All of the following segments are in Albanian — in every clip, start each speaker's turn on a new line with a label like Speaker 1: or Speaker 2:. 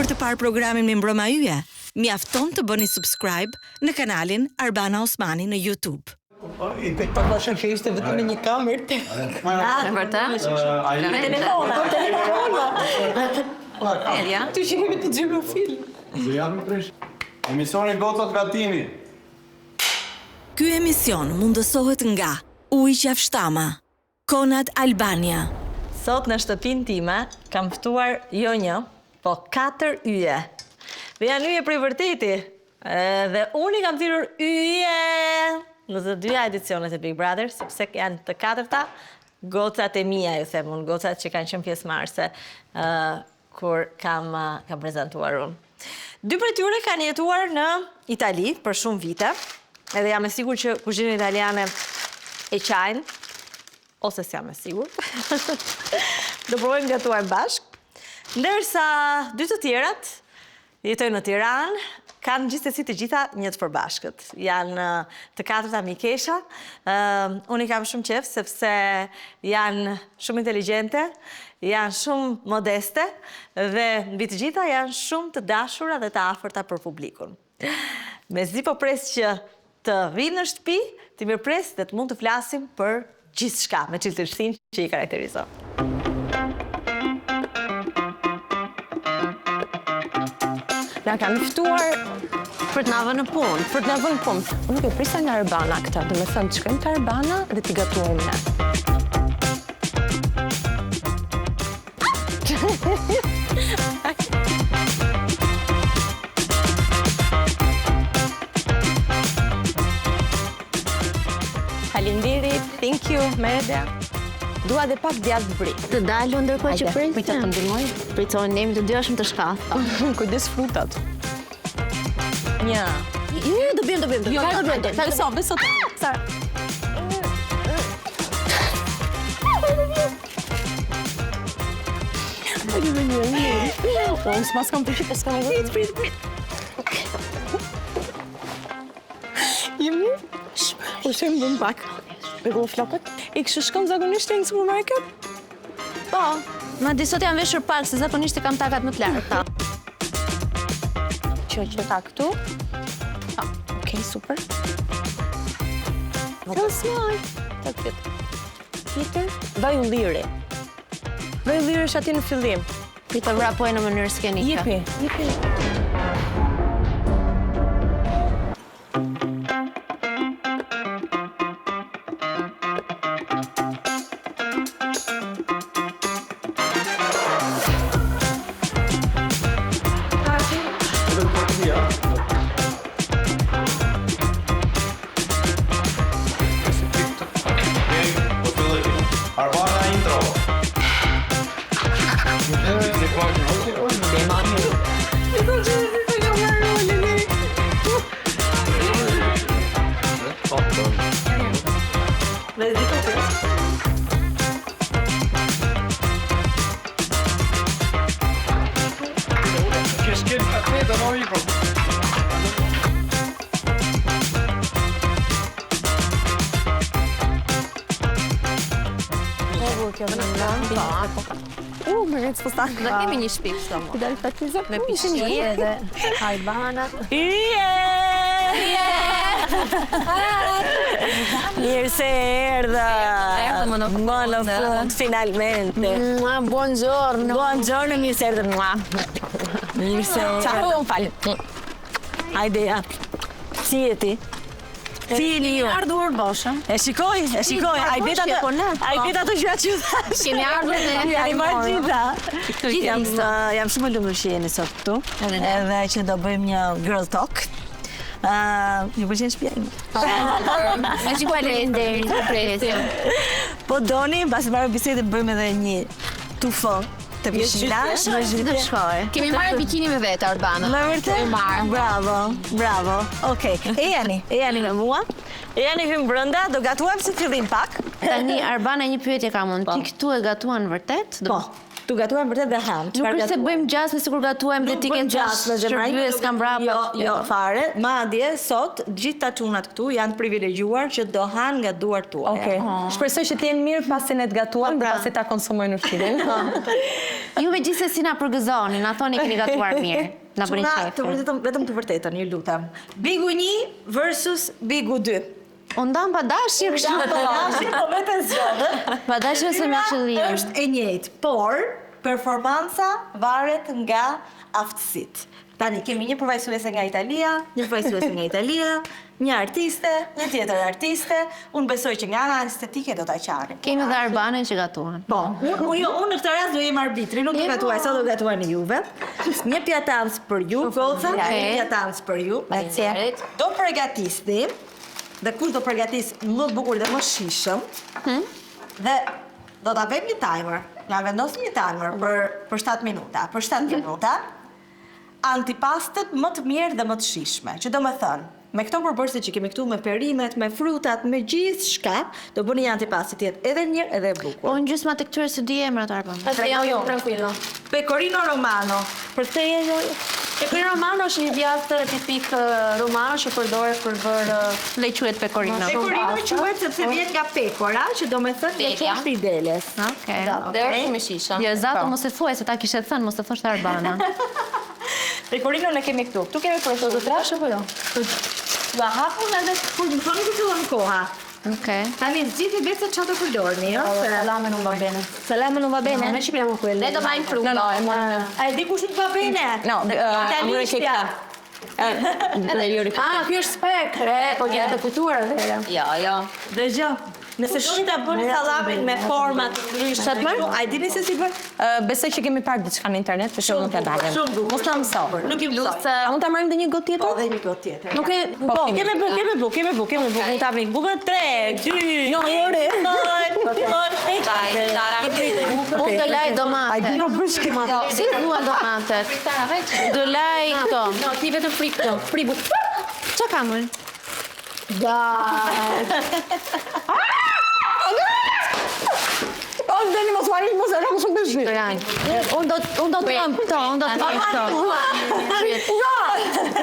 Speaker 1: Për të parë programin Mirëmbrëma Yje, mjafton të bëni subscribe në kanalin Arbana Osmani në YouTube.
Speaker 2: Që ishte vetëm me një kamerë te.
Speaker 3: Ah, vërtet?
Speaker 2: Me telefona, telefona.
Speaker 3: Ja.
Speaker 2: Ty që kemi të xhiruar film.
Speaker 4: Do japim prish. Emisioni Gocat Gatimi.
Speaker 1: Ky emision mundësohet nga Uji Qafshtama, Conad Albania.
Speaker 3: Sot në shtëpinë time kam ftuar jo një, po katër yje. Dhe janë yje prej vërteti. Dhe unë i kam thirrur yje në të dyja edicionet e Big Brother, sepse janë të katërta gocat e mia, ju them unë, gocat që kanë qenë pjesëmarrëse kur kam kam prezantuar unë. Dy prej tyre kanë jetuar në Itali për shumë vite, edhe jam e sigurt që kuzhinën italiane e qajnë, ose s'jam e sigurt. Do provojmë të gatuajmë bashkë. Ndërsa dy të tjerat Jetojnë në Tiranë, kanë gjithsesi të gjitha një të përbashkët. Janë të katërta mikesha. Unë i kam shumë qejf sepse janë shumë inteligjente, janë shumë modeste dhe mbi të gjitha janë shumë të dashura dhe të afërta për publikun. Mezi po pres që të vijnë në shtëpi, t'i mirëpres dhe të mund të flasim për gjithçka me çiltërsinë që i karakterizon.
Speaker 5: Na kanë ftuar
Speaker 6: për të na vënë në punë.
Speaker 5: Për të na vënë në punë. Unë nuk e prisa nga Arbana këtë, domethënë të shkojmë te Arbana dhe t'i gatuajmë ne. Faleminderit, thank you, Merda. Dua dhe pak djathë bri.
Speaker 6: Të dalu ndërkohë që presim.
Speaker 5: Prit të ndihmoj.
Speaker 6: Prit se ne jemi të dyja shumë të shkathta.
Speaker 5: Kujdes frutat. Një.
Speaker 6: Jo, jo, do bjem, do bjem, do
Speaker 5: Jo,
Speaker 6: bjem. Do bjem, do bjem.
Speaker 5: Beso, beso. Sa. Po, unë s'mas kam përqi, po s'kam e Prit, prit, prit. Jemi? U shem bëm pak. Rregull flokët. I kështu shkon zakonisht në supermarket?
Speaker 6: Po, madje sot jam veshur pak, se zakonisht i kam takat më të larta.
Speaker 5: Që që ka këtu? Ah, okej, super. Ka smaj. Ta këtë. Tjetër, vaj ulliri. Vaj ulliri është aty në fillim.
Speaker 6: Prit të vrapoj në mënyrë skenike.
Speaker 5: Jepi, jepi.
Speaker 4: Arbana intro.
Speaker 3: Mezi po pres.
Speaker 4: Keşke atlet ama iyi
Speaker 5: U, më rritë s'postan.
Speaker 6: Do kemi një shtëpi kështu. mo.
Speaker 5: Dal Fatmiza.
Speaker 6: Me pishinë edhe Arbana.
Speaker 3: Yje! Mirë se erdha.
Speaker 6: Erdhëm më në fund.
Speaker 3: Më në fund, finalmente.
Speaker 6: Mua, buongiorno.
Speaker 3: Buongiorno, mirë se erdhëm. Mua. Mirë se erdhëm.
Speaker 5: Ciao, më fal.
Speaker 3: Hajde ja. Si je ti? Si jeni ju?
Speaker 6: Ardhur boshe.
Speaker 3: E shikoj, e shikoj. Ai bet atë,
Speaker 6: po ne.
Speaker 3: ai bet ato gjëra që ju thash.
Speaker 6: Kemi ardhur ne.
Speaker 3: Ja, i marr gjitha.
Speaker 6: Gjithë
Speaker 3: Jam,
Speaker 6: lista.
Speaker 3: uh, jam shumë e lumtur që jeni sot këtu.
Speaker 6: Edhe ne.
Speaker 3: Edhe që do bëjmë një girl talk. Uh, ju pëlqen shtëpia ime?
Speaker 6: Me që faleminderit për presim.
Speaker 3: Po doni, mbasi mbaroj bisedën bëjmë edhe një tufo të pishina.
Speaker 6: Do shkoj.
Speaker 7: Kemi marrë bikini me vete Arbana.
Speaker 3: Me vërtet?
Speaker 7: Kemi marrë.
Speaker 3: Bravo, bravo. Okej, ejani, ejani me mua. Ejani hym brenda, do gatuajmë si fillim pak.
Speaker 6: Tani Arbana një pyetje kam unë. Ti këtu e gatuan vërtet? Do-
Speaker 3: Po. Këtu gatuajmë vërtet dhe hamë.
Speaker 6: Nuk është se bëjmë gjasme sikur gatuajmë dhe ti ke
Speaker 3: gjasme zemra.
Speaker 6: Shërbyes kam mbrapa.
Speaker 3: Jo, jo, fare. Madje sot gjithë ta çunat këtu janë privilegjuar që do hanë nga duart tuaja.
Speaker 5: Okej. Shpresoj që të jenë mirë pasi ne të gatuajmë dhe pasi ta konsumojnë ushqimin.
Speaker 6: Ju megjithëse na përgëzoni, na thoni keni gatuar mirë. Na bëni
Speaker 3: Çuna, të
Speaker 6: qejfin.
Speaker 3: vërtetën, vetëm të vërtetën, ju lutem. Bigu 1 versus Bigu 2.
Speaker 6: U ndam pa dashje kështu.
Speaker 3: Po dashje, po vetë e zgjodhën.
Speaker 6: Pa dashje ose me qëllim.
Speaker 3: Është e njëjtë, por performanca varet nga aftësitë. Tani kemi një përfaqësuese nga Italia, një përfaqësuese nga Italia, një artiste, një tjetër artiste. Unë besoj që nga ana estetike do ta qarim.
Speaker 6: Kemi dhe Arbanën që gatuan.
Speaker 3: Po, unë unë jo, unë në këtë rast do jem arbitri, nuk do gatuaj, sot do gatuani juve. Një pjatancë për ju, goca, një
Speaker 6: Okej.
Speaker 3: pjatancë për ju.
Speaker 7: Faleminderit.
Speaker 3: Do përgatisni, dhe kush do përgatis më bukur dhe më shishëm, dhe do ta vëmë një timer. Na vendosim një timer për për 7 minuta. Për 7 minuta antipastet më të mirë dhe më të shishme. Që do me thënë, me këto përbërëse që kemi këtu, me perimet, me frutat, me gjithçka, do bëni një antipastë të jetë edhe mirë edhe e bukur.
Speaker 6: Po unë gjysma të këtyre se di emrat Arban.
Speaker 3: Atë jam jo.
Speaker 8: Tranquillo.
Speaker 3: Pecorino Romano. Për këtë je jo.
Speaker 8: Pecorino Romano është një djathë tipik romano që përdoret për bërë
Speaker 6: Dhe quhet pecorino.
Speaker 3: Pecorino quhet sepse vjen nga pekora, që do me thënë nga
Speaker 7: Pekja.
Speaker 3: qofti i deles.
Speaker 6: Okej.
Speaker 7: Dhe është shumë i shishëm.
Speaker 6: Jo, Zato mos e thuaj se ta kishe thënë, mos e thoshte Arbana.
Speaker 3: Pecorino ne kemi këtu. Këtu kemi prosciutto të trashë apo jo? Ua hapun edhe kur më thoni kur fillon koha.
Speaker 6: Okej.
Speaker 3: Tani zgjidhni vetë se çfarë do përdorni, jo?
Speaker 8: Salame non va bene.
Speaker 3: Salame non va bene.
Speaker 8: Noi ci prendiamo quello.
Speaker 7: Ne do marrim fruta.
Speaker 5: No, no, e morën.
Speaker 3: A e di kush nuk va bene?
Speaker 5: No,
Speaker 3: Italishtja.
Speaker 5: Dhe ju
Speaker 8: Ah, ky është spek. E, po gjë të kujtuar atëherë.
Speaker 7: Jo, jo.
Speaker 3: Dëgjoj. Nëse doni ta bëni sallamin me forma të ndryshme,
Speaker 5: Çfarë të marr?
Speaker 3: a e dini se si bën?
Speaker 5: Besoj që kemi parë diçka në internet, për shembull nuk e dalim.
Speaker 3: Shumë bukur.
Speaker 5: Mos na mëso.
Speaker 3: Nuk i mësoj.
Speaker 5: A mund ta marrim edhe një gotë
Speaker 3: Po
Speaker 5: tjetër?
Speaker 3: dhe një gotë tjetër.
Speaker 5: Nuk e
Speaker 3: Po, kemi bukë, kemi bukë, kemi bukë, kemi bukë. Mund ta bëjmë bukën 3, 2,
Speaker 5: Jo, ore.
Speaker 6: Unë do laj domate.
Speaker 5: No, bësh ke
Speaker 6: Si duan domatet? Do laj këto.
Speaker 8: No, ti vetëm frik këto. Fri bukë.
Speaker 6: Qa kam unë?
Speaker 5: O, deni mos marrin, mos e ram shumë të shpejt.
Speaker 6: Unë do unë do të rëm këto, unë do të rëm këto.
Speaker 5: Jo,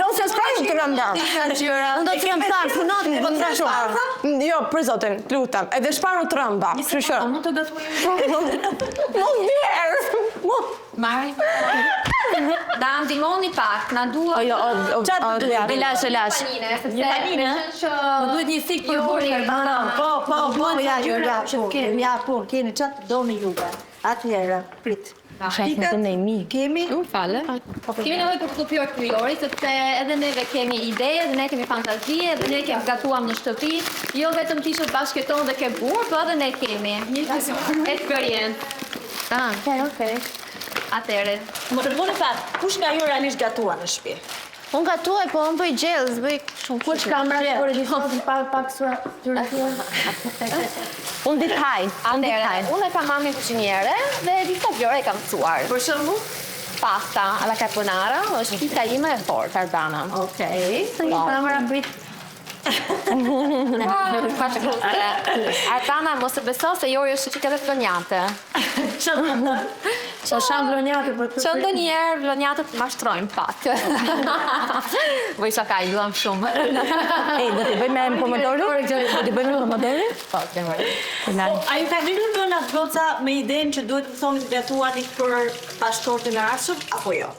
Speaker 5: no se s'ka të rënda.
Speaker 6: Unë do të rëm tharë, punot, po të rëm
Speaker 5: Jo, për zotin, lutem. Edhe shparu të rëmba. Kështu që.
Speaker 8: A mund të gatuajmë?
Speaker 5: Mos vjerë. Mos.
Speaker 7: Marrim. Na ndihmoni pak, na duhet.
Speaker 5: O, jo, o, o, o, o,
Speaker 6: E lash, e lash.
Speaker 7: Panine, sepse
Speaker 3: Një panine?
Speaker 7: që
Speaker 3: Më duhet një thikë për burrin Arbana. Po, po, po, ja, jo, ja, punë, ja, punë, keni çfarë të doni juve. Atëherë, prit.
Speaker 5: Shajtë në mi.
Speaker 3: Kemi
Speaker 7: Unë fale. Kemi nevojë për të kopjuar të Jori, sepse edhe neve kemi ide, edhe ne kemi fantazi, edhe ne kemi gatuam në shtëpi, jo vetëm ti që bashkëton dhe ke burr, po edhe ne kemi një eksperiencë.
Speaker 6: Ah,
Speaker 7: Okej, okej. Atëherë,
Speaker 3: Më tregoni pak, kush nga ju realisht gatuan në shtëpi?
Speaker 6: Unë gatuaj, po unë bëj gjellë, s'bëj shumë.
Speaker 8: Kush kamera që po regjistron pak pak sura
Speaker 5: Unë dit haj. Unë dit haj.
Speaker 7: atëherë, unë e kam mamin kuzhiniere dhe disa gjëra e kam mësuar. Për shembull, pasta alla carbonara është pita ime e fortë, Arbana.
Speaker 3: Okej.
Speaker 8: Kamera prit.
Speaker 7: Arbana, mos e beso se Jori është çik edhe vlonjate.
Speaker 8: Po sham vlonjate për
Speaker 7: Që ndonjëherë vlonjatët mashtrojnë pak. Bëj shaka, i duam shumë.
Speaker 5: Ej, do t'i bëjmë me pomodoro? Do t'i bëjmë me pomodoro?
Speaker 7: Po, të
Speaker 3: Po, a ju ka ngritur mend atë goca me idenë që duhet të thoni të gatuani për bashkëshortin e ardhshëm apo jo?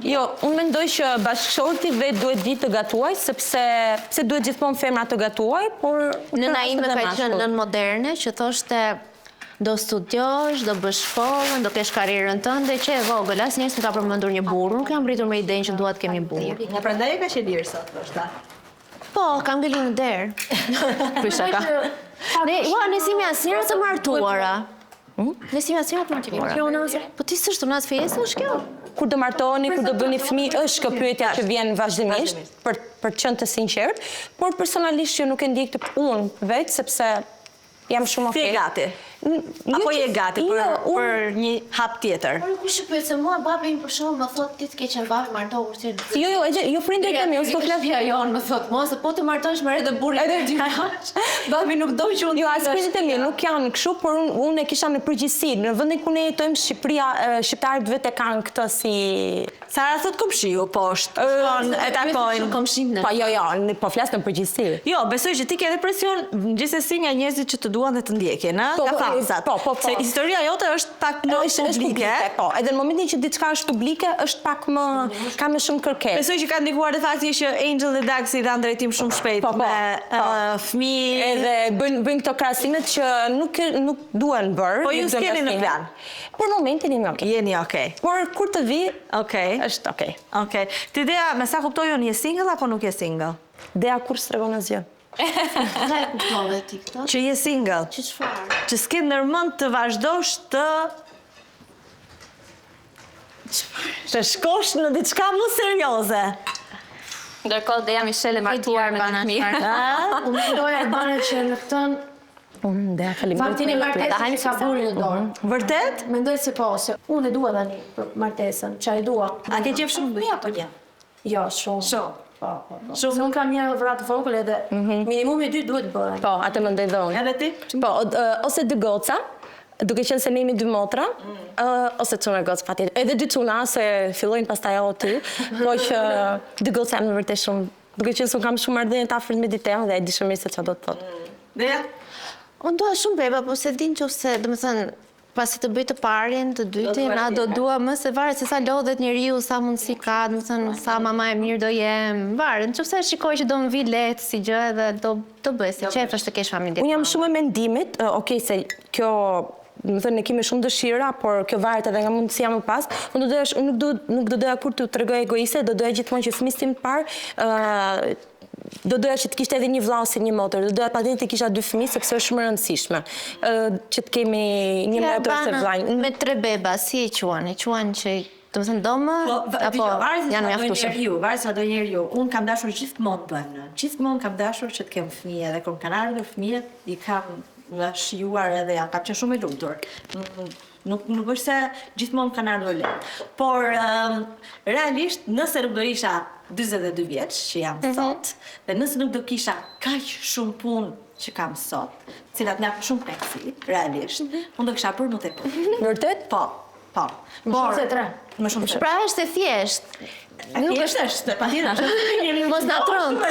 Speaker 5: Jo, unë mendoj që bashkëshorti vetë duhet di të gatuaj, sepse pse duhet gjithmonë femra të gatuaj, por
Speaker 6: Nëna ime
Speaker 5: edhe
Speaker 6: ka qenë
Speaker 5: mashkull.
Speaker 6: nën moderne që thoshte do studiosh, do bësh shkollën, do kesh karrierën tënde, që e vogël, asnjëherë s'më ka përmendur një burr, nuk jam rritur me idenë që dua të kemi burr.
Speaker 3: Nga prandaj e ka qenë lirë sot, ndoshta.
Speaker 6: Po, kam ngelur në derë. Për shaka. Ne, ua, ne si jemi asnjëra të martuara. Ne si jemi asnjëra të martuara. Po ti s'është unaz fejesë është kjo?
Speaker 5: Kur do martoheni, kur do bëni fëmijë, është kjo pyetja që vjen vazhdimisht për për të qenë të sinqert, por personalisht jo nuk e ndjek të unë vetë sepse jam shumë
Speaker 3: Ti je
Speaker 5: okay.
Speaker 3: gati? Apo je gati për,
Speaker 5: Jo, unë-
Speaker 3: për një hap tjetër?
Speaker 6: Por kush e pyet se mua babi im për shembull më thot ti të ke qenë babi martohu ti.
Speaker 5: Jo, jo, edhe jo prindërit e mi, unë s'po flas.
Speaker 6: Ja jon më thot mua se po të martohesh me edhe burrin. Edhe ti. Babi nuk do që unë
Speaker 5: Jo, as prindërit e mi nuk janë kështu, por unë unë e kisha në përgjithësi. Në vendin ku ne jetojmë, Shqipëria, e, shqiptarët vetë e kanë këtë si
Speaker 3: Sara thot komshiu poshtë, shkon e takojnë.
Speaker 6: Komshin.
Speaker 5: Po jo, jo, ne po flas në përgjithësi.
Speaker 3: Jo, besoj që ti ke edhe presion gjithsesi nga njerëzit që të duan dhe të ndjekin, ë?
Speaker 5: Po,
Speaker 3: Nga
Speaker 5: po,
Speaker 3: fansat.
Speaker 5: po, po, po.
Speaker 3: Se historia jote është pak më
Speaker 5: Është është
Speaker 3: publike.
Speaker 5: publike, po. Edhe në momentin që diçka është publike, është pak më ka më shumë kërkesë.
Speaker 3: Besoj që ka ndikuar dhe fakti që Angel dhe Daxi i dhanë drejtim shumë shpejt
Speaker 5: Po, po,
Speaker 3: me
Speaker 5: po.
Speaker 3: ë, fëmijë.
Speaker 5: Edhe bëjnë bëjnë këto krahasimet që nuk nuk duhen bërë.
Speaker 3: Po, ju
Speaker 5: nuk duhen
Speaker 3: s'keni në
Speaker 5: krahasime.
Speaker 3: plan?
Speaker 5: Për momentin jemi okay.
Speaker 3: Jeni okay.
Speaker 5: Por kur të vi,
Speaker 3: Okej.
Speaker 5: është okay.
Speaker 3: Okej. Ti Dea, me sa kuptoj unë je single apo nuk je single?
Speaker 5: Dea kur s'tregon asgjë.
Speaker 6: Nga e kuptove ti këtë?
Speaker 3: Që je single.
Speaker 6: Që çfarë?
Speaker 3: Që s'ke ndërmend të vazhdosh të Të shkosh në diçka më serioze.
Speaker 7: Ndërkohë Dea Michelle e martuar me dy fëmijë.
Speaker 6: Unë mendoj Arbana që në këtë
Speaker 5: Unë Dea faleminderit.
Speaker 6: faktin e martesës ka burrin në dorë.
Speaker 3: Vërtet?
Speaker 6: Mendoj se po, se unë e dua tani për martesën, çfarë e dua.
Speaker 3: A ke qef shumë fëmijë apo jo?
Speaker 6: Jo, shumë.
Speaker 3: Shumë.
Speaker 6: Po, po, po. Shumë. Se unë kam një vrat të vogël edhe minimumi dy duhet bëhen.
Speaker 5: Po, atë mendoj dhe unë.
Speaker 3: Edhe ti?
Speaker 5: Po, o- ose dy goca, duke qenë se ne jemi dy motra, ë, ose çuna gocë patjetër. Edhe dy çuna se fillojnë pastaj ajo ty, po që dy goca janë vërtet shumë, duke qenë se unë kam shumë marrëdhënie të afërt me Diteon dhe e di shumë mirë se çfarë do të thotë.
Speaker 3: Dea?
Speaker 8: Unë dua shumë beba, po se din që se, dhe më thënë, pasi të bëj të parin, të dytin, a do dua më se varet se sa lodhet njeriu, sa mundësi ka, do të thënë, sa mama e mirë do jem, varet. Në qoftë se e shikoj që do më vi lehtë si gjë edhe do do bëj, se qejf është të kesh familje.
Speaker 5: Unë jam shumë e mendimit, ë, okej se kjo më thënë, ne kemi shumë dëshira, por kjo varet edhe nga mundësia më pas. Unë do doja, sh- unë nuk do nuk do doja kur t'u tregoj egoiste, do doja gjithmonë që fëmijës tim të parë, ë do doja që të kishte edhe një vëlla ose një motër, do doja patjetër të kisha dy fëmijë sepse është shumë e rëndësishme. Ë që të kemi një
Speaker 8: Ti,
Speaker 5: motër ose
Speaker 8: Arbana,
Speaker 5: vëlla.
Speaker 8: Me tre beba, si e quan? E quan që, do të thënë, do më,
Speaker 3: Po,
Speaker 8: apo
Speaker 3: varet se
Speaker 8: janë
Speaker 3: çfarë do
Speaker 8: mjaftueshëm?
Speaker 3: njeriu, varet se çfarë do njeriu. Unë kam dashur gjithmonë të bëhem nënë. Gjithmonë kam dashur që të kem fëmijë edhe kur më kanë ardhur fëmijët, i kam nga shijuar edhe jam, kam qenë shumë e lumtur. Mm, Nuk nuk është se gjithmonë më kanë ardhur lehtë. Por ëm, realisht nëse nuk do isha 42 vjeç që jam sot, dhe nëse nuk do kisha kaq shumë punë që kam sot, të cilat më japin shumë kënaqësi, realisht, unë do kisha bërë më tepër.
Speaker 5: Vërtet?
Speaker 3: Po, po.
Speaker 6: Më shumë se tre.
Speaker 3: Më shumë se
Speaker 8: Pra është e thjeshtë.
Speaker 3: Nuk është është, patjetër.
Speaker 8: Mos na trond.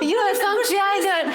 Speaker 8: Jo, e kam fjalën.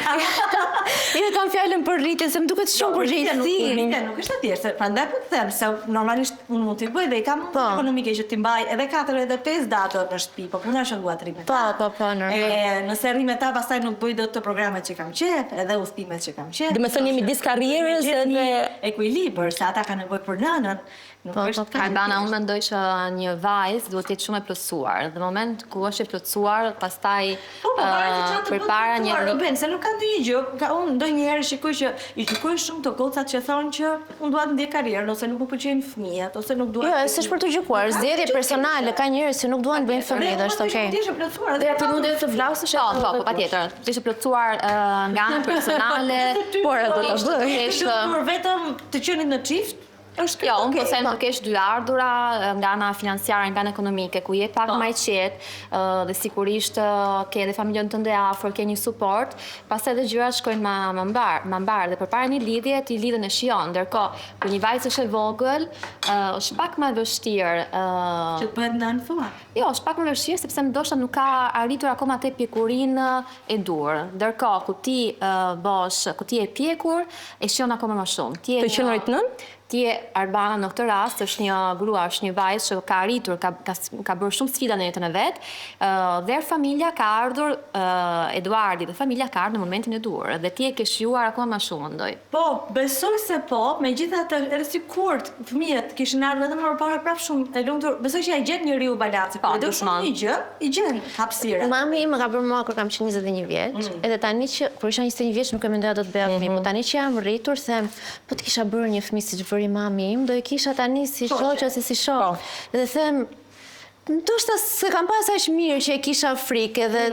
Speaker 8: Jo, e kam fjalën për rritjen, se më duket shumë përgjegjësi.
Speaker 3: Rritja nuk është e thjeshtë, prandaj po të them se normalisht unë mund t'i bëj dhe i kam mundësi
Speaker 8: Po.
Speaker 3: ekonomike që t'i mbaj edhe 4 edhe 5 datë në shtëpi, po puna është që dua të rri me
Speaker 8: Po,
Speaker 3: ta.
Speaker 8: po, po, normal.
Speaker 3: E, nëse rri me ta, pastaj nuk bëj dot të programet që kam qef, edhe udhëtimet që kam qef.
Speaker 5: Do me thënë jemi midis karrierës
Speaker 3: Gjet një
Speaker 5: edhe
Speaker 3: ekuilibër, se ata kanë nevojë për nënën. Nuk
Speaker 8: Po,
Speaker 3: është
Speaker 8: po, po.
Speaker 7: Arbana, unë mendoj që një vajzë duhet të jetë shumë e plotësuar. Dhe në moment ku është e plotësuar, pastaj
Speaker 3: Po, po, varet se
Speaker 7: ë,
Speaker 3: çfarë të bën
Speaker 7: përpara
Speaker 3: të
Speaker 7: një
Speaker 3: plotësuar, Ruben, se nuk ka ndonjë gjë. Ka unë ndonjëherë shikoj që i gjykoj shumë të gocat që thonë që unë dua të ndjek karrierën ose nuk më pëlqejnë fëmijët ose nuk dua.
Speaker 8: Jo, s'është për të gjykuar, zgjedhje personale, ka njerëz që nuk duan të bëjnë fëmijë, dhe është okay.
Speaker 3: Ti je e plotësuar
Speaker 6: Dhe ti mund edhe të flasësh
Speaker 7: Po, po, po, patjetër. Të ishte plotësuar ë, nga ana personale.
Speaker 5: Por do ta
Speaker 7: Të
Speaker 5: bëj.
Speaker 7: kesh,
Speaker 3: Por vetëm të qenit në çift është
Speaker 7: Jo, unë po them të kesh dy ardhura ë, nga ana financiare, nga ana ekonomike, ku je pak më i qetë ë, dhe sigurisht ë, ke edhe familjen tënde afër, ke një suport, pastaj edhe gjërat shkojnë më më mbar, më mbar dhe përpara një lidhje ti lidhjen e shijon. Ndërkohë, kur një vajzë është e vogël, ë, është pak më e vështirë ë,
Speaker 3: që të bëhet nënë thua.
Speaker 7: Jo, është pak më vështirë sepse ndoshta nuk ka arritur akoma atë pjekurinë e duhur. Ndërkohë, ku ti uh, bosh, ku ti je pjekur, e shijon akoma më shumë. Ti je
Speaker 5: Të
Speaker 7: një-
Speaker 5: qenurit nën?
Speaker 7: Ti je Arbana në këtë rast është një grua, është një vajzë që ka arritur, ka ka, ka bërë shumë sfida në jetën e vet, ë, dhe familja ka ardhur, ë, Eduardi dhe familja ka ardhur në momentin e duhur dhe ti e ke shijuar akoma më shumë, mendoj.
Speaker 3: Po, besoj se po, megjithatë edhe sikur të- fëmijët kishin ardhur edhe më përpara prapë shumë e lumtur, besoj që ja gjen njeriu balancin.
Speaker 7: Po,
Speaker 3: Po, do shumë
Speaker 7: gjithmonë.
Speaker 3: një gjë, i gjen hapësirën.
Speaker 8: Mami im më ka bërë mua kur kam qenë 21 vjeç, edhe tani që kur isha 21 vjeç nuk e mendoja do të bëja fëmijë, po tani që jam rritur them, po të kisha bërë një fëmijë siç bëri mami im, do e kisha tani si shoq ose si shok. Dhe them, ndoshta s'e kam pas aq mirë që e kisha frikë edhe.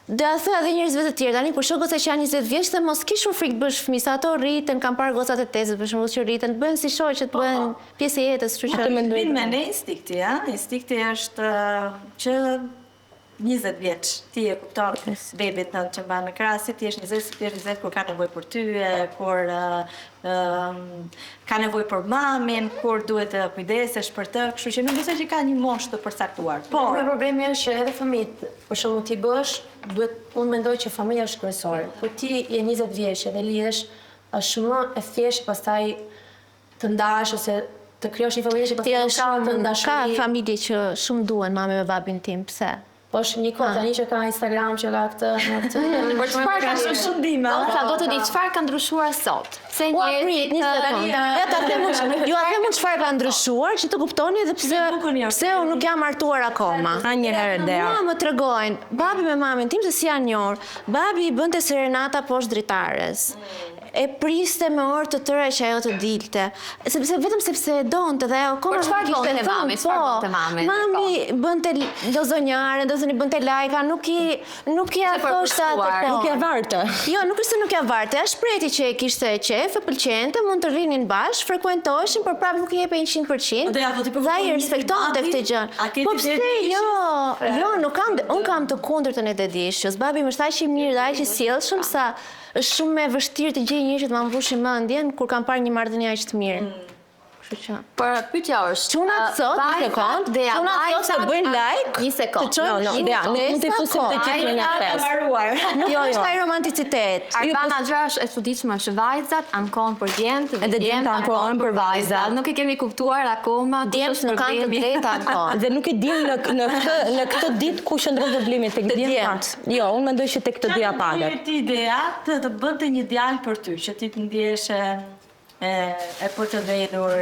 Speaker 6: Do ja thoja edhe njerëzve të tjerë, tani kur shoh goca që janë 20 vjeç them mos ki shumë frikë të bësh fëmijë, se ato rriten, kam parë gocat e tezes për shembull që rriten, të bëhen si shoqe, të bëhen pjesë e jetës, kështu që.
Speaker 3: Vin me ne instikti, ë? Instikti është që 20 vjeç, ti e kupton bebit tënd që mban në krah, si ti je 20, si ti je 20 kur ka nevojë për ty, kur ka nevojë për mamin, kur duhet të kujdesesh për të, kështu që nuk besoj që ka një moshë të përcaktuar.
Speaker 5: Por problemi është që edhe fëmijët, për shembull ti bësh, duhet unë mendoj që familja është kryesore. Kur ti je 20 vjeç edhe lidhesh, është shumë e thjeshtë pastaj të ndash ose të krijosh një familje që pastaj nuk ka të
Speaker 6: dashuri. Ka familje që shumë duhen mami me babin tim, pse?
Speaker 5: Po është një kohë tani që ka Instagram, që ka këtë, këtë.
Speaker 7: Por çfarë ka shumë shumë ndihmë. Goca do të di çfarë ka ndryshuar sot. Pse
Speaker 6: njerëzit një sekondë. Ja ta them unë, jua them unë çfarë ka ndryshuar që të kuptoni edhe pse pse unë nuk jam martuar akoma.
Speaker 5: A një herë Dea.
Speaker 6: Mua më tregojnë, babi me mamin tim se si janë njohur. Babi i bënte serenata poshtë dritares. E priste me orë të tëra që ajo të dilte, sepse vetëm sepse e donte dhe ajo akoma
Speaker 7: nuk kishte thënë, mami, po,
Speaker 6: mami, mami bënte lozonjare, do thënë bënte lajka, nuk i nuk ia thoshte atë
Speaker 5: po. Nuk ia varte.
Speaker 6: Jo, nuk është se nuk ia varte, ja shprehte që e kishte qejf, e pëlqente, mund të rrinin bashkë, frekuentoheshin, por prapë nuk i jepej 100%.
Speaker 3: Dhe apo ti po
Speaker 6: Dhe ai respektonte këtë gjë. Po pse jo? Jo, nuk kam, unë kam të kundërtën e daddy issues. Babi im është aq i mirë dhe aq i sjellshëm sa Është shumë e vështirë të gjej njeri që të ma mbushi mendjen kur kam parë një marrëdhënie aq të mirë. Kështu
Speaker 7: që. Por pyetja është,
Speaker 6: çunat sot, një sekond, çunat sot të bëjnë like,
Speaker 7: një sekond.
Speaker 6: Të çojnë
Speaker 5: no, no, Dea, nuk mund të fusim të gjithë në një thes.
Speaker 6: Nuk jo, është ai romanticitet.
Speaker 7: Arbana gjëra është e çuditshme që vajzat ankohen për djemtë
Speaker 5: dhe djemtë ankohen për vajzat.
Speaker 7: Nuk e kemi kuptuar akoma.
Speaker 6: Djemtë nuk kanë të drejtë ankohen.
Speaker 5: Dhe nuk e dim në në këtë në këtë ditë ku qëndron problemi tek djemtë. Jo, unë mendoj që tek të dyja
Speaker 3: palët. Çfarë ti ideja të të bënte një djalë për ty, që ti të ndiheshe e e përkëdhelur,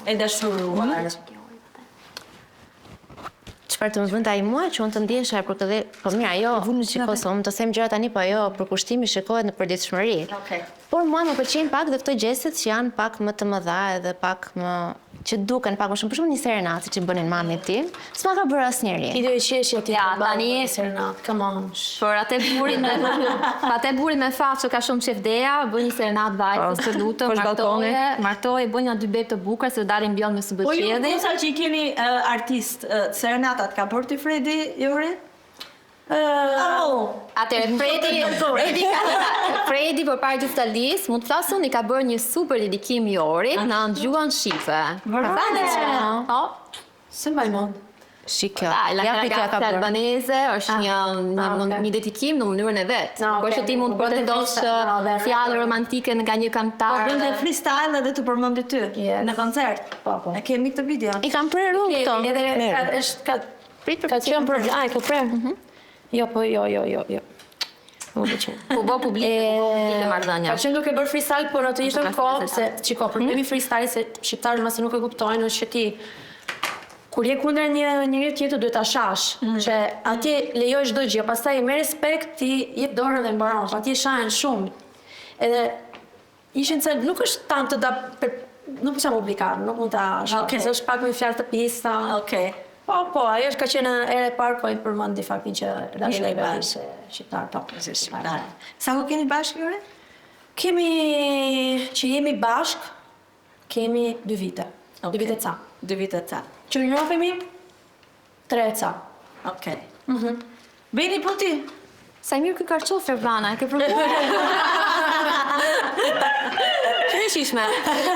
Speaker 3: e dashuruar?
Speaker 6: Çfarë të më bënte ai mua që unë të ndihesha e përkëdhelur? Po mirë, ajo, shiko se unë të them gjëra tani, po ajo përkushtimi shikohet në përditshmëri.
Speaker 3: Okej.
Speaker 6: Por mua më pëlqejnë pak dhe këto gjestet që janë pak më të mëdha edhe pak më që duken pak më shumë, për shembull një serenatë siç i bënin mamit tim, s'ma ka bërë asnjeri.
Speaker 5: Ti do i qeshje ti
Speaker 7: Ja,
Speaker 5: të bën
Speaker 7: tani
Speaker 5: serenatë, come on.
Speaker 7: Por atë burrin me atë burrin me fat që ka shumë qejf Dea, bëj një serenatë vajzës, të lutem,
Speaker 5: Poshtë
Speaker 7: martoje,
Speaker 5: ballkonit.
Speaker 7: martoje, bëj një dy bebë të bukura se do dalin bjond me sy
Speaker 3: Po ju
Speaker 7: qielli.
Speaker 3: goca që i keni artist, serenatat ka bërë ty Fredi, Jori?
Speaker 7: Atëherë Fredi, Fredi ka Fredi përpara gjithë Italisë, mund të flas unë, i ka bërë një super dedikim Jorit në gjuhën shqipe.
Speaker 3: Vërtet?
Speaker 7: Po.
Speaker 5: S'e mbaj mend.
Speaker 6: Shiko.
Speaker 7: La
Speaker 6: Ja ja ka bërë.
Speaker 7: albaneze është një një,
Speaker 5: ah, okay.
Speaker 7: një dedikim në mënyrën e vet.
Speaker 5: No,
Speaker 7: Por
Speaker 5: okay.
Speaker 7: që ti mund të pretendosh fjalë romantike nga një këngëtar.
Speaker 3: Po bënte freestyle edhe të përmendi ty
Speaker 5: Yes.
Speaker 3: në koncert.
Speaker 5: Po, po.
Speaker 3: E kemi këtë video.
Speaker 6: I kam prerë unë këto.
Speaker 5: Edhe ka është ka
Speaker 6: Prit për
Speaker 5: ka qenë problem. Ai, ko prerë. Jo, po jo, jo, jo, jo. Më pëlqen.
Speaker 7: Po bë publike, po bë publike marrëdhënia.
Speaker 5: Ka qenë duke bërë freestyle, por në të njëjtën kohë se shiko, problemi i freestyle se shqiptarët mbase nuk e kuptojnë është që ti kur je kundra një njeriu tjetër duhet ta shash, që atje lejoj çdo gjë, pastaj me respekt ti jep dorën dhe mbaron, atje shahen shumë. Edhe ishin se nuk është tan të da për, nuk është publikar, nuk mund ta shash,
Speaker 3: Okej.
Speaker 5: se është pak me fjalë të pista.
Speaker 3: Okej.
Speaker 5: Po, po, ajo është ka qenë era e parë po i përmendi faktin që dashuroi
Speaker 3: bashkë.
Speaker 5: ishte shqiptar, po.
Speaker 3: Ishte shqiptar. Sa kohë keni bashkë Jori?
Speaker 5: Kemi që jemi bashk, kemi 2 vite. 2 vite ca.
Speaker 3: 2 vite ca.
Speaker 5: Që njohemi 3 ca.
Speaker 3: Okej. Mhm. Beni po ti?
Speaker 7: Sa i mirë ky karçof Arbana, e ke provuar? Shumë e shijshme.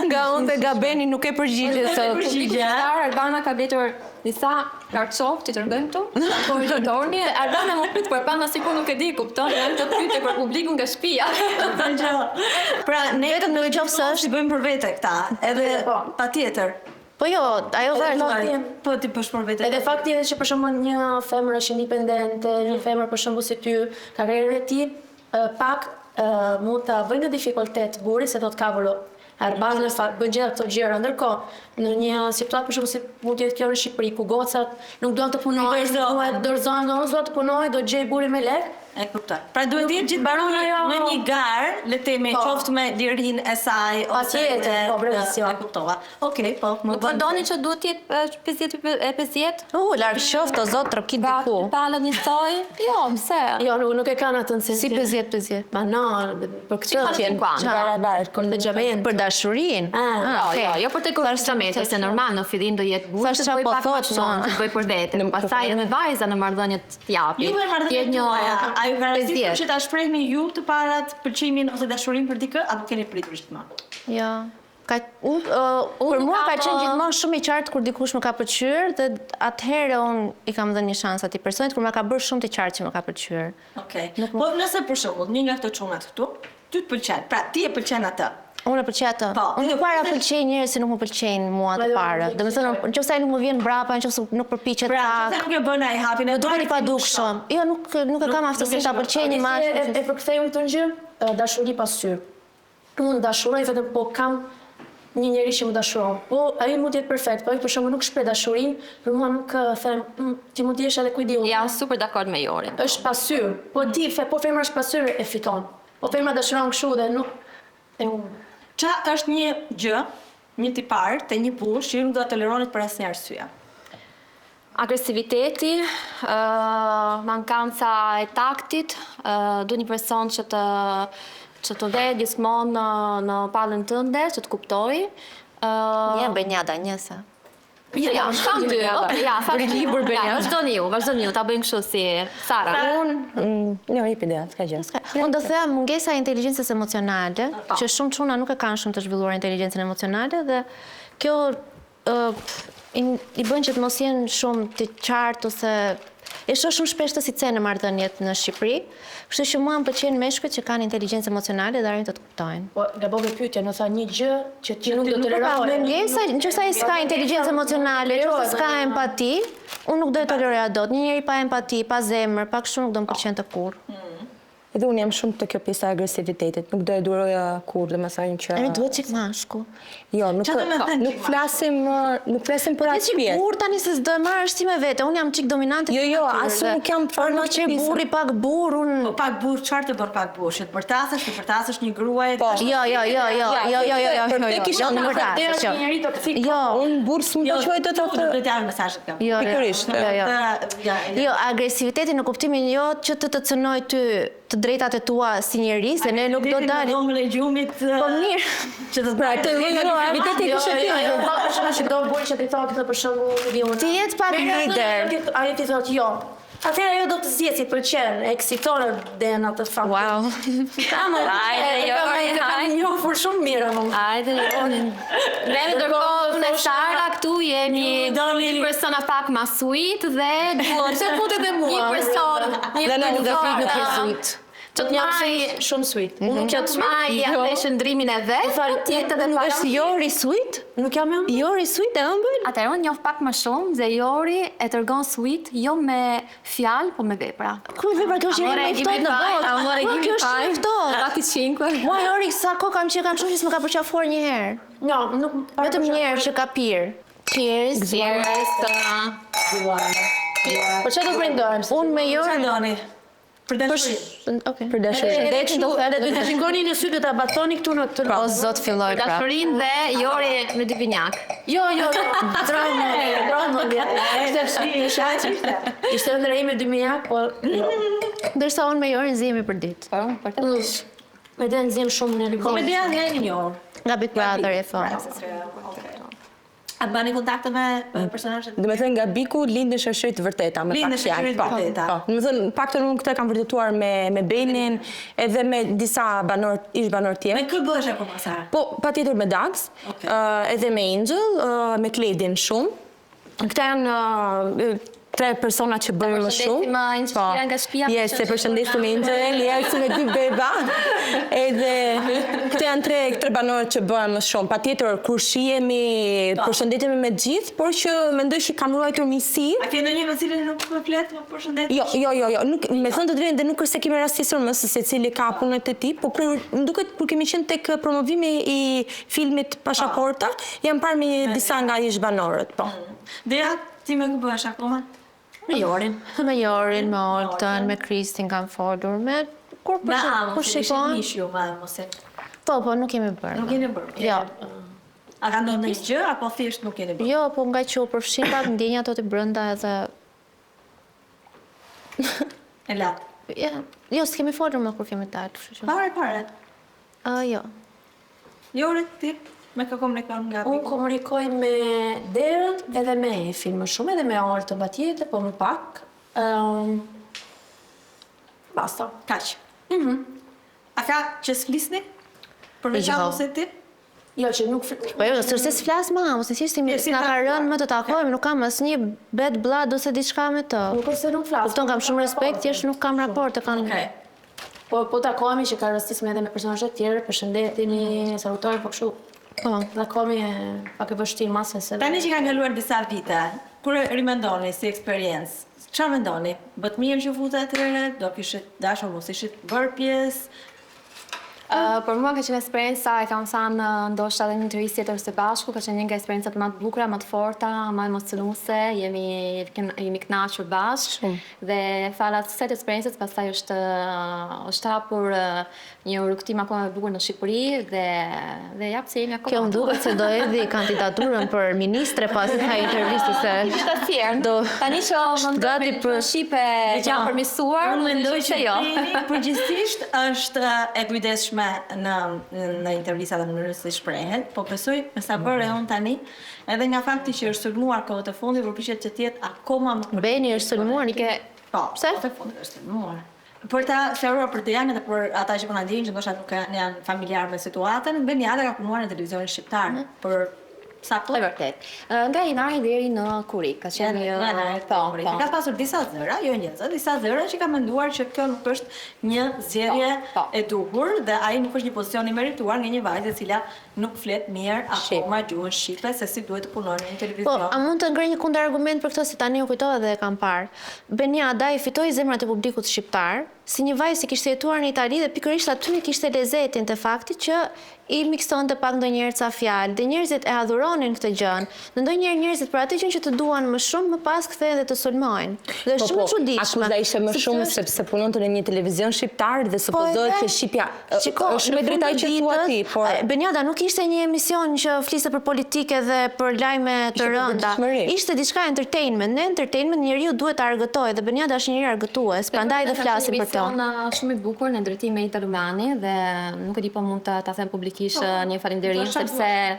Speaker 5: Nga unë dhe nga Beni nuk e përgjigje sot.
Speaker 7: Publiku shqiptar, Arbana ka bletur disa karçof që tërgojmë këtu. Po i dorni, Arbana më pyet, por Arbana sikur nuk e di, kupton, janë të pyetje për publikun nga shtëpia.
Speaker 3: Pra ne
Speaker 6: Vetëm në qoftë se është
Speaker 3: i bëjmë për vete këta, edhe patjetër.
Speaker 6: Po jo, ajo varet.
Speaker 3: Po ti bësh për vete.
Speaker 5: Edhe fakti edhe që për shembull një femër është independente, një femër për shembull si ty, ka karrierën e tij, pak mund ta vëjë në difikultet burri se thot kavolo. Arbana në fakt bën gjitha këto gjëra, ndërkohë në një situatë për shembull si mund të jetë kjo në Shqipëri ku gocat nuk duan të punojnë, dorëzohen, dorëzohen, nuk duan të punojnë, do gjej burrin me lek.
Speaker 3: E kuptoj. Pra duhet të jetë gjithmonë në një garë, le të themi,
Speaker 9: Po.
Speaker 3: qoftë me lirinë e saj ose
Speaker 9: Patjetër, po, bre,
Speaker 3: e
Speaker 9: jo.
Speaker 3: kuptova. Okej, po, më
Speaker 7: Nuk
Speaker 3: bën.
Speaker 7: mendoni që duhet të jetë 50 e 50?
Speaker 6: U, larg qoftë, o zot, trokit
Speaker 7: Pra,
Speaker 6: diku.
Speaker 7: palët njësoj? Jo, pse?
Speaker 9: Jo, nuk, nuk e kanë atë në
Speaker 6: Si 50-50.
Speaker 9: Ma na, për këtë
Speaker 7: Që
Speaker 9: qenë.
Speaker 5: Barabar,
Speaker 9: Për xhamen.
Speaker 6: Për dashurinë.
Speaker 9: Ah,
Speaker 7: Jo,
Speaker 6: okej.
Speaker 7: jo, jo për të kërkuar se normal në fillim do jetë burrë
Speaker 6: Thash
Speaker 7: të
Speaker 6: çfarë
Speaker 7: bëj
Speaker 6: po
Speaker 7: pak më
Speaker 6: thot,
Speaker 7: shumë,
Speaker 6: no.
Speaker 7: të bëj për vete. Pastaj edhe vajza në marrëdhënie të japi.
Speaker 3: Ju me marrëdhëniet
Speaker 7: Jetë një
Speaker 3: tuaja, a ju ka rastisur
Speaker 7: 50.
Speaker 3: që ta shprehni ju të parat pëlqimin ose dashurinë për dikë apo keni pritur gjithmonë?
Speaker 6: Jo. Ka, unë, për
Speaker 7: nuk
Speaker 6: mua ka
Speaker 7: kam,
Speaker 6: qenë
Speaker 7: ë,
Speaker 6: gjithmonë shumë i qartë kur dikush më ka pëlqyer dhe atëherë unë i kam dhënë një shans atij personit kur më ka bërë shumë të qartë që më ka pëlqyer.
Speaker 3: Okej. Po nëse për shembull një nga këto çunat këtu, ty të pëlqen. Pra ti e pëlqen atë.
Speaker 6: Unë e pëlqej atë.
Speaker 3: Po.
Speaker 6: Unë nuk para pëlqej njerëz që nuk më pëlqejnë mua të parët. Domethënë, nëse ai nuk më vjen mbrapa, nëse nuk përpiqet
Speaker 3: Pra,
Speaker 6: pak,
Speaker 3: nëse nuk e bën ai hapin e
Speaker 6: më duket i padukshëm. Jo, nuk nuk e kam aftësinë ta pëlqej një
Speaker 9: E,
Speaker 6: mashkull.
Speaker 9: e përkthej unë këtë gjë, dashuri pas syr. Unë dashuroj vetëm po kam një njeri që më dashuron. Po ai mund të jetë perfekt, po ai për shembull nuk shpreh dashurinë, për mua nuk them, "Mm, ti mund të jesh edhe ku i di unë.
Speaker 7: Jam super dakord me Jorin.
Speaker 9: Është pas syr. Po ti, fe, po femra është pas syr e fiton. Po femra dashuron kështu dhe nuk e unë.
Speaker 3: Ça është një gjë, një tipar te një burrë që ju nuk do ta toleronit për asnjë arsye?
Speaker 7: Agresiviteti, mankanca e taktit, duhet një person që të që të dhe gjithmonë në, në palën tënde, që të kuptoj.
Speaker 6: Një Benjada, një sa.
Speaker 7: Jo, ja, tham dy, okej, ja, tham dy. Ja, vazhdoni ju, vazhdoni ju, ta bëjmë kështu si Sara.
Speaker 6: Unë
Speaker 5: Jo, jepi ideja, s'ka gjë.
Speaker 6: Unë do thea mungesa e inteligjencës emocionale, që shumë çuna nuk e kanë shumë të zhvilluar inteligjencën emocionale dhe kjo ë, i, i bën që të mos jenë shumë të qartë ose e shoh shumë shpesh të si cen në marrëdhëniet në Shqipëri, kështu që mua më pëlqejnë meshkujt që kanë inteligjencë emocionale dhe arrijnë të të kuptojnë.
Speaker 9: Po gabove pyetjen, do tha një gjë që ti nuk do
Speaker 6: Pra,
Speaker 9: toleroje.
Speaker 6: mungesa, nëse ai s'ka inteligjencë emocionale, nëse s'ka empati, unë nuk do e toleroja dot. Një njeri pa empati, pa zemër, pa kështu nuk do më pëlqente kurrë.
Speaker 5: Edhe unë jam shumë të kjo pjesa e agresivitetit, nuk do e duroja kurrë, domethënë që
Speaker 6: E duhet çik mashku.
Speaker 5: Jo, nuk
Speaker 3: Qa do me thënë
Speaker 5: nuk
Speaker 3: çik
Speaker 5: flasim nuk flasim për atë
Speaker 6: Çik
Speaker 5: pjesë.
Speaker 6: burr tani se s'do e marrësh ti me vete. Unë jam çik dominante.
Speaker 5: Jo, jo,
Speaker 6: natyrë
Speaker 5: as
Speaker 6: dhe-
Speaker 5: unë nuk jam fare
Speaker 6: Por
Speaker 5: në
Speaker 6: që
Speaker 5: pjesë.
Speaker 6: burri pak burr, unë
Speaker 3: Po pak burr, çfarë të bën pak burr? Që të përtasësh, të përtasësh një gruaje.
Speaker 5: Po.
Speaker 6: Jo, jo, jo, jo, jo, jo, jo, jo,
Speaker 5: Për
Speaker 6: jo,
Speaker 5: këtë
Speaker 6: jo,
Speaker 5: kisha
Speaker 6: jo, nuk
Speaker 5: thënë.
Speaker 6: vërtet,
Speaker 9: Dera
Speaker 6: jo.
Speaker 9: një njeri toksik.
Speaker 6: Jo,
Speaker 5: Unë burr s'mund ta quaj dot
Speaker 3: Do
Speaker 5: atë.
Speaker 3: të japim mesazhet kam.
Speaker 6: jo, jo,
Speaker 5: Pikërisht.
Speaker 6: jo, jo.
Speaker 3: Ja,
Speaker 6: Jo, agresiviteti në kuptimin jo që të të cënoj ty të drejtat e tua si njeri, se ne nuk do dalim.
Speaker 3: Në dhomën e gjumit.
Speaker 6: Po mirë.
Speaker 3: Që të
Speaker 5: Pra, këtë lloj agresiviteti
Speaker 9: Jo,
Speaker 5: kishe ti.
Speaker 9: jo, jo, pa për shembull që do burri që ti thotë këtë për shembull, nuk di unë.
Speaker 6: Ti jetë pak
Speaker 9: Merre atë,
Speaker 6: lider.
Speaker 9: Ajo ti thotë jo. Atëherë ajo do të zgjedh si pëlqen, e eksiton dhe në atë fakt.
Speaker 6: Wow.
Speaker 9: Ama,
Speaker 7: Hajde,
Speaker 9: e
Speaker 7: jo,
Speaker 9: kam- e kam
Speaker 7: hajde.
Speaker 9: njohur shumë mirë ama.
Speaker 7: Hajde, Jorin. Ne ndërkohë me Sara këtu jemi
Speaker 3: Doni-
Speaker 7: një persona pak ma sweet dhe
Speaker 9: Pse futet edhe mua?
Speaker 7: Një person, një
Speaker 5: Dhe në
Speaker 7: person
Speaker 5: dhe
Speaker 6: Nuk je sweet.
Speaker 7: Që të
Speaker 9: Jam
Speaker 7: maj,
Speaker 9: shumë shumë sweet. Unë nuk jam sweet.
Speaker 7: maj atë shëndrimin e vet,
Speaker 9: Fal,
Speaker 7: po tjetë edhe pak.
Speaker 5: Është Jori sweet?
Speaker 9: Nuk jam jam.
Speaker 5: Jori sweet e ëmbël?
Speaker 7: Atëherë unë njoh pak më shumë dhe Jori e tërgon sweet jo me fjalë, po me vepra.
Speaker 6: Ku vepra kjo është njeri më i ftohtë në botë.
Speaker 7: Amore,
Speaker 6: Mua,
Speaker 7: give
Speaker 6: kjo
Speaker 7: me
Speaker 6: është shumë i
Speaker 7: five.
Speaker 6: ftohtë.
Speaker 7: Gati 5.
Speaker 6: Mua Jori sa kohë kam qenë kam kështu që s'më ka përqafuar një herë.
Speaker 9: Jo, nuk
Speaker 6: Vetëm një herë që ka pirë. Cheers.
Speaker 7: Cheers.
Speaker 9: Po çfarë do prindojmë?
Speaker 6: Unë me Jori
Speaker 3: Çfarë doni? Për dashurinë.
Speaker 6: Okej.
Speaker 5: Për dashurinë.
Speaker 9: Edhe kështu, edhe do të shikoni në sy do ta batoni këtu në këtë.
Speaker 6: O zot filloi pra.
Speaker 7: Dashurinë dhe Jori me dy binjak.
Speaker 9: Jo, jo, trauma, trauma. Ishte ishte ishte ëndra ime 2000, po jo.
Speaker 6: Ndërsa unë me Jorin zihemi për ditë.
Speaker 7: Po, vërtet.
Speaker 9: Me dhe nxjem shumë në
Speaker 3: Po me Dean jeni njohur.
Speaker 6: Nga Big Brother e po.
Speaker 3: A bani kontakte me personazhet?
Speaker 5: Do me thënë nga Biku lindin shoqëri të vërteta, me
Speaker 3: Lindin
Speaker 5: pak fjalë.
Speaker 3: shoqëri të
Speaker 5: Po,
Speaker 3: vërteta.
Speaker 5: Po. Do me thënë, paktën unë këtë kam vërtetuar me me Benin, edhe me disa banor ish banor tjerë.
Speaker 3: Me kë bëhesh akoma Sara?
Speaker 5: Po, patjetër me Dags,
Speaker 3: Okej.
Speaker 5: edhe me Angel, me Kledin shumë. Këta janë tre persona që bëjmë më shumë.
Speaker 7: Përshëndesim, Angel
Speaker 5: Po.
Speaker 7: nga shtëpia,
Speaker 5: Yes, e përshëndesim Angel, yes, me dy beba. Edhe këta janë tre tre banorët që bëhen më shumë. Patjetër kur shihemi, përshëndetemi me të gjithë, por që mendoj që kam ruajtur miqësi.
Speaker 3: A ke ndonjë me cilin nuk më flet, më përshëndet?
Speaker 5: Jo, jo, jo, jo, nuk, me thënë të drejtën dhe nuk është se kemi rastisur më se secili ka punët e tij, po kur më duket kur kemi qenë tek promovimi i filmit Pashaporta, jam parë me disa nga ish banorët, po.
Speaker 3: Dea, ti me kë bëhesh akoma?
Speaker 9: Me Jorin.
Speaker 6: Me Jorin, me Oltën, me Kristin kam folur, me kur
Speaker 3: Me
Speaker 6: për kur
Speaker 3: Amosin, ishit
Speaker 6: shikon.
Speaker 3: miq ju me Amosin.
Speaker 6: Po, po, nuk kemi bërë.
Speaker 3: Nuk keni bërë.
Speaker 6: Jo.
Speaker 3: A ka ndodhur ndonjë gjë apo thjesht nuk keni bërë?
Speaker 6: Jo, po nga që u përfshin pak ndjenjat aty brenda edhe
Speaker 3: E latë.
Speaker 6: ja, jo, s'kemi folur më kur kemi dalë, kështu që.
Speaker 3: Pare, pare.
Speaker 6: Ë, jo.
Speaker 3: Jori, ti me kë komunikon nga
Speaker 9: Unë komunikoj me Derën edhe me Efin më shumë, edhe me Oltën patjetër, po më pak. Ëm basta.
Speaker 3: Kaq. Mhm. A ka që s'flisni? Përveç
Speaker 6: Jo.
Speaker 3: Amosit ti?
Speaker 9: Jo, që nuk
Speaker 6: Po jo, s'është se s'flas me Amosin, thjesht si
Speaker 3: si
Speaker 6: na ka
Speaker 3: takuar.
Speaker 6: rënë më të takojmë, nuk kam asnjë bad blood ose diçka me të.
Speaker 9: Nuk është se nuk flas.
Speaker 6: Kupton, kam shumë respekt, thjesht nuk kam raport, e kanë
Speaker 3: Okej.
Speaker 9: Po po takohemi që ka rastisme edhe me personazhe të tjerë, përshëndetemi, salutojmë, po kështu.
Speaker 6: Po.
Speaker 9: Takohemi e pak e vështirë masë se
Speaker 3: Tani që kanë kaluar disa vite, kur e rimendoni si eksperiencë, çfarë mendoni? Bët mirë që u fute atëherë, do kishit dashur mos ishit bërë pjesë?
Speaker 7: Për mua ka qenë eksperienca, e kam thënë ndoshta edhe në intervistë tjetër së bashku, ka qenë një nga eksperiencat më të bukura, më të forta, më emocionuese, jemi jemi kënaqur bashkë dhe falë asaj të eksperiencës pastaj është është hapur një rrugëtim akoma më bukur në Shqipëri dhe dhe ja pse jemi akoma.
Speaker 6: Kjo më duket se do hedhi kandidaturën për ministre pas kësaj interviste se
Speaker 7: Ishte ta thjerë.
Speaker 6: Do
Speaker 7: Tani që mendoj
Speaker 6: gati
Speaker 7: me
Speaker 6: për-
Speaker 7: shqipe që jam përmirësuar,
Speaker 3: Unë mendoj
Speaker 7: se
Speaker 3: që
Speaker 7: jo.
Speaker 3: Beni përgjithsisht është e kujdesshme në në intervista dhe në mënyrën se si shprehet, po besoj me sa bëre unë tani, edhe nga fakti që është sulmuar kohët e fundit, përpiqet që të jetë akoma më
Speaker 6: Beni është sulmuar, i ke
Speaker 3: Po,
Speaker 6: Pse?
Speaker 3: kohët e fundit është sulmuar. Për ta sqaruar për Dianën dhe për ata që po na ndjekin që ndoshta nuk janë janë familjar me situatën, Beniada ka punuar në televizionin shqiptar për sa
Speaker 7: E
Speaker 3: kohë?
Speaker 7: vërtet. Nga janari deri në korrik, ka qenë një
Speaker 3: Nga janari
Speaker 7: po,
Speaker 3: po,
Speaker 7: po.
Speaker 3: Ka pasur disa zëra, jo një zë, disa zëra që ka menduar që kjo nuk është një zgjedhje
Speaker 7: Po, po.
Speaker 3: e duhur dhe ai nuk është një pozicion i merituar nga një vajzë e cila nuk flet mirë akoma gjuhën shqipe se si duhet të punojë në një
Speaker 6: Po,
Speaker 3: televizion.
Speaker 6: a mund të ngrej një kundërargument për këtë se tani u kujtova dhe e kam parë. Beniada i fitoi zemrat e publikut shqiptar, si një vajzë që kishte jetuar në Itali dhe pikërisht aty e kishte lezetin të faktit që i miksonte pak ndonjëherë ca fjalë dhe njerëzit e adhuronin këtë gjën. Dhe ndonjëherë njerëzit për atë gjën që të duan më shumë, më pas kthehen dhe të sulmojnë. Dhe është
Speaker 5: Po,
Speaker 6: shumë
Speaker 5: po,
Speaker 6: e çuditshme.
Speaker 5: Akuza ishte më
Speaker 6: sepse
Speaker 5: shumë
Speaker 6: është-
Speaker 5: sepse punonte në një televizion shqiptar dhe
Speaker 6: Po,
Speaker 5: supozohet
Speaker 6: edhe-
Speaker 5: që shqipja ë,
Speaker 6: Shiko,
Speaker 5: është shumë
Speaker 6: në
Speaker 5: e drejta
Speaker 6: fund të
Speaker 5: që thua
Speaker 6: ditës,
Speaker 5: ti, por
Speaker 6: Benjada nuk ishte një emision që fliste për politikë dhe për lajme të
Speaker 5: Ishte për
Speaker 6: rënda.
Speaker 5: përditshmëri.
Speaker 6: Ishte diçka entertainment. Në entertainment njeriu duhet të argëtojë dhe Benjada është njeri argëtues, prandaj dhe flasim për to.
Speaker 7: Emision shumë i bukur në drejtim me Ita Lumani dhe nuk e di po mund ta ta them publikisht një falënderim
Speaker 3: do
Speaker 7: sepse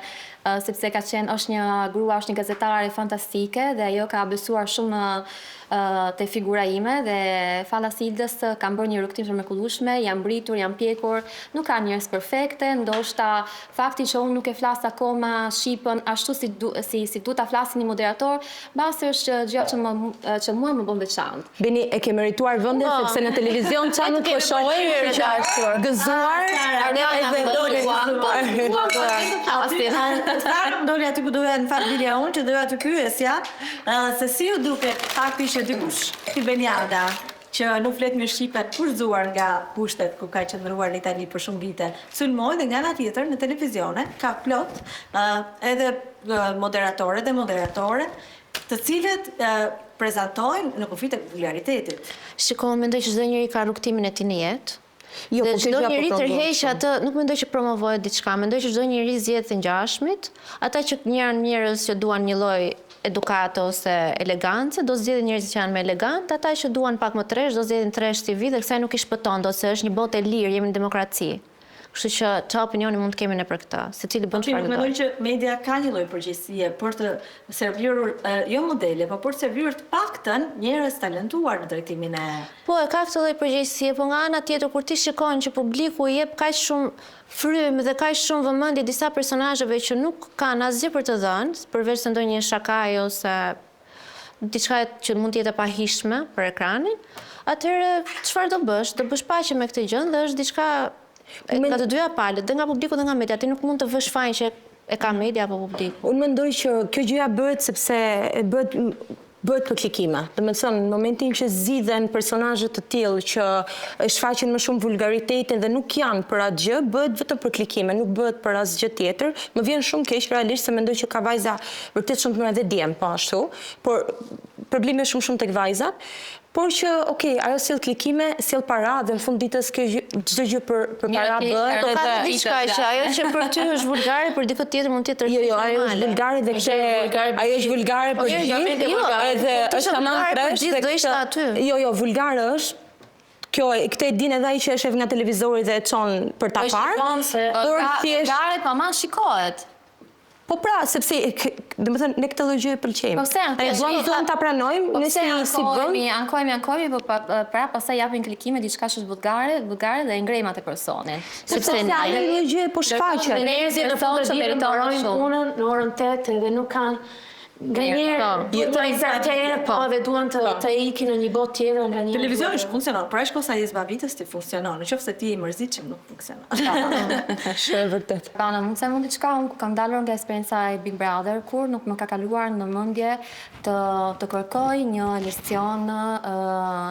Speaker 7: sepse ka qenë është një grua, është një gazetare fantastike dhe ajo ka besuar shumë te figura ime dhe fala Sildës kam bërë një rrugëtim të mrekullueshme, jam rritur, jam pjekur, nuk ka njerëz perfekte, ndoshta fakti që unë nuk e flas akoma shqipën ashtu si du, si si duhet ta flasi një moderator, mbase është gjëja që më që mua më bën veçantë.
Speaker 5: Beni e ke merituar vendin
Speaker 6: Po.
Speaker 5: sepse në televizion ça nuk po shohim që gëzuar edhe doli
Speaker 3: Aty, Sara më doli aty ku doja në fakt dilja unë, që doja të pyesja, se si ju duket fakti që dikush si Beniada, që nuk flet mirë shqipe, kurzuar nga kushtet ku ka qëndruar në Itali për shumë vite, sulmoi dhe nga ana tjetër në televizione ka plot edhe moderatore dhe moderatore, të cilët prezantojnë në kufit e popularitetit.
Speaker 6: Shiko, unë mendoj që çdo njeri ka rrugëtimin e tij në jetë.
Speaker 5: Jo,
Speaker 6: dhe
Speaker 5: po kjo
Speaker 6: çdo
Speaker 5: gjë po
Speaker 6: njeri
Speaker 5: promovohet
Speaker 6: tërheq
Speaker 5: shumë.
Speaker 6: atë, nuk mendoj që promovohet diçka, mendoj që çdo njeri zgjedh të ngjashmit, ata që janë njerëz që duan një lloj edukate ose elegance, do zgjedhin njerëz që janë më elegant, ata që duan pak më tresh, do zgjedhin tresh TV dhe kësaj nuk i shpëton dot se është një botë e lirë, jemi në demokraci. Kështu që çfarë opinioni mund të kemi ne për këtë? Secili bën
Speaker 3: Ti
Speaker 6: çfarë
Speaker 3: nuk
Speaker 6: do.
Speaker 3: mendoj që media ka një lloj përgjegjësie për të servirur jo modele, po për të servirur të paktën njerëz talentuar në drejtimin e
Speaker 6: Po, e ka këtë lloj përgjegjësie, po nga ana tjetër kur ti shikon që publiku i jep kaq shumë frymë dhe kaq shumë vëmendje disa personazheve që nuk kanë asgjë për të dhënë, përveç se ndonjë shakaj ose diçka që mund të jetë e pahishme për ekranin, atëherë çfarë do bësh? Do bësh paqe me këtë gjë dhe është diçka nga të dyja palët, dhe nga publiku dhe nga media. Ti nuk mund të vësh fajin që e ka media apo publiku.
Speaker 5: Unë mendoj që kjo gjëja bëhet sepse e bëhet Bëhet për klikime. Domethënë, në momentin që zgjidhen personazhe të tillë që shfaqin më shumë vulgaritetin dhe nuk janë për atë gjë, bëhet vetëm për klikime, nuk bëhet për asgjë tjetër. Më vjen shumë keq realisht se mendoj që ka vajza vërtet shumë të mira dhe djem po ashtu, por problemi është më shumë tek vajzat. Por që, ok, ajo sjell klikime, sjell para dhe në fund ditës kjo gjë, çdo gjë për për para bëhet
Speaker 6: Po ka
Speaker 5: edhe
Speaker 6: diçka që ajo që për ty është vulgare, për dikë tjetër mund të jetë
Speaker 5: Jo, jo, ajo është vulgare dhe
Speaker 6: normale.
Speaker 5: këtë ajo është vulgare për
Speaker 6: Jo, jo,
Speaker 5: gjithë,
Speaker 6: jo,
Speaker 5: edhe
Speaker 6: po të
Speaker 5: është
Speaker 6: ishte
Speaker 5: tamam
Speaker 6: vulgare për
Speaker 5: trash
Speaker 6: gjithë,
Speaker 5: dhe
Speaker 6: do ishte
Speaker 5: këtë
Speaker 6: aty.
Speaker 5: Jo, jo, vulgare është. Kjo këtë e din edhe ai që e shef nga televizori dhe e çon për ta
Speaker 9: Po e
Speaker 5: parë.
Speaker 9: shikon se
Speaker 5: Por thjesht
Speaker 7: Vulgare, pa ma shikohet.
Speaker 5: Po pra, sepse, domethënë, ne këtë lloj gjëje pëlqejmë.
Speaker 7: Po pse
Speaker 5: Ne duam duam ta pranojmë,
Speaker 7: Po
Speaker 5: ne si si vend.
Speaker 7: Ankohemi, ankohemi, po pa, pra pastaj japin klikime diçka që është vulgare, vulgare dhe e ngrejmë atë personin.
Speaker 5: Sepse ajo lloj gjëje po shfaqet.
Speaker 9: Njerëzit në fund të ditës mbarojnë punën në orën 8 edhe nuk kanë nganjëherë
Speaker 7: Po.
Speaker 9: të entertain, po edhe duan të të ikin në një botë tjetër nganjëherë.
Speaker 3: Televizioni është funksionon, por është kosa e zbavitës ti funksionon. Në qoftë se ti je i mërzitshëm nuk funksionon.
Speaker 5: Është e vërtetë.
Speaker 7: Bana, mund të them diçka, unë kam dalur nga eksperienca e Big Brother, kur nuk më ka kaluar në mendje të të kërkoj një emision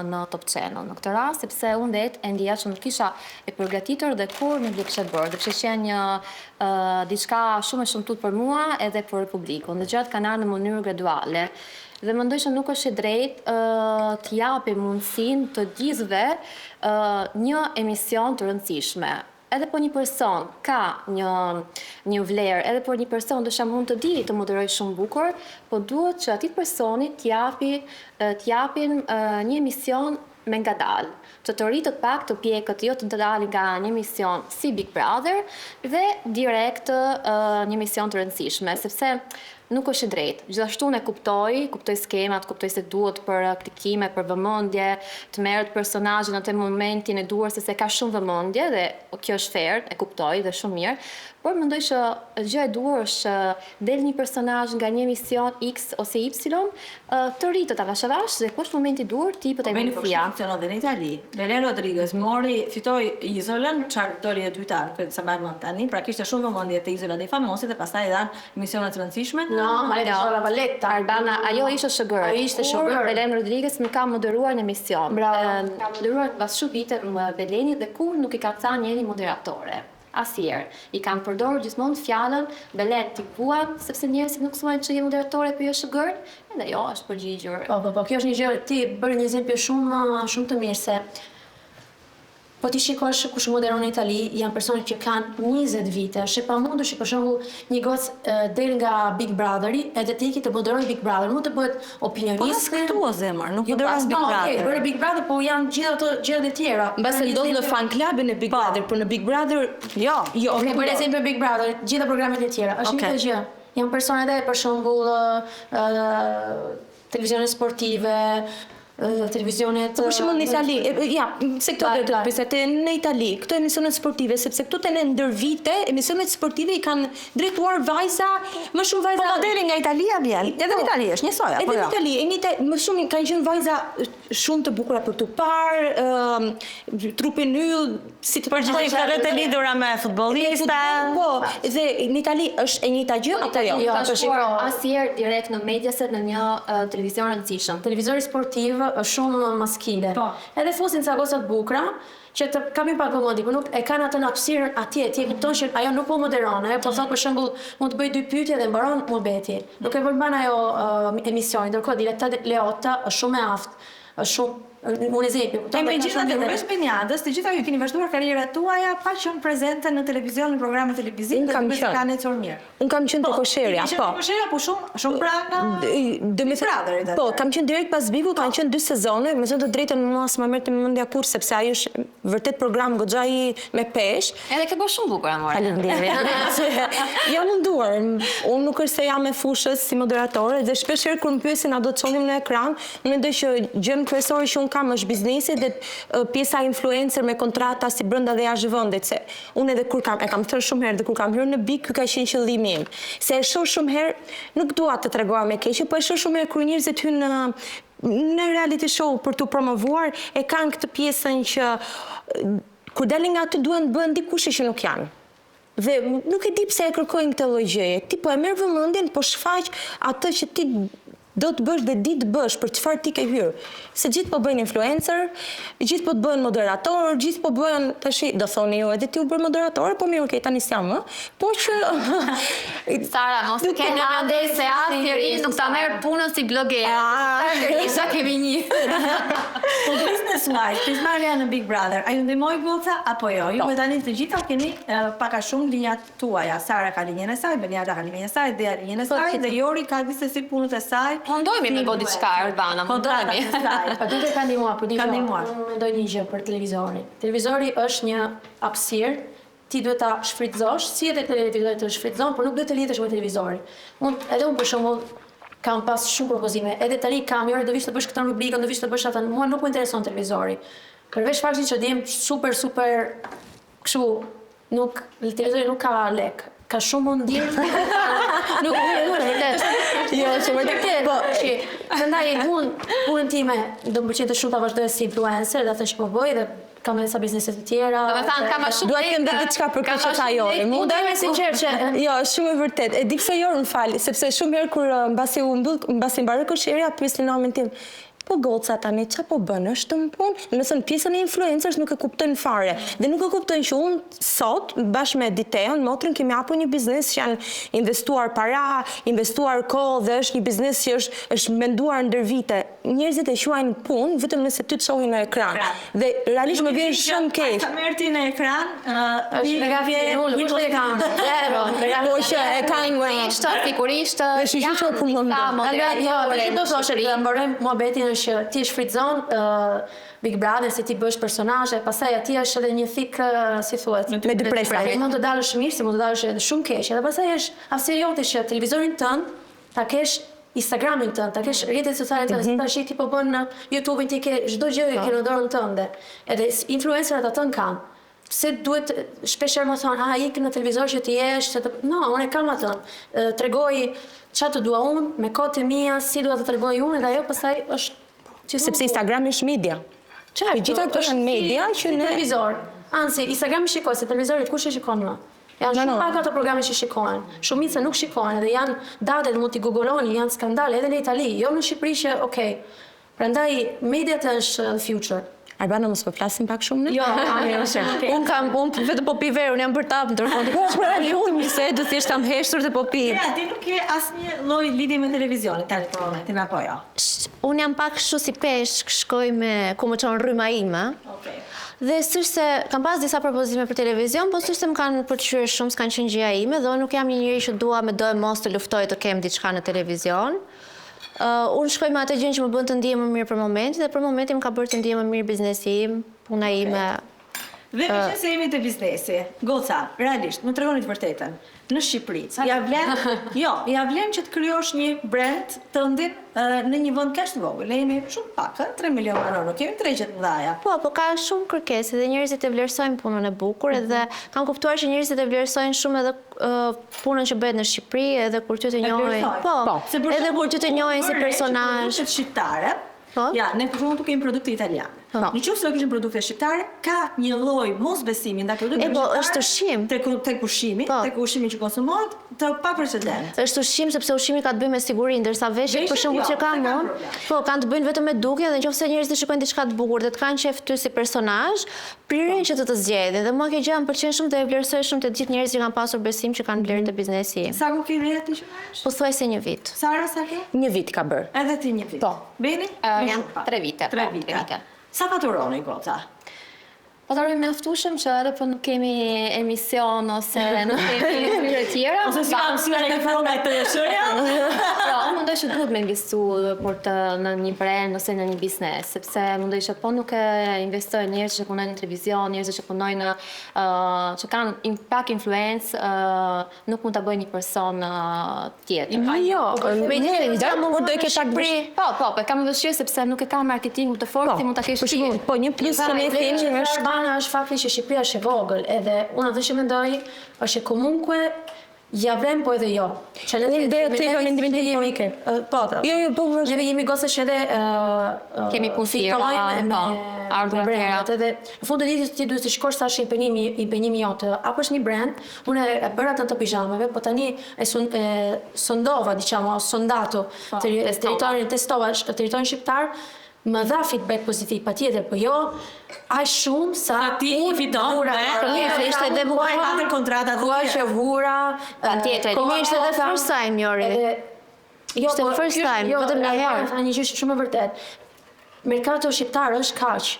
Speaker 7: në Top Channel në këtë rast, sepse unë vetë e ndjeja që nuk isha e përgatitur dhe kur nuk do kisha bërë, do kishte qenë një diçka shumë e shëmtuar për mua edhe për publikun. Dhe gjërat kanë ardhur në mënyrë graduale. Dhe mendoj që nuk është e drejtë të japim mundësinë të gjithëve një emision të rëndësishme. Edhe po një person ka një një vlerë, edhe po një person ndoshta mund të di të moderojë shumë bukur, po duhet që atij personi t'japi t'japin një emision me ngadalë, që të rritet pak, të pjekët, jo të dalin nga një emision si Big Brother dhe direkt një emision të rëndësishme, sepse nuk është e drejtë. Gjithashtu unë e kuptoj, kuptoj skemat, kuptoj se duhet për klikime, për vëmendje, të merret personazhi në atë momentin e duhur sepse ka shumë vëmendje dhe kjo është fair, e kuptoj dhe shumë mirë, por mendoj që gjë e duhur është që del një personazh nga një emision X ose Y, të rritet avash avash dhe ku është momenti i duhur të jepet
Speaker 3: Po
Speaker 7: ai
Speaker 3: Beni po
Speaker 7: mundësia.
Speaker 3: funksionon dhe në Itali. Belen Rodriguez mori, fitoi Izolën, çfarë doli e dyta, nuk e sa mbaj mend tani, pra kishte shumë vëmendje te Izola dei Famosi dhe pastaj i dhan emisione të rëndësishme.
Speaker 9: No, ma le la Valletta.
Speaker 7: Arbana, ajo ishte showgirl.
Speaker 9: Ajo ishte
Speaker 7: Kur
Speaker 9: showgirl.
Speaker 7: Belen Rodriguez më ka moderuar në emision.
Speaker 9: Bravo.
Speaker 7: Ka moderuar mbas shumë vite më Beleni dhe kur nuk i ka thënë njeri moderatore. Asnjëherë. I kanë përdorur gjithmonë fjalën Belen ti vuan sepse njerëzit nuk thuajnë që je moderatore po jo showgirl, edhe jo është përgjigjur.
Speaker 9: Po, po, po, kjo është një gjë, ti bëre një exempje shumë shumë të mirë se po ti shikosh kush moderon në Itali, janë persona që kanë 20 vite. Është e pamundur që për shembull një gocë del nga Big Brotheri edhe të iki të moderojë Big Brother, mund të bëhet opinioniste.
Speaker 3: Po as këtu o zemër, nuk
Speaker 9: Jo,
Speaker 3: moderon
Speaker 9: pas,
Speaker 3: Big
Speaker 9: no,
Speaker 3: Brother.
Speaker 9: Okej, bëre Big Brother, po janë gjithë ato gjërat e tjera.
Speaker 5: Mbase ndodh në fan clubin e Big Brother, por në Big Brother
Speaker 3: Jo.
Speaker 5: jo,
Speaker 9: Okej, për exemplo Big Brother, gjitha programet e tjera. Është
Speaker 3: Okej.
Speaker 9: një gjë. Janë persona edhe për shembull ë televizione sportive, televizionet
Speaker 5: Po për shembull në Itali, ja, se këto do të
Speaker 9: Ba,
Speaker 5: pyesja te në Itali, këto emisionet sportive, sepse këtu te ne ndër vite emisionet sportive i kanë drejtuar vajza, më shumë vajza
Speaker 3: Po modeli nga Italia vjen. Edhe në Itali është njësoj apo
Speaker 5: Edhe në
Speaker 3: jo?
Speaker 5: Itali, e njëjta, më shumë kanë qenë vajza shumë të bukura për t'u parë, ëm trupin yll, si të
Speaker 3: Përgjithësisht edhe të lidhura me futbollista.
Speaker 5: Po, dhe në Itali është e njëjta gjë apo jo?
Speaker 9: Jo,
Speaker 7: Ka
Speaker 9: është
Speaker 7: shkuar
Speaker 9: shiko.
Speaker 7: asnjëherë direkt në Mediaset në një televizion rëndësishëm.
Speaker 9: Televizori sportiv është shumë maskile.
Speaker 3: Po.
Speaker 9: Edhe fusin ca goca të bukura që të kapin pak vëmendje, por nuk e kanë atë në hapësirën atje, ti e kupton që ajo nuk po moderon, ajo po thot për shembull mund të bëj dy pyetje dhe mbaron muhabeti. Nuk e përmban ajo uh, emisioni, ndërkohë Diletta Leotta është shumë e aftë, është shumë unë e zejpi,
Speaker 3: E
Speaker 9: kupton?
Speaker 3: me
Speaker 9: dhe ka
Speaker 3: gjitha
Speaker 9: shumë
Speaker 3: të
Speaker 9: vete.
Speaker 3: përveç Beniadës, të gjitha ju keni vazhduar karrierat tuaja pa qenë prezente në televizion, në programe televizive,
Speaker 5: Unë kam
Speaker 3: dhe duket se
Speaker 5: qenë.
Speaker 3: kanë ecur mirë.
Speaker 5: Unë kam qenë te kosherja,
Speaker 3: Ti
Speaker 5: po.
Speaker 3: Te kosherja, po shumë shumë pranë
Speaker 5: Do
Speaker 3: Big
Speaker 5: me thënë,
Speaker 3: Brotherit
Speaker 5: po,
Speaker 3: atëherë.
Speaker 5: kam qenë direkt pas Bigu, kanë qenë dy sezone, me thënë të drejtën mua s'ma merrte mendja kurrë sepse ai është vërtet program goxha i me peshë.
Speaker 7: Edhe ke bërë shumë bukur amore.
Speaker 5: Faleminderit. Jam munduar. Unë nuk është se jam e fushës si moderatore dhe shpesh herë kur më pyesin a do të shohim në ekran, unë mendoj që gjën kryesore që unë kam është biznesi dhe pjesa influencer me kontrata si brenda dhe jashtë vendit, se unë edhe kur kam e kam thënë shumë herë dhe kur kam hyrë në Big, ky ka qenë qëllimi im. Se e shoh shumë herë, nuk dua të tregohem me keqe, po e shoh shumë herë kur njerëzit hyjnë në në reality show për t'u promovuar, e kanë këtë pjesën që kur dalin nga aty duan të bëhen dikush që nuk janë. Dhe nuk e di pse e kërkojnë këtë lloj gjëje. Ti po e merr vëmendjen, po shfaq atë që ti Do të bësh dhe di të bësh për çfarë ti ke hyrë. Se gjithë po bëjnë influencer, gjithë po të bëhen moderator, gjithë po bëhen tashi do thoni ju edhe ti u bërë moderatore, po mirë, okay, tani s'jam më. Po që
Speaker 7: Sara, mos e ke në mendje se asnjëri nuk ta merr punën si bloger. Isha kemi një.
Speaker 3: Po business wise, pjesëmarrja në Big Brother, a ju ndihmoi goca apo jo? Ju tani të gjitha keni pak a shumë linjat tuaja. Sara ka linjën e saj, Beniada ka linjën e saj, Dea linjën e po, saj dhe Jori ka gjithsesi punët e saj.
Speaker 7: Po mundohemi me bo diçka Arbana, mundohemi.
Speaker 9: Po duhet ka ndihmuar, po ka ndihmuar. Unë mendoj një gjë për televizorin. Televizori është një hapësirë ti duhet ta shfrytëzosh, si edhe televizori të shfrytëzon, por nuk duhet të lidhesh me televizorin. Unë edhe unë për shembull kam pas shumë propozime, edhe tani kam, Jori do vish të bësh këtë rubrikën, do vish të bësh atë, mua nuk më intereson televizori. Përveç faktit që ndihem super super kështu Nuk, televizori nuk ka lek. Ka shumë mundim. nuk është vërtet.
Speaker 5: Jo, është vërtet.
Speaker 9: Po, që, prandaj unë punën time do më pëlqente shumë ta vazhdoj si influencer dhe atë që po bëj dhe kam edhe sa biznese të tjera.
Speaker 7: Do të thënë ka më shumë.
Speaker 5: Dua të them dhe diçka për këtë që tha Jori.
Speaker 9: Mund të jem e sinqertë që
Speaker 5: Jo, është shumë e vërtetë. E di pse Jori, më fal, sepse shumë herë kur mbasi u mbyll, mbasi mbaroi Kosherja, pyesin namin tim. Po goca tani ça po bën është në punë? Domethënë pjesën e influencers nuk e kuptojnë fare dhe nuk e kuptojnë që unë sot bashkë me Diteon, motrën kemi hapur një biznes që janë investuar para, investuar kohë dhe është një biznes që është është menduar ndër vite. Njerëzit e quajnë punë vetëm nëse ty të shohin në ekran. Dhe realisht më vjen shumë keq.
Speaker 3: Sa merr ti në ekran,
Speaker 9: është nga vjen unë, nuk e kam. Zero.
Speaker 5: Po që e kanë
Speaker 7: Sigurisht, sigurisht.
Speaker 5: Dhe shyqyr që po punon.
Speaker 9: Jo, do thoshe të mbarojmë muhabetin është që ti shfrytëzon Big Brother se ti bësh personazhe, pastaj aty është edhe një thik, si thuhet,
Speaker 5: me dy presa.
Speaker 9: Mund të dalësh mirë, si mund të dalësh edhe shumë keq. Edhe pastaj është aftësia jote që televizorin tënd ta kesh Instagramin tënd, ta kesh rrjetet sociale tënde, mm -hmm. tash ti po bën në YouTube-in ti ke çdo gjë e ke në dorën tënde. Edhe influencerat atë kanë. Pse duhet shpesh herë më thonë, "A ik në televizor që ti jesh, se të..." No, unë e kam atë. Tregoj çfarë të dua unë, me kohët e mia, si dua të tregoj unë, dhe ajo pastaj është
Speaker 5: që sepse Instagrami është media.
Speaker 9: Çfarë?
Speaker 5: Të gjitha këto janë media që
Speaker 9: ne televizor. Ansi, Instagrami shikoj se televizori kush e shikon më? Janë shumë pak ato programe që shikohen. Shumica nuk shikohen dhe janë datet mund t'i googoloni, janë skandale edhe në Itali, jo në Shqipëri që okay. Prandaj mediat është future.
Speaker 5: Arbana, mos po flasim pak shumë ne?
Speaker 9: Jo,
Speaker 8: unë kam, unë vetëm po pi verë, unë jam bërë tapë ndërkohë. Po, pra, unë bisedë, thjesht kam heshtur dhe po pi.
Speaker 3: Ja, ti nuk ke asnjë lloj lidhje me televizionin tani për momentin apo jo?
Speaker 6: Unë jam pak kështu si peshk, shkoj me ku më çon rryma ime.
Speaker 3: Okej.
Speaker 6: Dhe s'është se kam pas disa propozime për televizion, po s'është se më kanë pëlqyer shumë, s'kanë qenë gjëja ime dhe unë nuk jam një njeri që dua me doemos të luftoj të kem diçka në televizion. Uh, unë shkoj me atë gjën që më bën të ndihem më mirë për momentin dhe për momentin më ka bërë të ndihem më mirë biznesi im, puna ime.
Speaker 3: Dhe meqenëse jemi te biznesi, goca, realisht, më tregoni të vërtetën. Në Shqipëri, ja vlen, jo, ja vlen që të krijosh një brand tëndin në një vend kaq të vogël. Ne jemi shumë pak, ë, 3 milion banorë, nuk kemi tregje të mëdha.
Speaker 6: Po, po ka shumë kërkesë dhe njerëzit e vlerësojnë punën e bukur edhe kam kuptuar që njerëzit e vlerësojnë shumë edhe punën që bëhet në Shqipëri, edhe kur ty të njohin. Po,
Speaker 5: po.
Speaker 6: edhe kur ty të njohin si personazh.
Speaker 3: Produktet shqiptare,
Speaker 6: Po.
Speaker 3: Ja, ne për shembull kemi produkte italiane.
Speaker 6: Po.
Speaker 3: Në qoftë se do kishim produkte shqiptare, ka një lloj mosbesimi ndaj produkteve
Speaker 6: E, po,
Speaker 3: shqiptare.
Speaker 6: është ushqim.
Speaker 3: Tek tek ushqimi,
Speaker 6: Po.
Speaker 3: tek ushqimi që konsumohet, të paprecedent.
Speaker 6: Është ushqim sepse ushqimi ka të bëjë me siguri, ndërsa veshjet për
Speaker 3: Veshjet
Speaker 6: shembull
Speaker 3: jo,
Speaker 6: që kam
Speaker 3: s'e kanë
Speaker 6: unë,
Speaker 3: problem.
Speaker 6: po kanë të bëjnë vetëm me dukjen dhe nëse njerëzit shikojnë diçka të bukur dhe të kanë qejf ty si personazh, priren që të të zgjedhin. Dhe mua kjo gjë më pëlqen shumë dhe e vlerësoj shumë te të gjithë njerëzit që kanë pasur besim që kanë blerë te biznesi im.
Speaker 3: Sa kohë ke blerë ti që marrësh?
Speaker 6: Pothuajse një vit.
Speaker 3: Sara sa ke?
Speaker 5: Një vit ka bërë.
Speaker 3: Edhe ti një vit.
Speaker 5: Po.
Speaker 3: Beni?
Speaker 7: Uh,
Speaker 3: Më
Speaker 7: janë
Speaker 3: shumë pak.
Speaker 7: 3 vite.
Speaker 3: Tre
Speaker 7: po,
Speaker 3: vite.
Speaker 7: tre vite.
Speaker 3: Sa faturoni goca?
Speaker 7: Faturojmë mjaftueshëm që edhe po nuk kemi emision ose nuk kemi mënyra të tjera.
Speaker 3: Ose si kam si kanë fillon nga TSH-ja?
Speaker 7: Pra, unë mendoj që duhet me investu për të në një brand ose në një biznes, sepse mendoj që po nuk e investojnë njerëz që punojnë në televizion, njerëz që punojnë në ë që kanë in, pak influencë, ë nuk mund ta bëjë një person ë, tjetër.
Speaker 5: Jo,
Speaker 6: Me
Speaker 5: ne
Speaker 6: një
Speaker 5: por do e kesh pak
Speaker 7: Shqipëri. Po, po, po e kam vështirë sepse nuk e ka marketingu të fortë si mund ta kesh
Speaker 5: Për shembull, po një plus që ne themi është
Speaker 9: Arbana është fakti që Shqipëria është e vogël, edhe unë atë që mendoj është që comunque Ja vlen po edhe jo.
Speaker 5: Që unë do të them mendimin tim po ike.
Speaker 9: Po.
Speaker 5: Jo, jo, po
Speaker 9: vazhdo. Neve jemi goca që edhe
Speaker 7: kemi punë tjera, po, ardhur
Speaker 9: tjera. Edhe në fund të ditës ti duhet të shikosh sa është impenjimi, impenjimi jot. Apo është një brand, unë e bëra atë të pizhameve, po tani e, sun, e sondova, diciamo, sondato po, territorin, testova territorin shqiptar, Më dha feedback pozitiv patjetër, po jo aq shumë sa
Speaker 3: ti i fiton
Speaker 9: vura.
Speaker 7: Po mirë, se ishte edhe
Speaker 3: bukur katër kontrata
Speaker 9: të tjera. Koha që vura,
Speaker 7: patjetër. Po mirë, ishte edhe first time Jori.
Speaker 9: Edhe
Speaker 7: jo, ishte po, first time,
Speaker 9: jo,
Speaker 7: vetëm një herë.
Speaker 9: Tha një gjë shumë e vërtetë. Merkato shqiptar është kaq.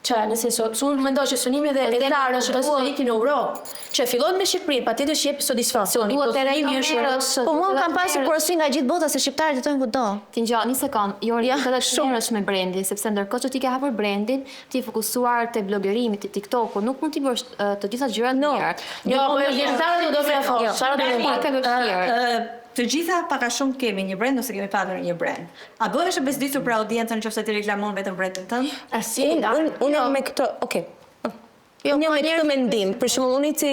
Speaker 9: Që nëse sot, unë mendoj që synimi dhe e Zarës është të ikin në Europë, që fillon me Shqipërinë, patjetër që jep satisfaksion.
Speaker 7: Duhet
Speaker 9: të rejmi është
Speaker 6: Po mua kam pasur porosi nga gjithë bota se shqiptarët jetojnë kudo.
Speaker 7: Ti ngjo, një sekond, Jori, ja, këtë të merresh me brandin, sepse ndërkohë që ti ke hapur brandin, ti je fokusuar te blogerimi, te TikToku, nuk mund t'i bësh të gjitha gjërat
Speaker 5: no.
Speaker 7: mirë.
Speaker 9: Jo, po jo, Sara do të thosh, Sara do
Speaker 7: të thosh.
Speaker 3: Të gjitha pak a shumë kemi një brand ose kemi patur një brand. A bëhesh e bezdisur për audiencën nëse ti reklamon vetëm brandin tënd?
Speaker 5: Si, unë unë unë jam me këtë, okay. Jo, unë jam me këtë mendim. Për shembull, unë ci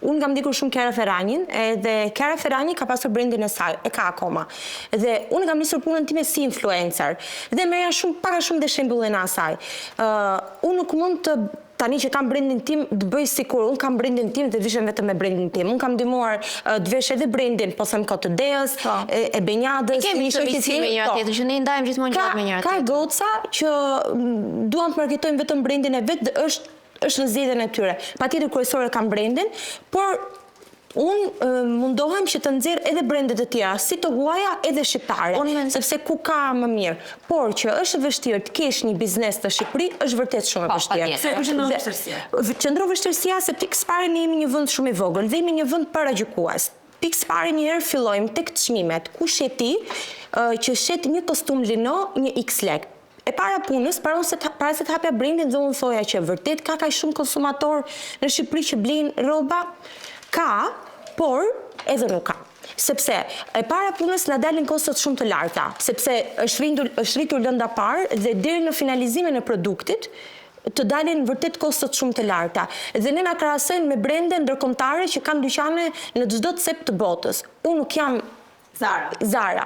Speaker 5: unë kam ndjekur shumë Chiara Ferragnin, edhe Chiara Ferragni ka pasur brandin e saj, e ka akoma. Dhe unë kam nisur punën time si influencer. Dhe merrja shumë pak a shumë dhe shembullin e asaj. Ë, unë nuk mund të Tani që kam brendin tim, të bëj sikur unë kam brendin tim dhe vishem vetëm me brendin tim. Unë kam ndihmuar të vesh edhe brendin, po them kot të Deës, po. e, e Benjadës,
Speaker 6: e kemi një shoqe si me njëra po. tjetrën, që ne ndajmë gjithmonë gjërat me njëra
Speaker 5: tjetrën. Ka goca që mm, duan të marketojnë vetëm brendin e vet dhe është është në zgjedhjen e tyre. Patjetër kryesore kam brendin, por Unë mundohem që të nxjerr edhe brende të tjera, si të huaja edhe shqiptare, sepse ku ka më mirë. Por që është e vështirë të kesh një biznes në Shqipëri, është vërtet shumë e
Speaker 7: po,
Speaker 5: vështirë.
Speaker 3: Pse ku qëndron vështirësia?
Speaker 5: Qëndron vështirësia se pikë së pari ne jemi një vend shumë i vogël dhe jemi një vend paragjykues. Pikë së pari një herë fillojmë tek çmimet. Kush je ti që shet një kostum lino një X lek? E para punës, para se të, para se të hapja brendin dhe unë thoja që vërtet ka kaq shumë konsumatorë në Shqipëri që blejnë rroba, ka, por edhe nuk ka. Sepse e para punës na dalin kostot shumë të larta, sepse është rritur është rritur lënda parë dhe deri në finalizimin e produktit të dalin vërtet kostot shumë të larta. Dhe ne na krahasojnë me brende ndërkombëtare që kanë dyqane në çdo cep të botës. Unë nuk jam
Speaker 3: Zara.
Speaker 5: Zara.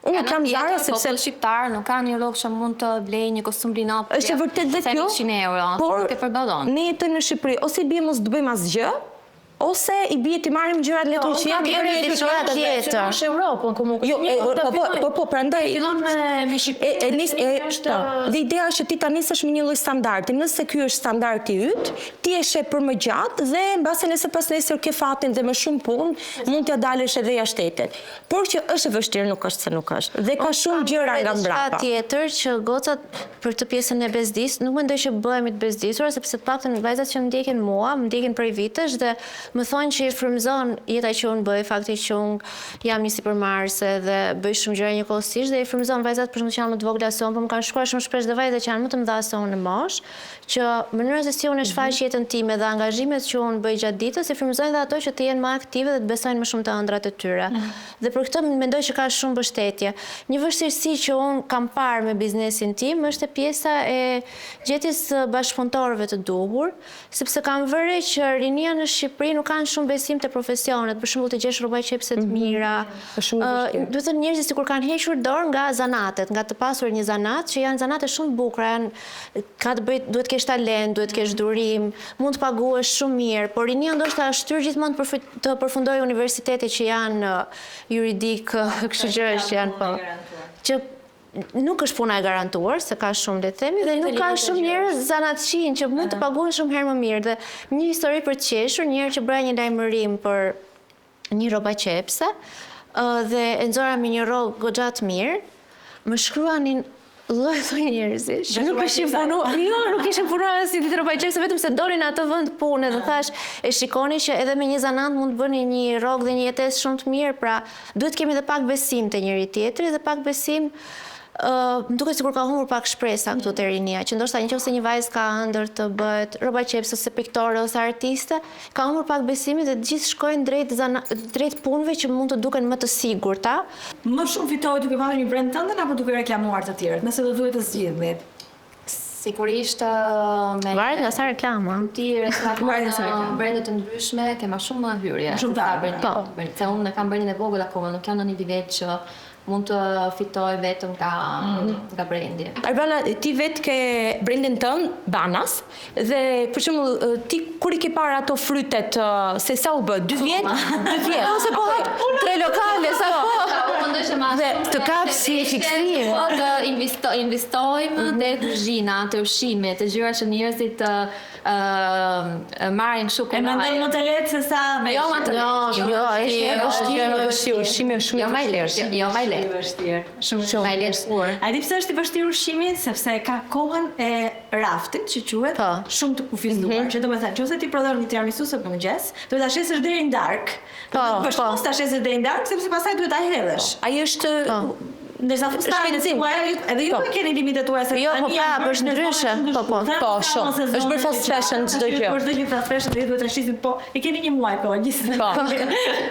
Speaker 5: Unë nuk jam Zara sepse
Speaker 7: populli shqiptar nuk ka një rrogë që mund të blejë një kostum lino
Speaker 5: për Është e vërtetë dhe kjo.
Speaker 7: 100 euro,
Speaker 5: por
Speaker 7: nuk e përballon.
Speaker 5: Ne jetojmë në Shqipëri, ose i bie mos të bëjmë asgjë, ose i bie t'i marrim gjërat nga Turqia,
Speaker 9: jo,
Speaker 5: të
Speaker 9: bëjmë
Speaker 6: diçka tjetër.
Speaker 9: Është Europën, ku mund.
Speaker 5: Jo, po po po, po prandaj
Speaker 9: fillon me me Shqipërinë.
Speaker 5: E, e nis e është po. Dhe ideja është që ti ta nisësh me një lloj standardi. Nëse ky është standardi yt, ti e sheh për më gjatë dhe mbase nesër pasnesër ke fatin dhe me shumë punë mund t'ia dalësh edhe jashtë shtetit. Por që është e vështirë nuk është se nuk është. Dhe ka shumë gjëra nga
Speaker 6: mbrapa. Diçka tjetër që gocat për këtë pjesën e bezdis, nuk mendoj që bëhemi të bezdisura, sepse të paktën vajzat që më ndjekin mua, më ndjekin prej vitesh dhe më thonë që i frymëzon jeta që unë bëj, fakti që unë jam një sipërmarrëse dhe bëj shumë gjëra njëkohësisht dhe i frymëzon vajzat për shembull që janë më të vogla se unë, po më kanë shkruar shumë shpesh dhe vajza që janë më të mëdha se unë në moshë, që mënyra se si unë e shfaq mhm. jetën time dhe angazhimet që unë bëj gjatë ditës i frymëzojnë dhe ato që të jenë më aktive dhe të besojnë më shumë te ëndrrat e tyre. Mhm. Dhe për këtë mendoj që ka shumë mbështetje. Një vështirësi që unë kam parë me biznesin tim është e pjesa e gjetjes së bashkëpunëtorëve të duhur, sepse kam vënë re që rinia në Shqipëri nuk kanë shumë besim te profesionet, për shembull të gjesh rrobaqepëse të mhm. mira.
Speaker 5: Është shumë e vështirë.
Speaker 6: Do të thënë njerëzit sikur kanë hequr dorë nga zanatet, nga të pasur një zanat, që janë zanate shumë të bukura, janë ka të bëjë, duhet të kesh talent, duhet të kesh durim, mund të paguhesh shumë mirë, por rinia ndoshta është shtyrë gjithmonë të të përfundojë universitete që janë juridik, kështu gjërash që janë po. Që nuk është puna e garantuar, se ka shumë le të themi dhe nuk ka shumë njerëz zanatçinj që mund të paguhen shumë herë më mirë dhe një histori për të qeshur, një herë që bëra një lajmërim për një rrobaqepëse dhe e nxora me një rrogë goxha të mirë, më shkruanin lloj lloj njerëzish. Nuk kishin punuar, jo, nuk kishin punuar asnjë ditë rrobaqepëse, vetëm se donin atë vend pune dhe thashë, e shikoni që edhe me një zanat mund të bëni një rrogë dhe një jetesë shumë të mirë, pra duhet të kemi dhe pak besim te njëri-tjetri dhe pak besim më duket sikur ka humbur pak shpresa këtu te rinia, që ndoshta nëse një vajzë ka ëndërr të bëhet rrobaqepëse ose piktore ose artiste, ka humbur pak besimin dhe të gjithë shkojnë drejt drejt punëve që mund të duken më të sigurta.
Speaker 3: Më shumë fitohet duke pasur një brand tëndin apo duke reklamuar të tjerët, nëse do duhet të zgjidhnit?
Speaker 7: Sigurisht me
Speaker 6: Varet nga sa reklama.
Speaker 7: Ti restoran, brende të ndryshme, ke ma shumë hyrje.
Speaker 3: Shumë të ardhura.
Speaker 7: Po. Se unë kam brendin e vogël akoma, nuk jam në një nivel që mund të fitoj vetëm nga nga brendi.
Speaker 5: Arbana, ti vetë ke brendin tënd, Banas, dhe për shembull ti kur i ke parë ato frytet se sa u bë? 2 vjet? 2 vjet.
Speaker 6: Ose po hap tre lokale sa po.
Speaker 7: Unë mendoj që ma
Speaker 6: Dhe të kap si fiksim.
Speaker 7: Po të investo, investojmë te kuzhina, te ushqimi, te gjëra që njerëzit ë marrin kështu
Speaker 3: E mendon më të lehtë se sa me
Speaker 7: Jo, më të
Speaker 6: Jo, jo, është e vështirë,
Speaker 5: e vështirë, ushqimi është shumë
Speaker 7: Jo, më lehtë. Jo, më lehtë.
Speaker 3: vështirë. Shumë
Speaker 7: Shumë më lehtë.
Speaker 3: A di pse është i vështirë ushqimi? Sepse ka kohën e raftit, që quhet,
Speaker 6: Po.
Speaker 3: shumë të kufizuar. Që do të thënë, nëse ti prodhon një tiramisu sot në mëngjes, duhet ta shesësh deri në darkë.
Speaker 6: Po,
Speaker 3: Po, mos ta shesësh deri në darkë sepse pastaj duhet ta hedhësh.
Speaker 5: Ai është
Speaker 3: Ndërsa fustanet
Speaker 5: Shpenzim.
Speaker 3: tuaja, edhe ju
Speaker 5: Po.
Speaker 3: e keni limitet tuaja se
Speaker 6: Jo,
Speaker 3: tani
Speaker 6: po
Speaker 3: janë
Speaker 6: prapë,
Speaker 3: bërë
Speaker 6: është
Speaker 3: në
Speaker 6: ndryshe.
Speaker 3: zona shumë
Speaker 6: Po, po.
Speaker 3: të
Speaker 5: Po,
Speaker 3: shkurtra,
Speaker 5: shumë.
Speaker 3: ose
Speaker 5: Është bërë
Speaker 3: zona
Speaker 5: fast
Speaker 3: të
Speaker 5: fashion çdo gjë.
Speaker 3: Është bërë çdo gjë fast fashion dhe ju duhet ta shisni, po e keni një muaj kohë gjithsesi.
Speaker 5: Po.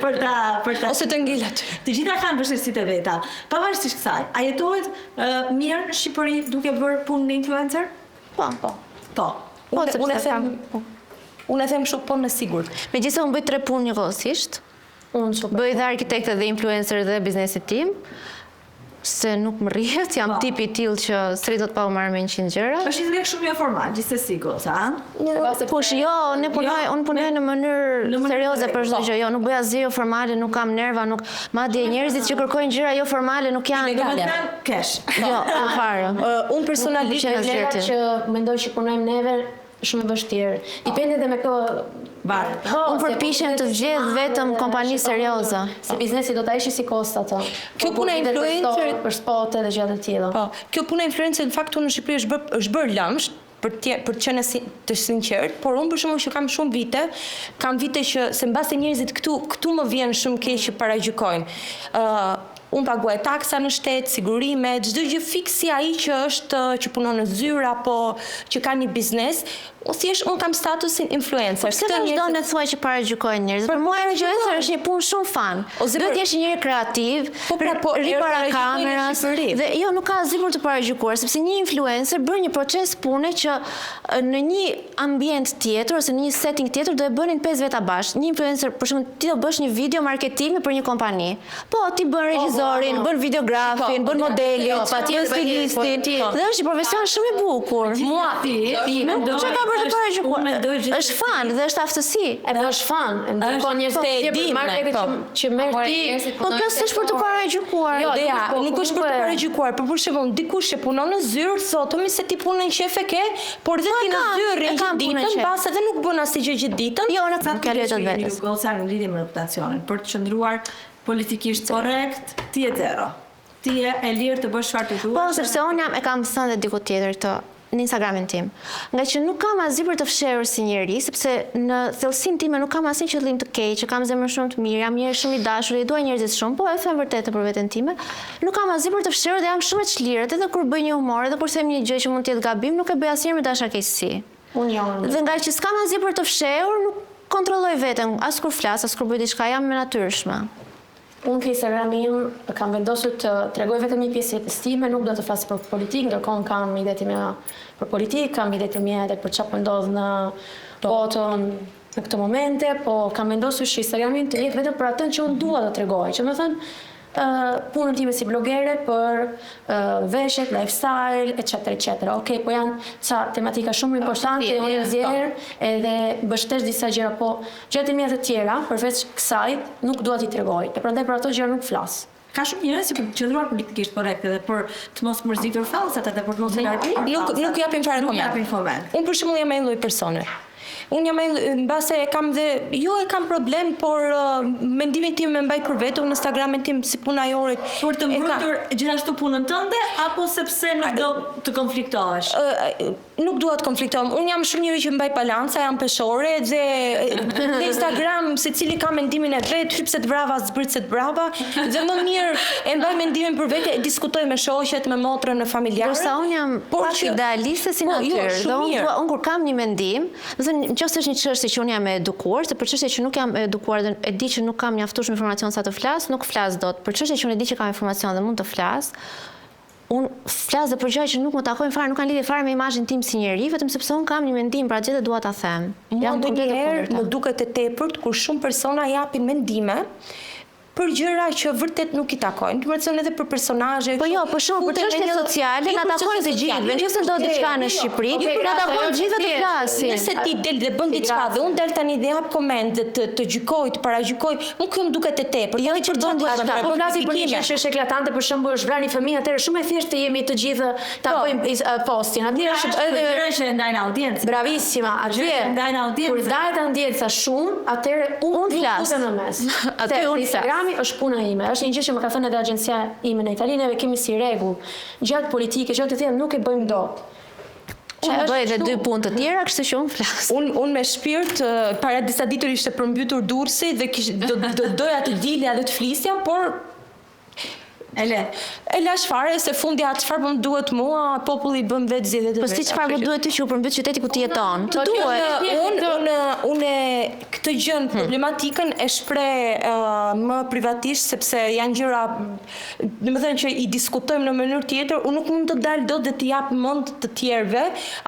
Speaker 3: për ta për ta
Speaker 5: ose të ngel aty.
Speaker 3: Të gjitha kanë vështirësitë e veta. Pavarësisht kësaj, a jetohet uh, mirë në Shqipëri duke bërë punë në influencer?
Speaker 6: Po, po.
Speaker 3: Po.
Speaker 6: Po,
Speaker 5: Unë
Speaker 6: sepse
Speaker 5: unë e them, unë e them kështu po në sigurt.
Speaker 6: Megjithëse unë bëj tre punë njëkohësisht.
Speaker 9: Unë super.
Speaker 6: Bëj dhe arkitekte dhe influencer dhe biznesit tim, se nuk më rrihet, jam
Speaker 3: Po.
Speaker 6: tipi i tillë që s'ri dot pa u marrë me 100 gjëra.
Speaker 3: Është një treg shumë jo formal, gjithsesi goca, a?
Speaker 6: Kush jo, ne punoj, unë punoj në mënyrë
Speaker 3: Në mënyrë
Speaker 6: serioze për çdo
Speaker 3: po.
Speaker 6: gjë. Jo, nuk bëj asgjë jo formale, nuk kam nerva, nuk madje njerëzit që kërkojnë gjëra jo formale nuk janë.
Speaker 3: Do të thënë cash.
Speaker 6: Jo, fare.
Speaker 5: Unë personalisht
Speaker 6: Nuk më pëlqen
Speaker 9: Vlerat
Speaker 6: asgjë.
Speaker 9: që mendoj që punojmë neve shumë e vështirë. Dipende edhe me kë
Speaker 3: Varet.
Speaker 9: Po,
Speaker 6: Unë
Speaker 9: se
Speaker 6: përpiqem të zgjedh vetëm kompani serioze.
Speaker 9: Se biznesi do ta ishi si kost ato.
Speaker 5: Kjo
Speaker 9: Po,
Speaker 5: puna e
Speaker 9: kur vitet për
Speaker 5: influencerit-
Speaker 9: sto- për spote dhe gjëra të tilla.
Speaker 5: Po, kjo puna e influencerit në fakt unë në Shqipëri është bërë është bërë lëmsh për të për të qenë si, të sinqert, por unë për shembull që kam shumë vite, kam vite që se mbase njerëzit këtu këtu më vjen shumë keq që paragjykojnë. Ë unë paguaj taksa në shtet, sigurime, çdo gjë fiks si ai që është që punon në zyrë apo që ka një biznes, unë thjesht unë kam statusin influencer.
Speaker 6: Po Pse
Speaker 5: Këtë
Speaker 6: vazhdon
Speaker 5: njerëzit-
Speaker 6: e thua që paragjykojnë njerëzit? Për mua influencer është një punë shumë fun.
Speaker 5: Ose
Speaker 6: Duhet
Speaker 5: për-
Speaker 6: të jesh një njeri kreativ,
Speaker 5: Po, pra, po,
Speaker 6: rri
Speaker 5: e
Speaker 6: para
Speaker 5: paragjykojnë në
Speaker 6: kamerës
Speaker 5: Shqipëri.
Speaker 6: dhe jo nuk ka asgjë për të paragjykuar, sepse një influencer bën një proces pune që e, në një ambient tjetër ose në një setting tjetër do e bënin 5 veta bashkë. Një influencer, për shembull, ti do bësh një video marketingi për një kompani. Po, ti bën regjizorin, bën videografin, bën modelin,
Speaker 9: Jo,
Speaker 6: bën
Speaker 9: patjetër, patjetër, po,
Speaker 6: stilistin.
Speaker 9: ti-
Speaker 6: Dhe është një profesion shumë i bukur.
Speaker 5: Mua
Speaker 3: Ti, ti mendoj.
Speaker 6: Çka ka për të paragjykuar?
Speaker 3: Unë mendoj gjithsesi-
Speaker 6: Është fan dhe është aftësi.
Speaker 9: E po është fan, e ndërkohë njerëz
Speaker 5: Po,
Speaker 9: të
Speaker 5: e
Speaker 9: tjerë
Speaker 5: dim
Speaker 9: marrë
Speaker 5: ne,
Speaker 9: lekët
Speaker 5: po.
Speaker 9: që, që merr ti.
Speaker 6: Po kjo s'është për të paragjykuar.
Speaker 9: Jo,
Speaker 5: Dea,
Speaker 9: po,
Speaker 5: nuk është për të
Speaker 9: po,
Speaker 5: paragjykuar, por për shembull, dikush që punon në zyrë thotë mi se ti punën qef e ke, por dhe
Speaker 6: Po,
Speaker 5: ti
Speaker 6: e
Speaker 5: në
Speaker 6: kam,
Speaker 5: zyrë
Speaker 6: e
Speaker 5: rri
Speaker 6: kam
Speaker 5: gjithë
Speaker 6: punën
Speaker 5: ditën,
Speaker 6: qef.
Speaker 5: mbas edhe nuk bën asgjë gjithë ditën.
Speaker 6: Jo, unë
Speaker 3: Sa
Speaker 6: nuk ja lej dot vetes.
Speaker 3: Ju goca në lidhje me reputacionin, për të qëndruar politikisht korrekt, ti je zero. Ti je e lirë të bësh çfarë të duash.
Speaker 6: Po, sepse unë jam e kam thënë dhe diku tjetër këtë në Instagramin tim. Nga që nuk kam asgjë për të fshehur si njeri, sepse në thellësinë time nuk kam asnjë qëllim të keq, që kam zemër shumë të mirë, jam njeri shumë i dashur, i dua njerëzit shumë, po e them vërtetën për veten time. Nuk kam asgjë për të fshehur dhe jam shumë e çlirët, edhe kur bëj një humor, edhe kur them një gjë që mund të jetë gabim, nuk e bëj asnjëherë me dashakeqësi.
Speaker 9: Unë jo.
Speaker 6: Dhe nga që s'kam asgjë për të fshehur, nuk kontrolloj veten, as kur flas, as kur bëj diçka, jam e natyrshme.
Speaker 9: Unë ke Instagrami im kam vendosur të tregoj vetëm një pjesë të jetës time, nuk do të flas për politikë, ndërkohë unë kam idetë e mia për politikë, kam idetë e mia edhe për çfarë po ndodh në botën në këto momente, po kam vendosur që Instagrami im të jetë vetëm për atë që unë dua të tregoj, që më thënë ë, punën time si blogere për ë, veshjet, lifestyle, etc etc. Okej, po janë ca tematika shumë importante, unë i nxjerr edhe mbështes disa gjëra, po gjërat e mia të tjera, përveç kësaj, nuk dua t'i tregoj. E prandaj për ato gjëra nuk flas.
Speaker 3: Ka shumë njerëz që për të qëndruar politikisht korrekt edhe për të mos mërzitur falsat edhe për të mos larguar.
Speaker 5: Nuk
Speaker 3: falsat.
Speaker 5: nuk japin fare
Speaker 3: Nuk
Speaker 5: koment.
Speaker 3: japin koment.
Speaker 5: Unë për shembull jam ai lloj personi. Unë jam ai mbase e kam dhe jo e kam problem, por uh, mendimin tim e mbaj për vete, unë Instagramin tim si puna e orit.
Speaker 3: Për të
Speaker 5: e ka-
Speaker 3: mbrojtur gjithashtu punën tënde apo sepse nuk do të konfliktohesh?
Speaker 5: Ë, nuk dua të konfliktohem. Unë jam shumë njeri që mbaj balanca, jam peshore dhe në Instagram secili ka mendimin e vet, hyp se të vrava, zbrit se të brava dhe më mirë e mbaj mendimin për vete, e diskutoj me shoqet, me motrën, me familjarët.
Speaker 6: Ndërsa unë jam
Speaker 5: por
Speaker 6: pak
Speaker 5: që-
Speaker 6: idealiste si
Speaker 5: Po, jo,
Speaker 6: natyrë,
Speaker 5: shumë
Speaker 6: dhe unë
Speaker 5: mirë.
Speaker 6: dua, unë kur kam një mendim, do të thënë nëse është një çështje që unë jam e edukuar, se për çështje që nuk jam e edukuar dhe e di që nuk kam mjaftueshëm informacion sa të flas, nuk flas dot. Për çështje që unë e di që kam informacion dhe mund të flas, Unë flas dhe për gjëra që nuk më takojnë fare, nuk kanë lidhje fare me imazhin tim si njeri, vetëm sepse unë kam një mendim për atë gjë dhe dua ta them.
Speaker 5: Mua
Speaker 6: Jam komplet e
Speaker 5: ndonjëherë
Speaker 6: kundërta.
Speaker 5: më duket e tepërt kur shumë persona japin mendime për gjëra që vërtet nuk i takojnë. Domethënë edhe për personazhe.
Speaker 6: Po jo, për shembull, për
Speaker 5: futen në
Speaker 6: çështje
Speaker 5: një-
Speaker 6: sociale
Speaker 5: Jo,
Speaker 6: na
Speaker 5: për
Speaker 6: takojnë
Speaker 5: çështje
Speaker 6: të gjithëve.
Speaker 5: sociale.
Speaker 6: Nëse ndodh diçka në
Speaker 5: Jo,
Speaker 6: Shqipëri,
Speaker 5: jo,
Speaker 6: na takon të gjithëve të flasim.
Speaker 5: Nëse ti del dhe bën diçka dhe unë dal tani dhe jap koment dhe të, të gjykoj, të paragjykoj, nuk kjo më duket e tepërt.
Speaker 6: Jo, që bën diçka.
Speaker 9: Po flasim për një gjë që është eklatante, për shembull, është vrarë një fëmijë, atëherë shumë e thjeshtë të jemi të gjithë ta
Speaker 5: Po.
Speaker 9: bëjmë is- eh, postin. Atje është
Speaker 3: Edhe
Speaker 9: edhe
Speaker 3: gjëra që e ndajnë audiencën.
Speaker 9: Bravissima, atje.
Speaker 3: Gjëra që ndajnë audiencën.
Speaker 9: Kur ndahet audienca shumë, atëherë unë
Speaker 6: Unë
Speaker 9: nuk
Speaker 6: flas.
Speaker 9: futem në mes.
Speaker 6: Aty
Speaker 9: Se
Speaker 6: unë flas.
Speaker 9: Instagrami është puna ime, është një gjë që më ka thënë edhe agjencia ime në Itali, neve kemi si rregull. Gjatë politike, gjatë të tjera nuk e bëjmë dot.
Speaker 6: Unë
Speaker 9: është
Speaker 6: bëj edhe
Speaker 9: kështu.
Speaker 6: dy punë të tjera, kështu që unë flas.
Speaker 5: Unë un me shpirt eh, para disa ditësh ishte përmbytur Durrësi dhe kish, do, do doja të dilja dhe të flisja, por
Speaker 3: E le.
Speaker 5: e lash fare se fundja çfarë po më duhet mua, populli bën vetë zgjedhjet e
Speaker 6: Po si
Speaker 5: veta,
Speaker 6: çfarë po
Speaker 5: kështu që-
Speaker 6: duhet ty që u përmbyt qyteti ku ti jeton? Të
Speaker 5: Po, kjo
Speaker 6: duhet.
Speaker 5: Unë unë unë këtë gjën problematikën e shpreh uh, më privatisht sepse janë gjëra, domethënë që i diskutojmë në mënyrë tjetër, unë nuk mund të dal dot dhe të jap mend të tjerëve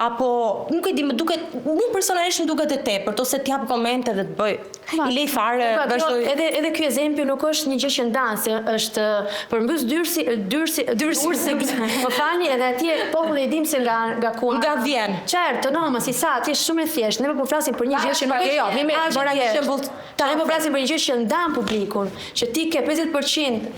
Speaker 5: apo nuk e di, më duket, mua personalisht më duket e tepërt ose të jap komente dhe të bëj. I lej fare,
Speaker 9: Po, kjo-
Speaker 5: vazhdoj.
Speaker 9: Edhe edhe ky ezempio nuk është një gjë që ndan, se është përmbys dyrsi, dyrsi, dyrsi, më falni, edhe atje populli e dim se nga nga ku
Speaker 5: Nga vjen.
Speaker 9: Certo, no, ma si sa, atje është shumë e thjeshtë. Ne po flasim për një gjë që nuk
Speaker 5: Jo, jo,
Speaker 9: është
Speaker 5: jemi
Speaker 9: aq e
Speaker 5: bëra një
Speaker 9: thjeshtë.
Speaker 5: shembull
Speaker 9: Ne po flasim për një gjë që ndan publikun, që ti ke 50%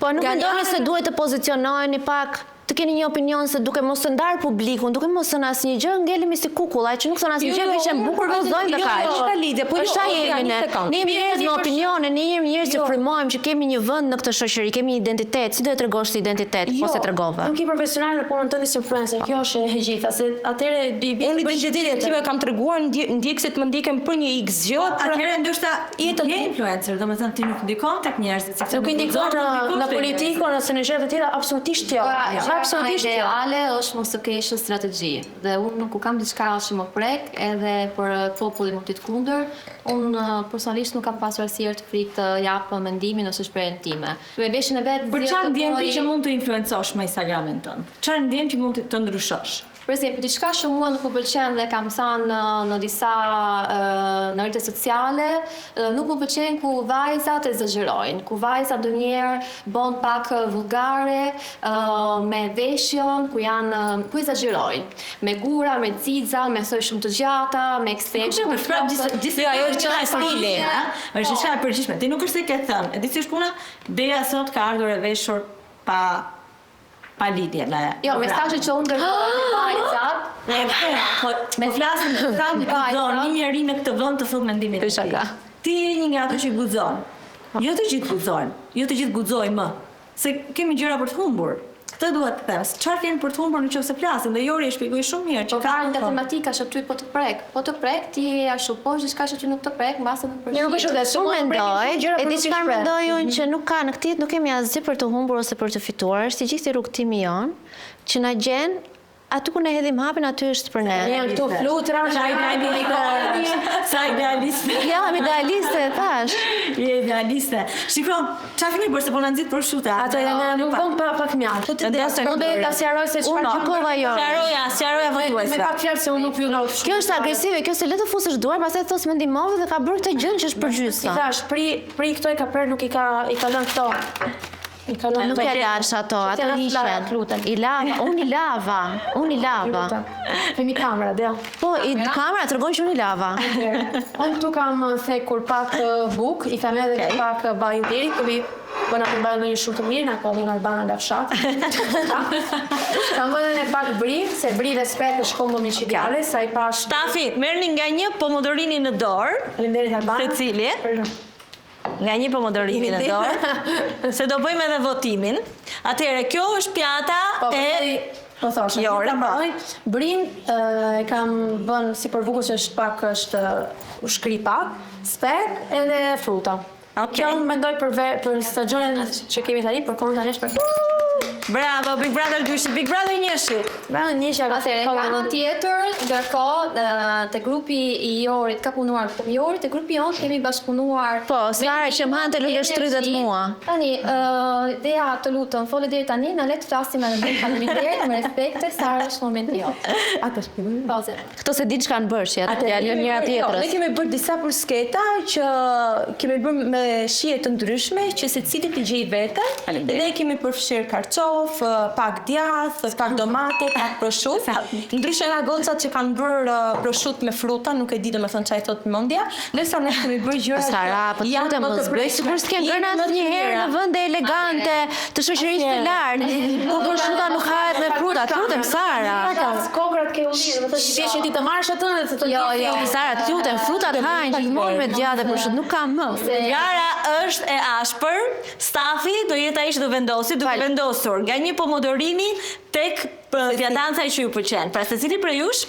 Speaker 6: Po nuk
Speaker 9: nga një
Speaker 6: mendoni
Speaker 9: anë
Speaker 6: se duhet të pozicionoheni pak, të keni një opinion se duke mos të ndarë publikun, duke mos thënë asnjë gjë, ngelemi si kukulla që nuk thon asnjë
Speaker 5: Jo,
Speaker 6: gjë,
Speaker 5: jo,
Speaker 6: vishen
Speaker 5: unë
Speaker 6: bukur,
Speaker 5: për veten-
Speaker 6: vozojmë dhe
Speaker 5: jo,
Speaker 6: kaq.
Speaker 5: jo, ka lidhje, po jo,
Speaker 6: Është ai
Speaker 5: jo,
Speaker 6: jemi
Speaker 5: një
Speaker 6: ne.
Speaker 5: sekond.
Speaker 6: Ne jemi njerëz me opinione, ne jemi njerëz që frymojmë, që kemi një vend në këtë shoqëri, kemi një identitet. Si do e tregosh ti identitet, po se tregove?
Speaker 9: Nuk je profesional në punën tënde si influencer, kjo është e gjitha, se atëherë i bie
Speaker 5: Unë identitetin tim e kam treguar, ndjekësit më ndjekin për një X gjë, pra-
Speaker 3: Atëherë ndoshta je je influencer, domethënë ti nuk ndikon tek njerëzit, sepse
Speaker 9: Nuk i ndikon
Speaker 3: guxon,
Speaker 9: në,
Speaker 3: nuk
Speaker 9: në
Speaker 3: ndikosh tek
Speaker 9: politikën ose në gjëra të tjera, absolutisht jo. Absolutisht jo.
Speaker 7: Ideale është mos të kesh strategji. Dhe unë nuk kam diçka që më prek, edhe për popullin mund të jetë kundër. Unë personalisht nuk kam pasur asnjëherë të frikë të jap mendimin ose shprehjen time. Me veshin e vet
Speaker 3: Për
Speaker 7: zgjedh
Speaker 3: çfarë
Speaker 7: të
Speaker 3: ndjen ti
Speaker 7: bëj-
Speaker 3: që mund të influencosh me Instagramin tënd? Çfarë ndjen që mund të, të ndryshosh?
Speaker 7: Për esempio, diçka që mua nuk më pëlqen dhe kam thënë në, në disa ë, në rrjete sociale, ë, nuk më pëlqen ku vajzat exagjerojnë, ku vajzat ndonjëherë bën pak ë, vulgare ë, me veshjen, ku janë ë, ku exagjerojnë, me gura, me xixa, me thoj shumë të gjata, me ekstrem.
Speaker 3: Po prap gjithë gjithë
Speaker 5: Jo, ajo është diçka e stili.
Speaker 3: Është diçka e përgjithshme. Ti nuk është se ke thënë. E di si është puna? Deja sot ka ardhur e veshur pa pa lidhje me.
Speaker 7: Jo, mesazhi që unë dërgoj te vajzat,
Speaker 3: Ne po me flasim sa guxon një njeri në këtë vend të thot mendimin. e tij.
Speaker 6: Shaka.
Speaker 3: Ti je një nga ato që guxon. Jo të gjithë guxojnë, jo të gjithë guxojnë më. Se kemi gjëra për të humbur. Këtë dua të them. Çfarë kemi për të humbur në qoftë se flasim dhe Jori e shpjegoi shumë mirë që
Speaker 7: Po
Speaker 3: ka
Speaker 7: varet nga tematika që ty po të prek. Po të prek, ti je ashtu, po është diçka që ty nuk të prek, mbase nuk
Speaker 9: Një nuk është dhe
Speaker 6: Unë mendoj,
Speaker 9: gjëra
Speaker 6: e
Speaker 9: për
Speaker 6: di
Speaker 9: nuk i
Speaker 6: çfarë
Speaker 9: shpreh.
Speaker 6: mendoj unë që nuk ka në këtë jetë nuk kemi asgjë për të humbur ose për të fituar, është i gjithë rrugëtimi jon që na gjen aty ku ne hedhim hapin, aty është për ne.
Speaker 9: Ne janë këtu flutra,
Speaker 3: Sa idealiste. Sa idealiste.
Speaker 6: Jam idealiste, e thash.
Speaker 3: Je idealiste. Shiko, çfarë keni bërë se po na nxit për shuta?
Speaker 9: Ato janë nuk bën pa pak mjaft.
Speaker 3: Po të desë.
Speaker 9: Unë do ta sqaroj se
Speaker 6: Unë
Speaker 9: çfarë
Speaker 6: gjykova jo.
Speaker 3: Sqaroja, sqaroja
Speaker 9: Me
Speaker 3: votuesve.
Speaker 9: pak fjalë se unë nuk ju nga
Speaker 6: Kjo është agresive, kjo se le të fusësh duar, pastaj thos më ndihmove dhe ka bërë këtë gjën që është
Speaker 9: I
Speaker 6: përgjysmë.
Speaker 9: thash, pri pri këto i ka prerë, nuk i ka i ka lënë këto. I ka lënë
Speaker 6: Nuk
Speaker 9: këto.
Speaker 6: ja lash ato,
Speaker 9: Që
Speaker 6: ato
Speaker 9: t'janë
Speaker 6: hiqen.
Speaker 9: flarat, lutem.
Speaker 6: I lava, unë i lava, unë i lava.
Speaker 9: Lutem. Kemi kamera, deo.
Speaker 6: Po, i kamera tregon që unë i lava.
Speaker 9: Unë këtu kam thekur pak buk, i kam edhe pak vaj ulliri, kemi po na përmbajnë ndonjë shumë të mirë, na ka dhënë Albana nga fshati. kam vënë edhe pak bri, se bri dhe spek është kombo micidiale, sa i pash.
Speaker 3: Tafi, merrni nga një pomodorini në dorë,
Speaker 9: Faleminderit Albana.
Speaker 3: Secili.
Speaker 9: Për-
Speaker 3: Nga një pomodorini në dorë, se do bëjmë edhe votimin. Atëherë, kjo është pjata
Speaker 9: Po,
Speaker 3: e
Speaker 9: po thosha,
Speaker 3: Jore,
Speaker 9: kam
Speaker 3: po.
Speaker 9: bërë Brin e kam bën si për bukës që është pak është u shkri pak, spek edhe fruta.
Speaker 3: Okej.
Speaker 9: Kjo unë mendoj për ve, për stagionin që kemi tani, për kohën tani është për.
Speaker 3: Bravo, Big Brother dyshi, Big Brother njëshi.
Speaker 6: Bravo, njëshja ka
Speaker 7: Atëherë, nga ana tjetër, ndërkohë, te grupi i Jorit ka punuar vetëm Jori, te grupi jonë kemi bashkëpunuar
Speaker 6: Po, Sara që më hante luleshtrydhet mua.
Speaker 7: Tani, Dea, të lutem, fole deri tani, na le të flasim edhe ne. Faleminderit, me respekte, Sara është momenti jot.
Speaker 5: Atë shpjegoj.
Speaker 7: Po, zemër.
Speaker 6: Këto s'e dinë ç'kanë bërë, që ja lënë njëra
Speaker 5: Jo,
Speaker 6: tjetrës.
Speaker 5: ne kemi bërë disa brusketa që kemi bërë me shije të ndryshme që secili të gjejë veten. Dhe kemi përfshirë karçof, pak djath, pak domate, pak prosciutto. Ndryshe nga gocat që kanë bërë prosciutto me fruta, nuk e di domethënë çfarë i thot mendja, ndërsa ne kemi bërë gjëra
Speaker 6: Sara, po të lutem mos bëj sikur s'ke ngrënë asnjëherë në vende elegante të shoqërisë së lartë. Ku prosciutto nuk hahet me fruta, të lutem Sara.
Speaker 9: Kokrat ke ullir, domethënë ti që ti të marrësh atë dhe të të
Speaker 6: Jo, jo, Sara, të lutem, frutat hahen gjithmonë me djathë dhe prosciutto, nuk ka më.
Speaker 3: Gara është e ashpër, stafi do jetë ai që do vendosi, duke vendosur nga një pomodorini tek pjatanca që ju pëlqen. Pra secili prej jush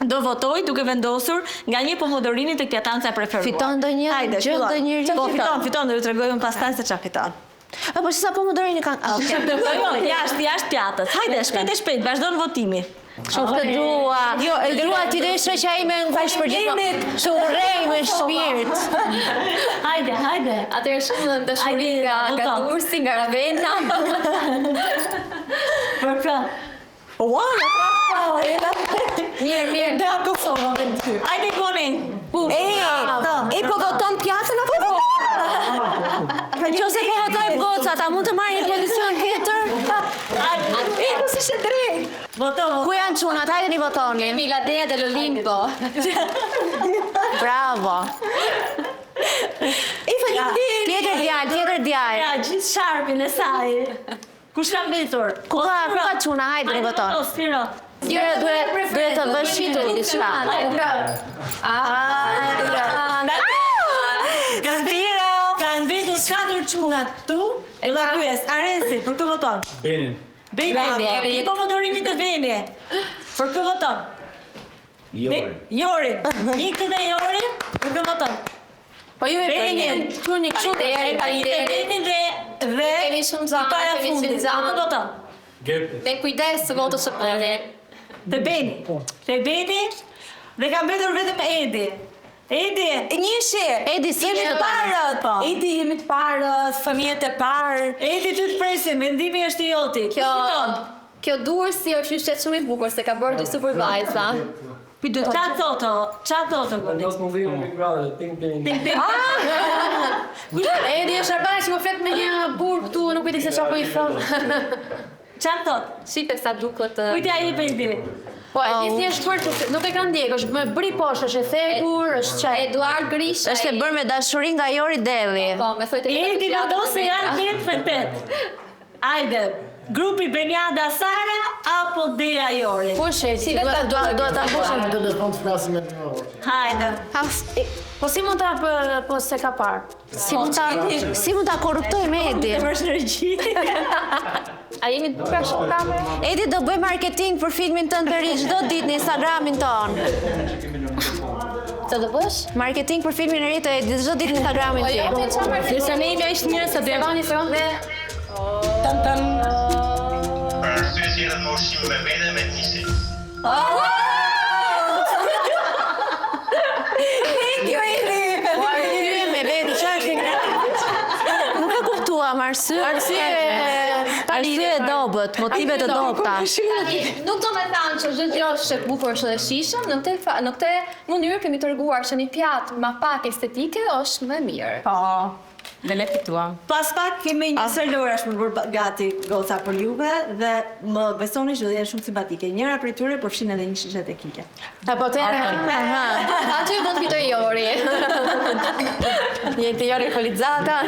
Speaker 3: do votoj duke vendosur nga një pomodorini tek pjatanca e preferuar.
Speaker 6: Fiton ndonjë
Speaker 3: Hajde,
Speaker 6: gjë,
Speaker 3: fillon.
Speaker 6: ndonjëri?
Speaker 3: Po fiton, fiton, do ju tregoj unë pastaj se çfarë fiton.
Speaker 6: A po se sa pomodorini kanë? Ah, okay.
Speaker 3: Jo, jo, jashtë, jashtë pjatës. Hajde, shpejt e shpejt, vazhdon votimi.
Speaker 6: Shumë të dua. Jo, e dua ti dhe shoqja ime e ngushtë për gjithmonë. Të urrej me shpirt.
Speaker 3: Hajde, hajde.
Speaker 7: Atëherë shumë dashuri nga nga
Speaker 3: voton.
Speaker 7: Durrësi, nga Ravenna.
Speaker 3: Për pra. Ua, ja pra.
Speaker 7: Mirë, mirë.
Speaker 2: Da Kosova me ty.
Speaker 3: Hajde Goni.
Speaker 5: E, e po voton pjatën apo po?
Speaker 6: Nëse po votojmë gocat, a mund të marrë një pozicion tjetër?
Speaker 5: E, po si shë drejt.
Speaker 3: Voto, voto.
Speaker 6: Ku janë çunat? Hajde votoni.
Speaker 7: Mila Dea dhe Lolimpo.
Speaker 6: Bravo.
Speaker 5: E, faleminderit.
Speaker 6: Tjetër djalë, tjetër djalë.
Speaker 3: Ja, gjithë sharpin e saj. Kush ka mbetur?
Speaker 6: Ku ka, ku ka çuna? Hajde
Speaker 3: Hajde
Speaker 6: voton.
Speaker 3: voto, Spiro.
Speaker 6: Spiro duhet duhet të bësh shitur diçka.
Speaker 3: Ka Spiro. Ka mbetur katër çuna këtu. E la pyes, Aresi, për këtë voton.
Speaker 4: Benin.
Speaker 3: Beni, Beni, po modorimi të Beni. Për këtë voton.
Speaker 4: Jorin.
Speaker 3: Jorin. Një këtë dhe Jorin, për këtë voton.
Speaker 9: Po ju e
Speaker 3: Benin.
Speaker 9: Çuni kështu
Speaker 7: Faleminderit, faleminderit.
Speaker 3: Benin dhe dhe
Speaker 7: Kemi shumë zanë,
Speaker 3: para
Speaker 7: kemi
Speaker 3: fundit.
Speaker 7: shumë zanë.
Speaker 3: Për këtë voton.
Speaker 4: Gepit.
Speaker 7: Me kujdes të votës së parë.
Speaker 3: Te Beni. Te Beni dhe ka mbetur vetëm Edi. Edi,
Speaker 5: Njëshi.
Speaker 6: Edi, si
Speaker 5: jemi
Speaker 6: je
Speaker 5: të
Speaker 6: tani?
Speaker 5: parët.
Speaker 3: Po.
Speaker 5: Edi, jemi të parët, fëmijët e parë.
Speaker 3: Edi ty të presim, vendimi është i joti.
Speaker 7: Kjo
Speaker 3: Fiton.
Speaker 7: kjo Durrësi është një shtet shumë i bukur se ka bërë dy super vajza.
Speaker 3: Qa thotë, o? Qa thotë, Goni?
Speaker 4: Vendos muzikën Big Brother, ting ting.
Speaker 3: Ting, ting.
Speaker 9: Edi është Arbana që po flet me një burr këtu, nuk e di se çfarë po i thon.
Speaker 3: Qa thotë?
Speaker 7: Shipe sa duket.
Speaker 3: Kujt ja jep Edi?
Speaker 9: Po, e di thjesht për që nuk e kanë ndjek, është me bri poshtë, është e thekur, është çaj.
Speaker 7: Eduard Grisha.
Speaker 6: Është e bërë me dashuri nga Jori Delli.
Speaker 7: Po, me thojtë e
Speaker 3: Edi vendos se janë 8 me 8. Ajde, grupi Benjada Sara apo Dea Jori?
Speaker 9: Po she, si
Speaker 6: Dua dua dua ta mbushim.
Speaker 4: Në telefon të flasim me të.
Speaker 3: Hajde.
Speaker 9: Po si mund ta po, po se ka parë?
Speaker 6: Si mund ta si mund ta korruptojmë Edi?
Speaker 3: Të bësh regji.
Speaker 7: A jemi të pra shumë kamera?
Speaker 6: Edi do bëj marketing për filmin tënd të ri çdo ditë në Instagramin ton.
Speaker 7: Çfarë do bësh?
Speaker 6: Marketing për filmin e ri të Edit çdo ditë në Instagramin
Speaker 7: Po jo,
Speaker 6: tim.
Speaker 7: ti çfarë marketing?
Speaker 5: Nëse ne jemi aq të mirë sa do
Speaker 9: Stefani thonë
Speaker 7: Dhe
Speaker 2: Tan tan.
Speaker 10: Për arsye që jetën me ushqim me vete me nisin.
Speaker 5: Thank you, Edi.
Speaker 6: Po arsye me vete, çfarë është? Nuk e kuptuam arsye.
Speaker 9: Arsye
Speaker 6: arsye e dobët, motive të dobëta.
Speaker 7: Tani, nuk do me thanë që çdo gjë është e bukur është dhe shijshëm, në këtë fa- në këtë mënyrë kemi treguar që një pjatë ma pak estetike është më e mirë.
Speaker 5: Po. Dhe ne fituam.
Speaker 3: Pas pak kemi një sër lojrash më bërë gati goca për juve dhe më besoni që do jenë shumë simpatike. Njëra prej tyre përfshin edhe një shishe tekike.
Speaker 9: A po të
Speaker 7: Aty do të fitoj Jori.
Speaker 5: Niente, io alcolizzata.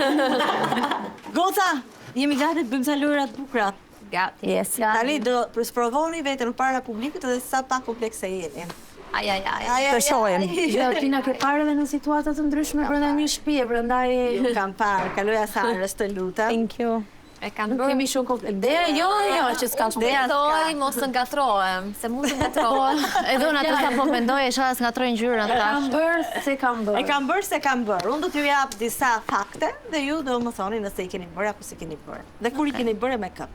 Speaker 3: Goca, jemi gati të bëjmë ca lojra të bukura.
Speaker 7: Gati.
Speaker 6: Yes.
Speaker 3: Tani do sprovoni veten para publikut edhe sa pa komplekse jeni.
Speaker 7: Aj, aj, aj.
Speaker 3: Aj,
Speaker 5: Të shohim.
Speaker 9: Jo, ti na ke parë edhe në situata të ndryshme brenda një shtëpie, prandaj
Speaker 3: Ju kam parë, kaloja Sarës, të lutem.
Speaker 5: Thank you.
Speaker 7: E kam bërë.
Speaker 9: Kemi shumë komplet. Dea, jo, jo, që s'ka shumë.
Speaker 7: Dea thoj, mos të ngatrohem, se mund të ngatrohem.
Speaker 6: Edhe unë atë sa po mendoj, e shalla s'ngatroj ngjyrën
Speaker 9: E kam bërë se kam bërë.
Speaker 3: E kam bërë se kam bërë. Unë do t'ju jap disa fakte dhe ju do më thoni nëse i keni bërë apo s'i keni bërë. Dhe kur i keni bërë e me kë.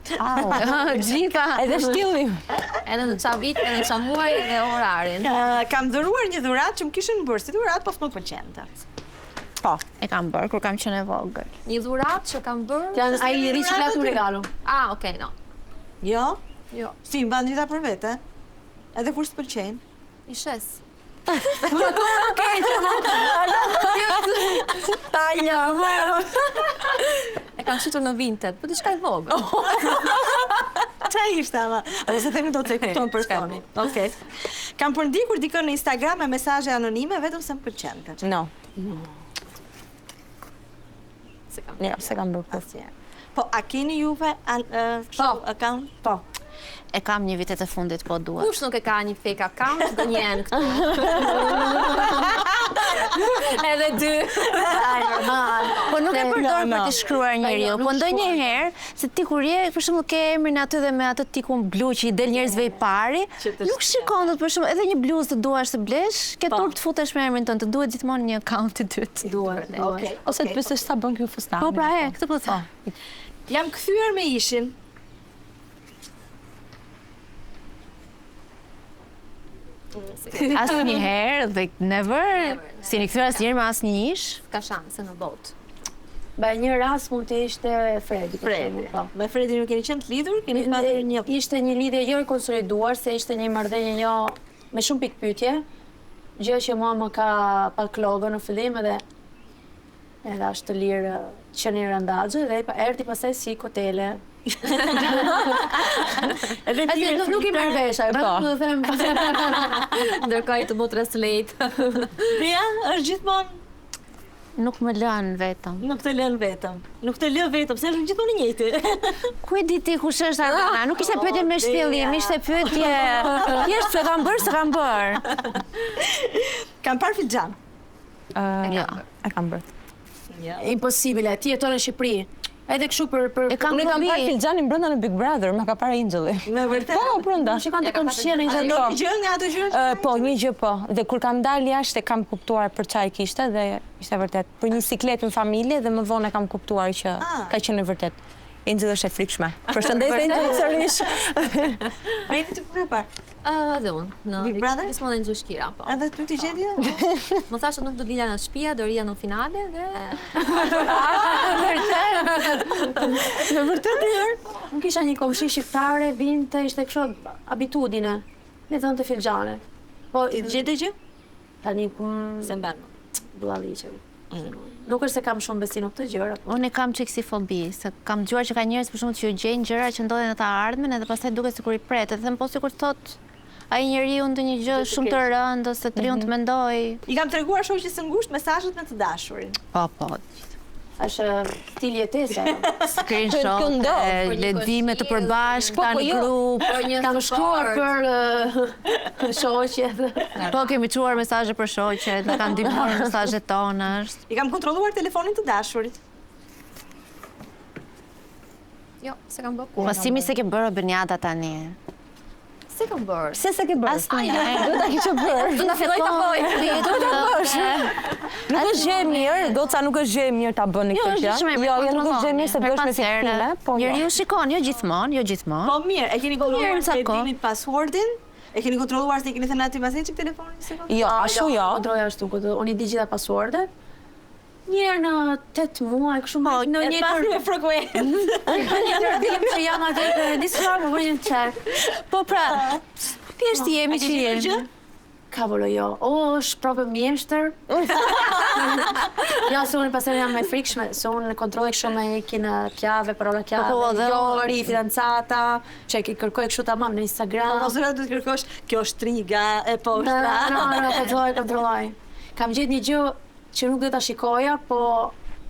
Speaker 6: Gjitha.
Speaker 5: Edhe shtillim.
Speaker 7: Edhe në ça vit, edhe në ça muaj, edhe orarin.
Speaker 3: Kam dhuruar një dhuratë që më kishin bërë si dhuratë, po s'më pëlqente.
Speaker 5: Po.
Speaker 6: E kam bërë kur kam qenë e vogël.
Speaker 7: Një dhuratë që kam bërë.
Speaker 9: Janë ai riciclato un regalo.
Speaker 7: Ah, okay, no.
Speaker 3: Jo?
Speaker 7: Jo.
Speaker 3: Si, mban gjitha për vete? Edhe kur s'pëlqejnë?
Speaker 7: I shes.
Speaker 5: Tanja, më.
Speaker 7: E kam shitur në Vinted, po diçka e vogël.
Speaker 3: Qa ishte ama? Edhe se themi do të e kupton personi. Okej. Kam përndjekur dikën në Instagram me mesazhe anonime vetëm se më pëlqente.
Speaker 5: No.
Speaker 7: Se kam.
Speaker 5: Jo, se kam bërë kurrë.
Speaker 3: Asnjëherë. Po, a keni juve an, kështu account?
Speaker 5: Po.
Speaker 6: E kam një vitet e fundit, po duhet.
Speaker 7: Kush nuk e ka një fake account, gënjen këtu. Edhe dy.
Speaker 6: Po nuk e përdor për të shkruar njeriu, po ndonjëherë se ti kur je, për shembull ke emrin aty dhe me atë tikun blu që i del njerëzve i pari, nuk shikon dot për shembull edhe një bluzë të duash të blesh, ke turp të futesh me emrin tënd, të duhet gjithmonë një account i dytë.
Speaker 9: Duhet,
Speaker 3: Okej.
Speaker 5: Ose të pyesësh sa bën ky fustani.
Speaker 6: Po pra e, këtë po them.
Speaker 3: Jam kthyer me ishin.
Speaker 6: Asnjëherë dhe never, si jeni kthyer asnjëherë me asnjë ish.
Speaker 7: Ka shanse në botë.
Speaker 9: Ba një rast mund të ishte Fredi. për
Speaker 3: Fredi.
Speaker 9: shembull, Po.
Speaker 3: Me Fredin ju keni qenë të lidhur, keni pasur një
Speaker 9: Ishte një lidhje jo e konsoliduar, se ishte një marrëdhënie jo me shumë pikpyetje, gjë që mua më ka pak lodhur në fillim edhe edhe është të lirë qenë rëndaxhe dhe erdhi pastaj si kotele.
Speaker 3: Edhe
Speaker 9: Edhe nuk, nuk i merr vesh, ajo, po. do të them.
Speaker 7: Ndërkohë të më translate.
Speaker 3: Dea është gjithmonë
Speaker 6: Nuk më lën vetëm.
Speaker 3: nuk të lën vetëm. Nuk të lë vetëm, se është gjithmonë i njëjti.
Speaker 6: Ku e di ti kush është Arbana? Nuk ishte pyetje me shtjellim, ishte pyetje thjesht se kam bërë, se kam bërë.
Speaker 3: Kam parë filxhan.
Speaker 5: Jo, e kam bërë.
Speaker 9: Imposibile, ti jeton në Shqipëri. Edhe kështu për për
Speaker 6: E kam
Speaker 5: Unë kam parë
Speaker 6: fobi.
Speaker 5: filxhanin brenda në Big Brother, më ka parë Angelli.
Speaker 3: Me vërtet.
Speaker 5: Po, brenda.
Speaker 9: shikon të komshinë
Speaker 3: A
Speaker 9: ishte
Speaker 3: ndodhi gjë nga ato gjëra?
Speaker 5: Ë, Po, një gjë po. Dhe kur kam dalë jashtë e kam kuptuar për çfarë kishte dhe ishte vërtet. Për një siklet në familje dhe më vonë e kam kuptuar që
Speaker 3: Ah.
Speaker 5: ka qenë e vërtet. Angel është e frikshme. Përshëndetje Angel sërish.
Speaker 3: Fredi të kur e parë.
Speaker 7: Edhe unë, në
Speaker 3: Big Brother?
Speaker 7: Gjithmonë në Gjyshkira, po.
Speaker 3: Edhe ty ti gjeti?
Speaker 7: Më thashë nuk do dilja në shtëpia, do rria në finale dhe
Speaker 3: Në vërtet
Speaker 9: Unë kisha një komshi shqiptare, vinte, ishte kështu abitudine. Ne thonte filxhane. Po
Speaker 3: Ti gjete gjë?
Speaker 9: tani ku
Speaker 3: Se mban.
Speaker 9: vllalliqe. Nuk është se kam shumë besim në këtë gjëra. po.
Speaker 6: Unë e kam çik si fobi, se kam dëgjuar që ka njerëz për shembull që ju gjejnë gjëra që ndodhin në të ardhmen edhe pastaj duket sikur i pret, edhe them po sikur thot ai njeriu ndonjë gjë shumë të rëndë ose të riun të mendoj.
Speaker 3: I kam treguar shoqes së ngushtë mesazhet me të dashurin.
Speaker 6: Po, po.
Speaker 9: Është stil jetese. ajo.
Speaker 6: Screenshot,
Speaker 5: Kjo ndodh.
Speaker 6: e, lexime të përbashkëta
Speaker 5: Po, po,
Speaker 6: në
Speaker 5: jo.
Speaker 6: grup.
Speaker 7: për një
Speaker 9: Kam shkruar për eh, shoqe.
Speaker 6: Po kemi çuar mesazhe për shoqet, na kanë ndihmuar mesazhet tona, është.
Speaker 3: I kam kontrolluar telefonin të dashurit.
Speaker 7: Jo, se kam bërë kurrë.
Speaker 6: Po si mi se ke bërë o Benjada tani?
Speaker 7: Se kam bërë.
Speaker 5: Pse se ke bërë?
Speaker 6: Asnjëherë.
Speaker 5: Do ta kishe bërë.
Speaker 7: Do ta filloj ta bëj.
Speaker 6: Do ta bësh.
Speaker 5: Nuk është gjë e mirë, goca nuk është gjë e mirë ta bëni
Speaker 6: Jo,
Speaker 5: këtë
Speaker 6: është
Speaker 5: gjë.
Speaker 6: gjë shumë e mirë.
Speaker 5: Jo, jo, nuk është gjë e mirë se
Speaker 6: Herë
Speaker 5: bësh me
Speaker 6: pas here.
Speaker 5: fiksime, po. jo.
Speaker 6: Njeriu shikon, jo gjithmonë, jo gjithmonë.
Speaker 3: Po mirë, e keni kontrolluar
Speaker 6: Mirë, sa
Speaker 3: se
Speaker 6: kohë.
Speaker 3: dinit passwordin? E keni kontrolluar se i keni thënë aty mbas çik telefonin se po?
Speaker 5: Jo, ashtu jo.
Speaker 9: Kontrolloj ashtu, këtë, unë i di gjitha passwordet. Një herë në 8 muaj, kështu më në
Speaker 3: E
Speaker 9: një
Speaker 3: pasi me frekuencë.
Speaker 9: në një tërbim që jam aty dhe disa më bëj një check.
Speaker 6: Po pra, thjesht jemi që jemi.
Speaker 3: Gjë?
Speaker 9: Cavolo jo. O, është proprio mjeshtër. jo, se unë pastaj jam e frikshme, se unë kontrolloj kështu me ikin kjave, parola kjave.
Speaker 6: Po, po, dhe
Speaker 9: jo, ri fidanzata, që e kërkoj kështu tamam në Instagram.
Speaker 3: Po mos do të kërkosh, kjo është triga, e
Speaker 9: No,
Speaker 3: poshta.
Speaker 9: no, no, kontrolloj, kontrolloj. Kam gjetë një gjë që nuk do ta shikoja, po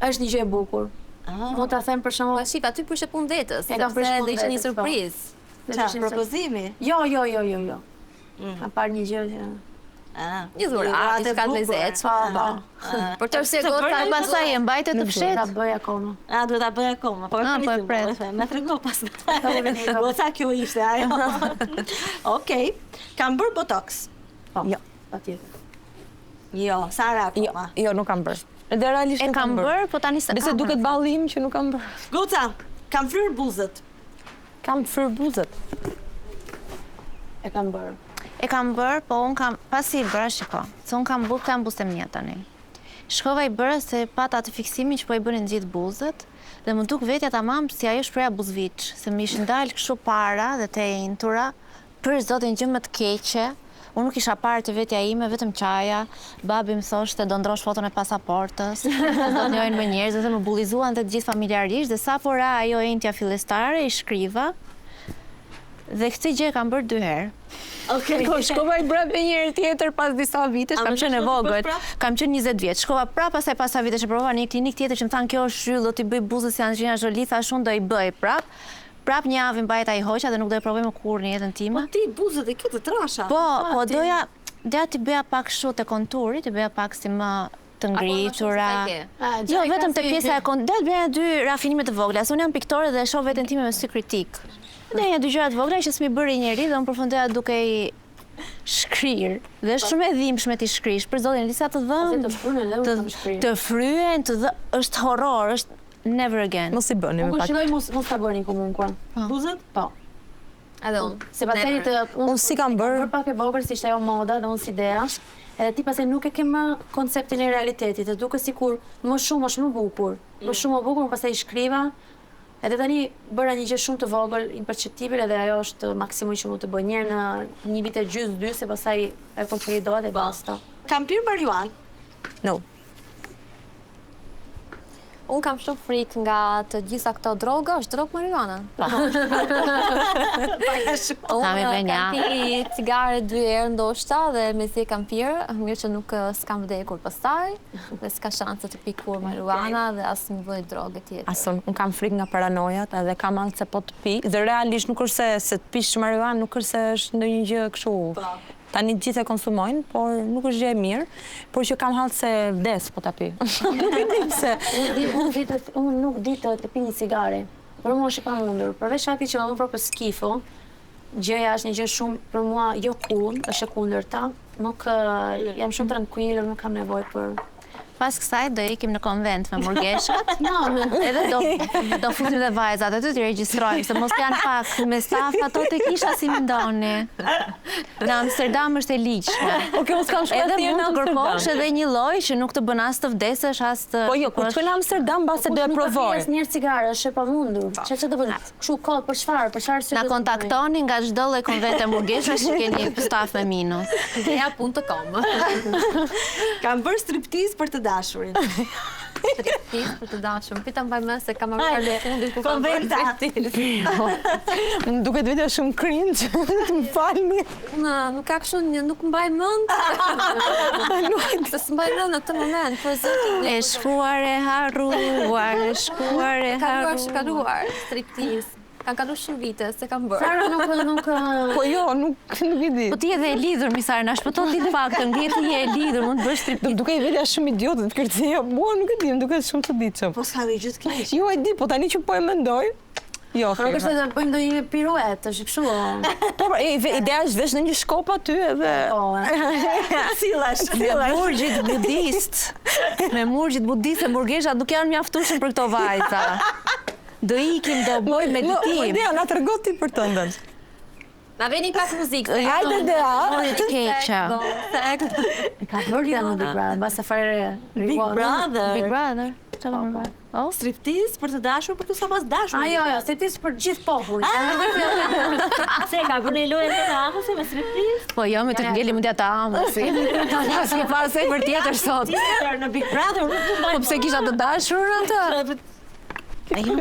Speaker 9: është një gjë e bukur. Mund ta them për shembull,
Speaker 7: Po shif, aty prishe punë vetës,
Speaker 9: E kam
Speaker 7: sepse
Speaker 9: prishë punë
Speaker 7: do ishte një
Speaker 9: vetës, po.
Speaker 7: surprizë.
Speaker 9: do të
Speaker 3: Qa,
Speaker 9: ishte një
Speaker 3: propozimi?
Speaker 9: Jo, jo, jo, jo, jo. Kam parë një gjë që
Speaker 3: Ah,
Speaker 7: Një dhuratë, diçka të lezetshme. Po.
Speaker 6: Për të arsye goca, pastaj e mbajte të fshehtë.
Speaker 9: Ta bëj akoma.
Speaker 3: A, duhet ta bëj akoma. Po e
Speaker 6: Ah, po e
Speaker 3: pres.
Speaker 6: pret.
Speaker 3: Ma trego pas. Goca kjo ishte ajo. Okej. Kam bërë botox.
Speaker 9: Po.
Speaker 5: Jo.
Speaker 9: Patjetër.
Speaker 3: Jo, Sara
Speaker 5: Jo,
Speaker 3: akoma.
Speaker 5: jo, nuk kam bërë. Edhe realisht
Speaker 6: E
Speaker 5: nuk
Speaker 6: kam bërë, po tani s'e
Speaker 5: Bese
Speaker 6: kam.
Speaker 5: duket ballim që nuk kam bërë.
Speaker 3: Goca, kam fryrë buzët.
Speaker 5: Kam fryrë buzët.
Speaker 9: E kam bërë.
Speaker 6: E kam bërë, po unë kam, pasi i bëra, shiko, se unë kam bërë, kam buzët e mia tani. Shkova i bëra se pata atë fiksimin që po i bënin gjithë buzët, dhe më duk vetja tamam si ajo shpreha buzviç, se më ishin dalë kështu para dhe të enjtura, për zotin gjë më të keqe, unë nuk isha parë të vetja ime, vetëm qaja, babi më thoshte do ndrosh foton e pasaportës, do të njohin më njerëz dhe më bullizuan dhe të gjithë familjarisht dhe sapo ra ajo entja fillestare i shkriva dhe këtë gjë e kam bërë dy herë.
Speaker 3: Okej.
Speaker 5: Po shkova i bëra edhe një herë tjetër pas disa vitesh,
Speaker 3: A
Speaker 6: Kam
Speaker 3: më
Speaker 6: qenë e
Speaker 3: shkon të bësh
Speaker 6: vogël,
Speaker 3: prap?
Speaker 6: kam qenë 20 vjeç. Shkova prap pastaj pas sa vitesh e provova në një klinikë tjetër që më thanë kjo është yll, do t'i bëj buzët si Angelina Jolie, thash unë do i bëj prap. Prap një javë i mbajta i hoqa dhe nuk do e provoj më kurrë në jetën time.
Speaker 3: Po ti buzët e ke të trasha.
Speaker 6: Po, po doja doja t'i bëja pak kështu te konturi, t'i bëja pak si më të ngritura. Jo, vetëm te pjesa e konturit, doja të bëja dy rafinime të vogla, se unë jam piktore dhe e shoh veten time me sy kritik. Doja një dy gjëra të vogla që s'mi bëri njeri dhe unë përfundoja duke i shkrir. Dhe është shumë e dhimbshme ti shkrish, për zotin, disa të dhëmb,
Speaker 9: Të fryen edhe unë
Speaker 6: të
Speaker 9: kam shkrirë.
Speaker 6: të fryen, të dhë, është horror, është never again.
Speaker 5: Mos i bëni
Speaker 9: Unë
Speaker 5: me pak.
Speaker 9: këshilloj mos mos ta bëni komunque.
Speaker 3: Buzët?
Speaker 9: Po.
Speaker 7: Edhe unë.
Speaker 9: Se pastaj të
Speaker 5: Unë si kam bërë,
Speaker 9: bërë pak e vogël si ishte ajo moda dhe unë si idea. Edhe ti pastaj nuk e ke më konceptin e realitetit, të duket sikur më shumë është më bukur, më shumë më bukur, unë pastaj i shkriva. Edhe tani bëra një gjë shumë të vogël, imperceptibile edhe ajo është maksimumi që mund të bëj një herë në një vit e gjysmë, dy, se pastaj e konsolidohet e basta.
Speaker 3: Kam pirë marijuanë.
Speaker 5: no.
Speaker 7: Unë kam shumë frikë nga të gjitha këto droga, është drogë marijuana. Po.
Speaker 6: Ta mi
Speaker 7: Unë
Speaker 6: bën ja.
Speaker 7: kam pi cigare dy herë ndoshta dhe mezi e kam pirë, mirë që nuk s'kam vdekur pastaj dhe s'ka shanse të pi kurrë marijuana dhe asnjë lloj droge tjetër.
Speaker 5: As unë, unë kam frikë nga paranojat edhe kam anë se po të pi. Dhe realisht nuk është se, se të pish marijuanë, nuk është se është ndonjë gjë kështu. Tani të gjithë e konsumojnë, por nuk është gjë e mirë, por që kam hall se vdes po ta pi. nuk e di pse.
Speaker 9: Unë di, unë di të, unë nuk di të, të pi një cigare. Për mua është e pamundur. Përveç faktit që më bën proprio skifo, gjëja është një gjë shumë për mua jo cool, është e kundërta. Nuk eh, jam shumë tranquille, nuk kam nevojë për
Speaker 6: Pas kësaj do ikim në konvent me murgeshat.
Speaker 9: No,
Speaker 6: Edhe do do futim dhe vajzat aty t'i regjistrojmë, se mos janë pak me staf ato te kisha si mendoni. Në Amsterdam është e ligjshme.
Speaker 5: Okej, unë s'kam shkuar
Speaker 6: Edhe
Speaker 5: asnjëherë
Speaker 6: mund
Speaker 5: në
Speaker 6: të
Speaker 5: Amsterdam.
Speaker 6: kërkosh edhe një lloj që nuk të bën as të vdesësh, as të
Speaker 5: Po jo, kur të shkoj në Amsterdam mbase do e
Speaker 9: Nuk ka
Speaker 5: provoj.
Speaker 9: asnjëherë cigare, është e pamundur. Çfarë çfarë do bën? Kështu kot për çfarë? Për çfarë arsye
Speaker 6: Na
Speaker 9: do të bëj?
Speaker 6: kontaktoni nga çdo lloj konvente murgeshash që keni staf me minus.
Speaker 7: Dea.com.
Speaker 3: Kam bërë striptiz për të dashurin.
Speaker 7: Striptiz për të dashur. Pita mbaj mend se kam marrë në fundit ku kam bërë
Speaker 3: Konventa.
Speaker 7: striptiz.
Speaker 5: Më duket vetja shumë cringe, të më falni.
Speaker 7: Unë nuk ka kështu një nuk mbaj mend.
Speaker 5: Nuk e di.
Speaker 7: Se s'mbaj mend në këtë moment, për zotin.
Speaker 6: E shkuar e harruar, e shkuar e
Speaker 7: Kaluar,
Speaker 6: harruar.
Speaker 7: është kaluar, striptiz. Kanë kaluar shumë vite, se kam bërë.
Speaker 9: Sara nuk nuk
Speaker 5: Po jo, nuk nuk e di.
Speaker 6: Po ti je edhe e lidhur, mi Sara, na shpëton ti të paktën, ti je e lidhur, mund të bësh striptiz.
Speaker 5: Do më dukej vetja shumë idiote të kërceja. Mua nuk e di, më duket shumë të ditshëm.
Speaker 3: Po s'ka ndonjë gjë të keqe.
Speaker 5: Jo, e di, po tani që po e mendoj, Jo,
Speaker 9: Po nuk është se do bëjmë ndonjë piruet, është kështu.
Speaker 5: Po, pra, e, ideja është vesh në një shkop aty edhe
Speaker 9: Po.
Speaker 3: Sillash,
Speaker 6: Me murgjit budist. Me murgjit budist e murgeshat nuk janë mjaftueshëm për këto vajza. Do ikim, do bëjmë meditim.
Speaker 5: Po, Dea, na trego ti për tëndën.
Speaker 7: Na veni pak muzikë.
Speaker 5: Hajde Dea.
Speaker 6: Ore të keqe.
Speaker 9: E ka bërë ja në Big Brother, mbase fare
Speaker 3: Big Brother.
Speaker 6: Big Brother. Çfarë më bërë? Oh?
Speaker 3: Striptiz për të dashur, për të sa pas dashur.
Speaker 9: A jo, jo, striptiz për gjithë popullin.
Speaker 3: Se ka bërë një lojë të amës me striptiz?
Speaker 6: Po jo, me të ngeli mendja të amës. S'ke pas e për tjetër sot.
Speaker 3: Tjetër në Big Brother nuk mund
Speaker 6: Po pse kisha të dashur atë? Jo,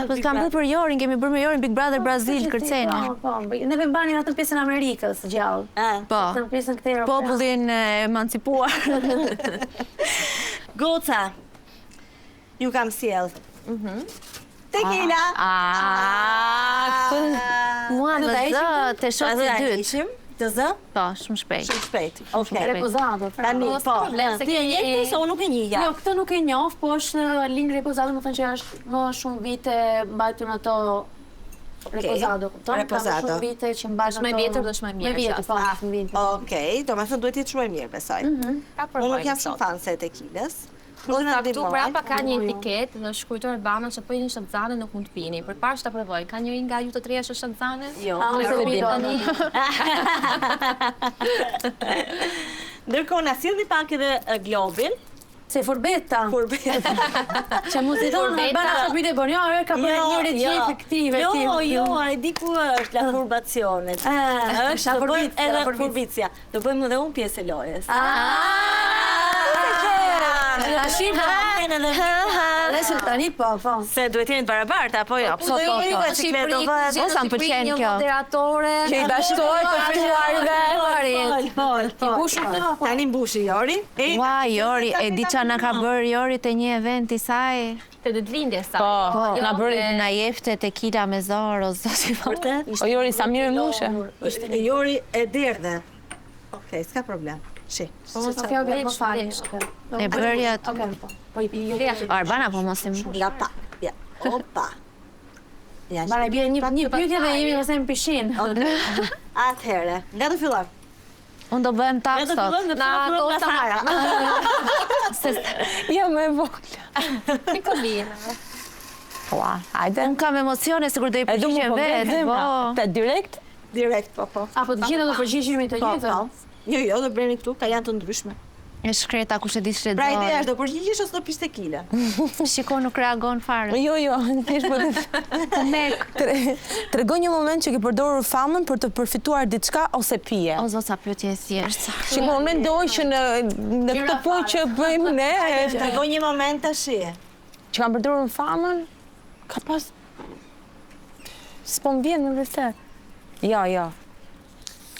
Speaker 6: Po kam bërë për Jorin, kemi bërë me Jorin Big Brother Brazil, kërceni.
Speaker 9: Po, po, neve mbanin atë pjesën e Amerikës gjallë.
Speaker 6: Po.
Speaker 9: Atë pjesën këtë european.
Speaker 6: Popullin e emancipuar.
Speaker 3: Goca, ju kam sjell.
Speaker 6: Mhm.
Speaker 3: Tequila.
Speaker 6: Mua më zë, te shoqi i dytë.
Speaker 3: Të zë?
Speaker 8: Po, shumë shpejt.
Speaker 3: Shumë shpejt. Okej.
Speaker 9: Reposado. pra.
Speaker 3: Tani, po.
Speaker 7: problem, se
Speaker 3: Ti e njeh këtë se unë nuk e njihja.
Speaker 9: Jo, këtë nuk e njoh, po është linjë Reposado, më thënë që është më shumë vite mbajtur në ato Reposado, kupton? Ka më
Speaker 3: Reposado.
Speaker 9: Shumë vite që mbajnë
Speaker 7: Është më e
Speaker 9: ato-
Speaker 7: vjetër dhe është më e mirë,
Speaker 9: Më e vjetër, po, shumë vite.
Speaker 3: Okej, do me thënë duhet jetë shumë e mirë, besoj.
Speaker 7: Ta
Speaker 3: Unë nuk jam
Speaker 7: sot.
Speaker 3: shumë fanse e tekilës. Unë na
Speaker 7: Këtu prapa ka një etiketë dhe shkruar Arbana që po jeni shtatzane nuk mund të pini. Përpara që ta provoj, ka njëri nga ju të treja që është shtatzane?
Speaker 3: Jo,
Speaker 9: A, unë s'e pi dot.
Speaker 7: Tani
Speaker 3: Ndërkohë na sillni pak edhe e, globin.
Speaker 9: Se furbetta.
Speaker 3: Furbetta.
Speaker 9: Që mos i thonë
Speaker 7: Furbetta.
Speaker 9: Arbana sa pyetje bën, jo, ajo ka bërë njëri
Speaker 3: jo.
Speaker 9: gjithë këtij
Speaker 3: Jo,
Speaker 9: vetë.
Speaker 3: jo, e di ku është la furbacione.
Speaker 9: Ah,
Speaker 3: Është
Speaker 9: la
Speaker 3: të bëjmë
Speaker 9: furbicja,
Speaker 3: edhe
Speaker 9: la furbicja.
Speaker 3: furbicja. Do bëjmë edhe unë pjesë e lojës.
Speaker 9: Tash
Speaker 3: edhe
Speaker 9: Dhe se tani po, po.
Speaker 3: Se duhet jemi të barabartë apo jo?
Speaker 8: Po, po, po.
Speaker 3: Bicikletë, do bëhet.
Speaker 8: Po, sa më pëlqen
Speaker 7: një
Speaker 8: kjo.
Speaker 7: moderatore.
Speaker 5: Që i bashkohet të ftuarve.
Speaker 3: Fol, fol, fol. Tani mbushi Jori. E,
Speaker 8: Ua, Jori, e di qa na ka bërë Jori te një event i saj?
Speaker 7: Të ditëlindjes saj.
Speaker 5: Po, na bëri.
Speaker 8: Na jepte tekila me zor, o zoti po.
Speaker 3: Vërtet?
Speaker 5: O Jori, sa mirë e mushe.
Speaker 3: Është e Jori e derdhe. Okej, s'ka problem. Shi.
Speaker 9: Po mos okej, okej, më fal.
Speaker 8: E bëri atë.
Speaker 9: Okej, po. Po i pi.
Speaker 8: Arbana, po mos e mbush.
Speaker 3: Nga pak. Ja. Opa. Ja.
Speaker 9: Bara bie një një pyetje dhe jemi pastaj në pishinë.
Speaker 3: Atëherë, nga do fillojmë?
Speaker 8: Unë do bëhem tap
Speaker 3: Nga do
Speaker 8: sot.
Speaker 3: fillojmë, do
Speaker 7: Na,
Speaker 3: fillojmë nga
Speaker 7: to
Speaker 3: Sara.
Speaker 5: Ja, më e vogla.
Speaker 7: Nikolina.
Speaker 5: Ua, hajde.
Speaker 8: Unë kam emocione, sigur do i
Speaker 5: Edhe mu
Speaker 8: përgjigjem
Speaker 5: po
Speaker 8: vetë,
Speaker 5: vetë,
Speaker 8: po.
Speaker 5: Të direkt?
Speaker 3: Direkt, po, po.
Speaker 9: Apo të gjitha do përgjigjemi të
Speaker 3: Po,
Speaker 9: gjithë.
Speaker 3: po. Jo, jo, do bleni këtu, ka janë të ndryshme.
Speaker 8: E shkreta kush e di ç'le
Speaker 3: Pra ideja është do përgjigjesh ose do pish tekila.
Speaker 8: Shiko nuk reagon fare.
Speaker 5: Jo, jo, thjesht po të
Speaker 8: Mek.
Speaker 5: Tregoj një moment që ke përdorur famën për të përfituar diçka ose pije.
Speaker 8: O zot, sa pyetje e thjeshtë.
Speaker 5: Shiko, unë mendoj që në në këtë punë që bëjmë ne,
Speaker 3: Tregoj një moment tash.
Speaker 5: që kam përdorur famën, ka pas S'po më vjen në vërtet. Jo, jo.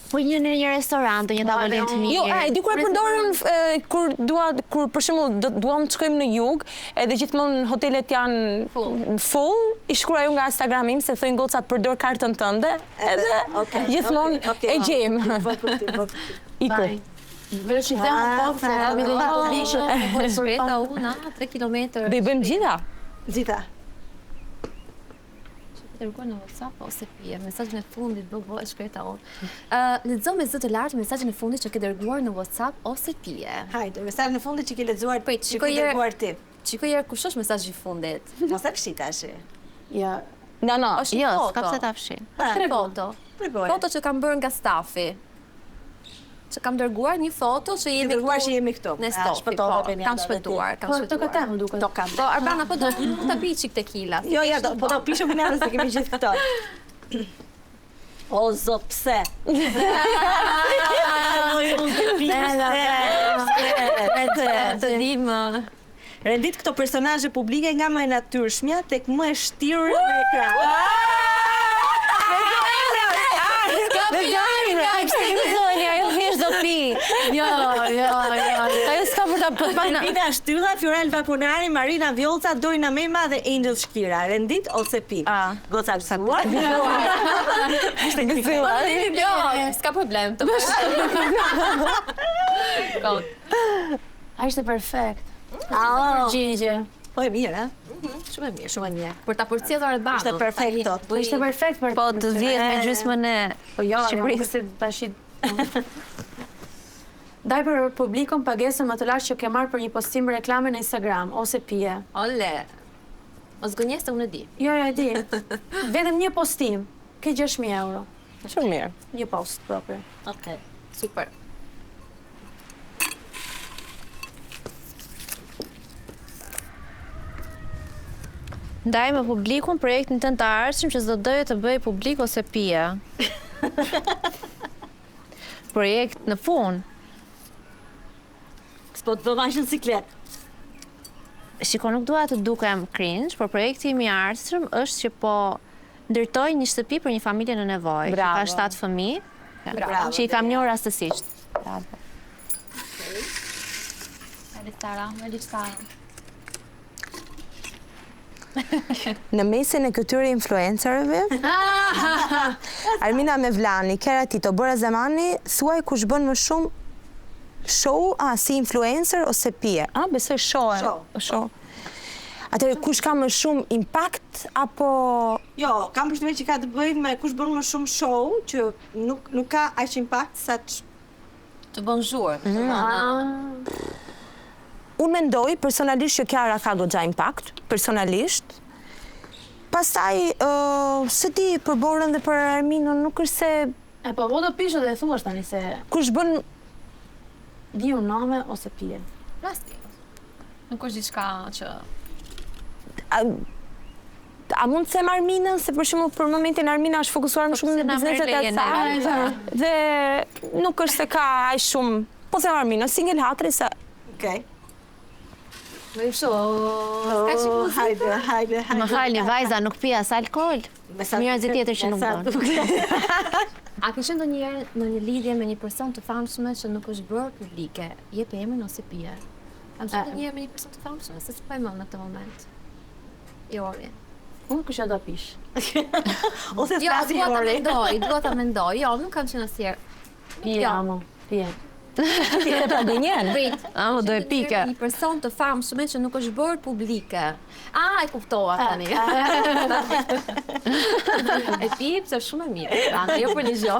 Speaker 8: Po një në një restorant, një tavolinë të mirë.
Speaker 5: Jo, e di kur e përdorën e, kur dua kur për shembull do duam të shkojmë në jug, edhe gjithmonë hotelet janë full, i shkruaj unë nga Instagrami im se thojnë gocat përdor kartën tënde, edhe
Speaker 3: okej,
Speaker 5: gjithmonë
Speaker 3: okej,
Speaker 5: e gjejmë.
Speaker 3: Po, po, po, po.
Speaker 5: Iku.
Speaker 9: Veç i them po, se kam edhe një publik që
Speaker 7: Shkreta unë, 3 kilometër.
Speaker 5: Do i bëjmë gjitha.
Speaker 3: Gjitha.
Speaker 7: Dërguar në WhatsApp ose pije, mesazhin e fundit bë bë e shkreta unë. Ë, lexo me zë të lartë mesazhin e fundit që ke dërguar në WhatsApp ose pije.
Speaker 3: Hajde, mesazhin e fundit që ke lexuar,
Speaker 7: Prit,
Speaker 3: që
Speaker 7: shikoj
Speaker 3: ke
Speaker 7: herë-
Speaker 3: dërguar ti.
Speaker 7: Shikoj herë kush është mesazhi i fundit.
Speaker 3: Mos e fshi tash.
Speaker 9: Ja,
Speaker 5: No, no.
Speaker 7: Është një
Speaker 8: Jo,
Speaker 7: foto.
Speaker 8: s'ka pse ta fshi.
Speaker 7: Është një foto.
Speaker 3: Tregoj.
Speaker 7: Foto që kam bërë nga stafi. Që kam dërguar një foto që
Speaker 3: Ke
Speaker 7: jemi
Speaker 3: dërguar që jemi këtu.
Speaker 7: Në
Speaker 3: A,
Speaker 7: stofi,
Speaker 3: shpëtove
Speaker 7: po,
Speaker 3: Beniada
Speaker 7: kam
Speaker 3: dhe ti.
Speaker 7: shpëtuar, kam
Speaker 9: po to
Speaker 7: shpëtuar.
Speaker 9: ka më duket.
Speaker 3: To kam.
Speaker 7: Po Arbana, po do mund ta pi çik tekila.
Speaker 3: Jo, ja, do, po do pishëm Beniada se kemi gjithë këto. O zot, pse?
Speaker 7: Të dim.
Speaker 3: Rendit këto personazhe publike nga më e natyrshmja tek më e shtirur në ekran.
Speaker 5: Dhe zemra, pse gëzoni, ajo thjesht do pi.
Speaker 9: Jo, jo, jo.
Speaker 5: Ajo s'ka për ta për
Speaker 3: Ida Shtylla, Fjoral Vaponari, Marina Vjollca, Dorina Mema dhe Angel Shkira. Rendit ose pi.
Speaker 5: Ah.
Speaker 3: Goca gëzuar. Ishte
Speaker 5: gëzuar.
Speaker 7: Jo, s'ka problem. Të bësh. Kot.
Speaker 9: A ishte perfekt.
Speaker 3: Ah.
Speaker 9: Përgjigje.
Speaker 3: Po e mirë, a? Shumë e mirë, shumë e mirë.
Speaker 7: Për ta përcjellur Arbanën.
Speaker 3: Ishte perfekto.
Speaker 9: Po ishte perfekt për
Speaker 8: Po të vihet me gjysmën e
Speaker 9: Po jo,
Speaker 8: Shqipërisë.
Speaker 9: se tash i Daj për publikun pagesën më të lartë që ke marrë për një postim reklame në Instagram ose pije.
Speaker 7: Ole. Mos gënjes se unë e di.
Speaker 9: Jo, jo, e di. Vetëm një postim, ke 6000 euro.
Speaker 5: Shumë mirë.
Speaker 9: Një post proprio.
Speaker 3: Okej.
Speaker 7: Super.
Speaker 8: Ndaj me publikun projektin tënd të ardhshëm që s'do doje të bëj publik ose pije. Projekt në punë.
Speaker 3: S'po të vëmë aq në siklet.
Speaker 8: Shiko, nuk dua të dukem cringe, por projekti im i ardhshëm është që po ndërtoj një shtëpi për një familje në nevojë, që ka
Speaker 5: Bravo.
Speaker 8: 7 fëmijë,
Speaker 3: Bravo.
Speaker 8: që i kam njohur rastësisht.
Speaker 5: Bravo.
Speaker 7: Hajde Sara, hajde Sara.
Speaker 5: Në mesin e këtyre influencerëve, Armina Mevlani, Kiara Tito, Bora Zemani, thuaj kush bën më shumë show, a, si influencer ose pije? A, besoj show.
Speaker 3: Show.
Speaker 5: Show. Atëherë, kush ka më shumë impact apo
Speaker 3: Jo, kam përshtypjen që ka të bëjë me kush bën më shumë show, që nuk nuk ka aq impact sa ç
Speaker 7: Të bën zhurmë.
Speaker 5: Mm. Unë mendoj personalisht që Kiara ka goxha impact, personalisht. Pastaj, ë, s'e di për Borën dhe për Arminën, nuk është se
Speaker 9: E po, po do pish dhe e thuash tani se
Speaker 5: kush bën
Speaker 9: di unë name ose pije.
Speaker 7: Rasti. Nuk është diçka që
Speaker 5: a, a mund të them Arminën, se për shembull për momentin Armina është fokusuar më
Speaker 7: Po
Speaker 5: shumë
Speaker 7: pse
Speaker 5: në
Speaker 7: na merr
Speaker 5: bizneset e
Speaker 7: leje
Speaker 5: saj
Speaker 7: neve?
Speaker 5: dhe nuk është se ka aq shumë, po them Arminën, single hatri se
Speaker 3: Okej.
Speaker 9: Më kështu.
Speaker 3: Oh, hajde, hajde, hajde.
Speaker 6: Më falni, vajza nuk pi as alkool.
Speaker 3: Me sa
Speaker 6: Mirë asgjë tjetër që
Speaker 3: me
Speaker 6: nuk
Speaker 3: sa
Speaker 6: bën.
Speaker 3: duket.
Speaker 7: A ke qenë ndonjëherë në një lidhje me një person të famshëm që nuk është bërë publike? Jep emrin ose pije. Kam qenë ndonjëherë me një person të famshëm se s'po e mend në këtë moment. Jori.
Speaker 9: Unë kush do pish.
Speaker 3: Ose
Speaker 7: Jo,
Speaker 3: s'flasi
Speaker 7: dua ta
Speaker 3: Jori.
Speaker 7: mendoj, dua ta mendoj. Jo, nuk kam qenë asnjëherë.
Speaker 9: Pije,
Speaker 7: Jo.
Speaker 9: amo, pije.
Speaker 5: ti e pa gënjen.
Speaker 7: Prit.
Speaker 6: Amo, do e pike.
Speaker 7: Një person të famshëm që nuk është bërë publike. A, e kuptova tani. e pi pse është shumë e mirë. Tani, jo për një gjë.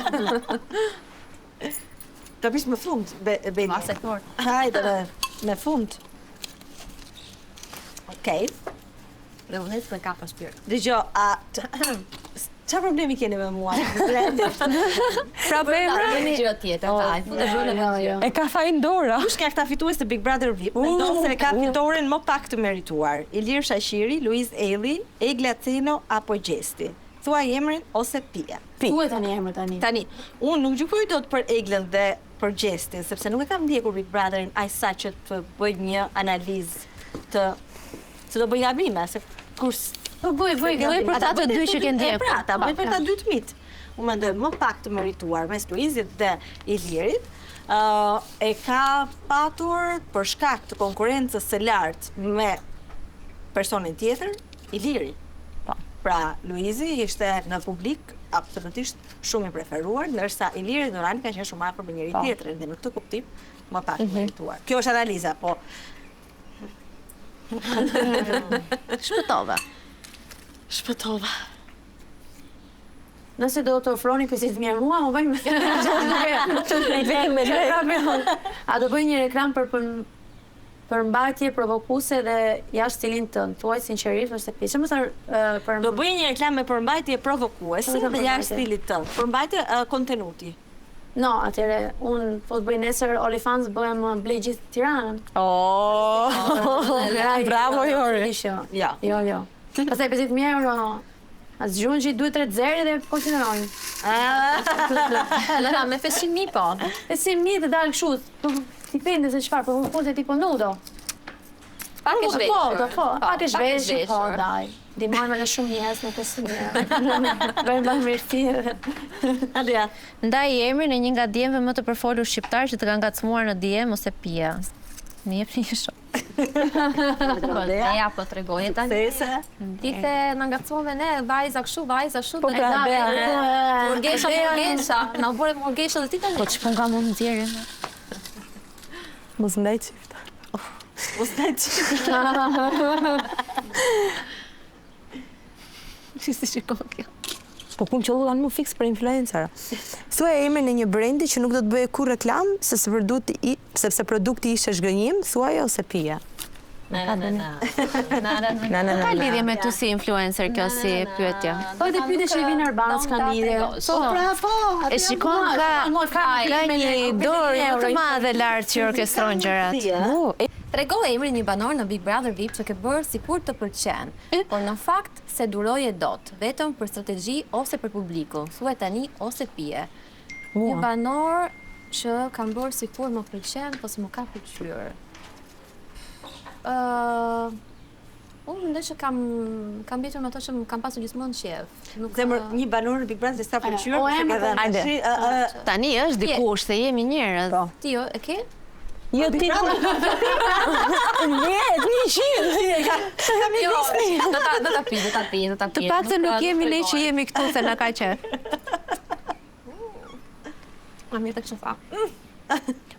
Speaker 3: Ta pish më fund, be, Beni.
Speaker 7: Masa e fort.
Speaker 3: Hajde, me, me fund. Okej.
Speaker 7: Dhe unë ecë me kapa shpirt.
Speaker 3: Dëgjo, a çfarë problemi keni me mua?
Speaker 5: Prapë emra?
Speaker 7: Kemi gjë tjetër, ta, e futë zhurmë
Speaker 9: Jo, jo.
Speaker 5: E ka fajin Dora.
Speaker 3: Kush nga këta fitues të Big Brother VIP mendon se ka fitoren më pak të merituar? Ilir Shaqiri, Luiz Ejlli, Egla Ceno apo Gjesti? Thuaj emrin ose pije.
Speaker 5: Pi.
Speaker 9: Thuaj tani emrin tani.
Speaker 3: Tani, unë nuk gjykoj dot për Eglën dhe për Gjestin, sepse nuk e kam ndjekur Big Brotherin aq sa që të bëj një analizë të se do bëj gabime, se kur s-
Speaker 9: Po bëj, bëj,
Speaker 6: Bëj për ta të dy që ke
Speaker 3: E
Speaker 6: ndjekur.
Speaker 3: pra, ta bëj për ta dy të mit. Unë mendoj më pak të merituar mes Luizit dhe Ilirit, ë e ka patur për shkak të konkurrencës së lartë me personin tjetër, Iliri.
Speaker 5: Po.
Speaker 3: Pra, Luizi ishte në publik absolutisht shumë i preferuar, ndërsa Iliri dhe Dorani kanë qenë shumë afër me njëri
Speaker 5: Po.
Speaker 3: tjetrin dhe në këtë kuptim më pak mm merituar. Kjo është analiza, po
Speaker 6: Shpëtova.
Speaker 3: shpëtova.
Speaker 9: Nëse do të ofroni 50 mijë mua, më bëjmë.
Speaker 5: Vetëm me lek.
Speaker 9: A do bëj një reklam për për përmbajtje provokuese dhe jashtë stilin tënd, thuaj sinqerisht ose pi. Ç'më thon për
Speaker 3: Do bëj një reklam me përmbajtje provokuese
Speaker 9: Vetëm
Speaker 3: dhe jashtë
Speaker 9: përmbajtje.
Speaker 3: stilit tënd. Përmbajtje uh, kontenuti.
Speaker 9: No, atëre unë po të bëj nesër OnlyFans bëhem blej gjithë Tiranën.
Speaker 5: Oh, bravo Jori.
Speaker 9: Ish, jo.
Speaker 3: Ja.
Speaker 9: Jo, jo. Pastaj 50.000 euro. As gjun që i duhet 3 zeri dhe konsiderojnë.
Speaker 7: Na, na, me 500.000 po.
Speaker 9: 500.000 të dalë kështu, po, dipende se çfarë, po po tipo nudo.
Speaker 7: Pak e
Speaker 9: Po,
Speaker 7: zhveshur.
Speaker 9: po, po, pak e zhveshur, po,
Speaker 7: zhveshur.
Speaker 9: daj. Ndihmojmë edhe shumë njerëz me 500.000 euro. Bëjmë bamirësi.
Speaker 3: Adria.
Speaker 6: Ndaj emrin e një nga djemve më të përfolur shqiptar që të kanë ngacmuar në DM ose pije. Më jepni një shok.
Speaker 7: Po, ja, po tregoje tani.
Speaker 3: Sese.
Speaker 7: Ti the na ngacmove ne, vajza kështu, vajza kështu,
Speaker 5: Po
Speaker 7: dhe
Speaker 5: pra,
Speaker 7: na-
Speaker 5: Bea.
Speaker 7: Murgesha, murgesha, na u bëre murgesha dhe ti tani.
Speaker 6: Po ç'pun kam unë nxjerrin.
Speaker 5: Mos ndaj çifta.
Speaker 3: Mos ndaj çifta.
Speaker 6: Si si shikon kjo?
Speaker 5: Po ku më qëlluan mu fiks për influencera. Thuaj emrin e një brendi që nuk do të bëje kurrë reklam, sepse produkti i, sepse produkti ishte zhgënjim, thuaj ose pije.
Speaker 3: Na na na.
Speaker 6: Na
Speaker 5: Na na
Speaker 6: na.
Speaker 5: na.
Speaker 6: Ka lidhje me ty si influencer kjo si pyetja.
Speaker 9: Po edhe pyetje që i vinë Arbanës kanë lidhje.
Speaker 6: Po,
Speaker 3: Pra, po.
Speaker 6: E shikon ka
Speaker 9: ka
Speaker 6: ka një dorë më të madhe lart që orkestron gjërat.
Speaker 5: U, e,
Speaker 7: Trego emrin një banor në Big Brother VIP që ke bërë sikur të pëlqen, por në fakt se duroje dot, vetëm për strategji ose për publikun. Thuaj tani ose pije. Një banor që kam bërë sikur më pëlqen, po s'më ka pëlqyer. Ë, unë mendoj që kam kam mbetur me ato që më kam pasur gjithmonë qejf. Nuk
Speaker 3: Zemër, një banor në Big Brother se sa pëlqyer,
Speaker 9: O,
Speaker 3: po se
Speaker 9: emër
Speaker 3: ka dhënë.
Speaker 5: Hajde.
Speaker 3: Tashi, ë, ë,
Speaker 6: Tani është dikush se jemi njerëz.
Speaker 5: Po.
Speaker 7: Ti jo, e ke?
Speaker 5: Jo ti. Vjet, 100.
Speaker 7: Jo, do ta do ta pi, do ta pi, do ta pi.
Speaker 6: Të paktën nuk jemi ne që jemi këtu se na ka qef.
Speaker 7: Ma mirë të kështë tha.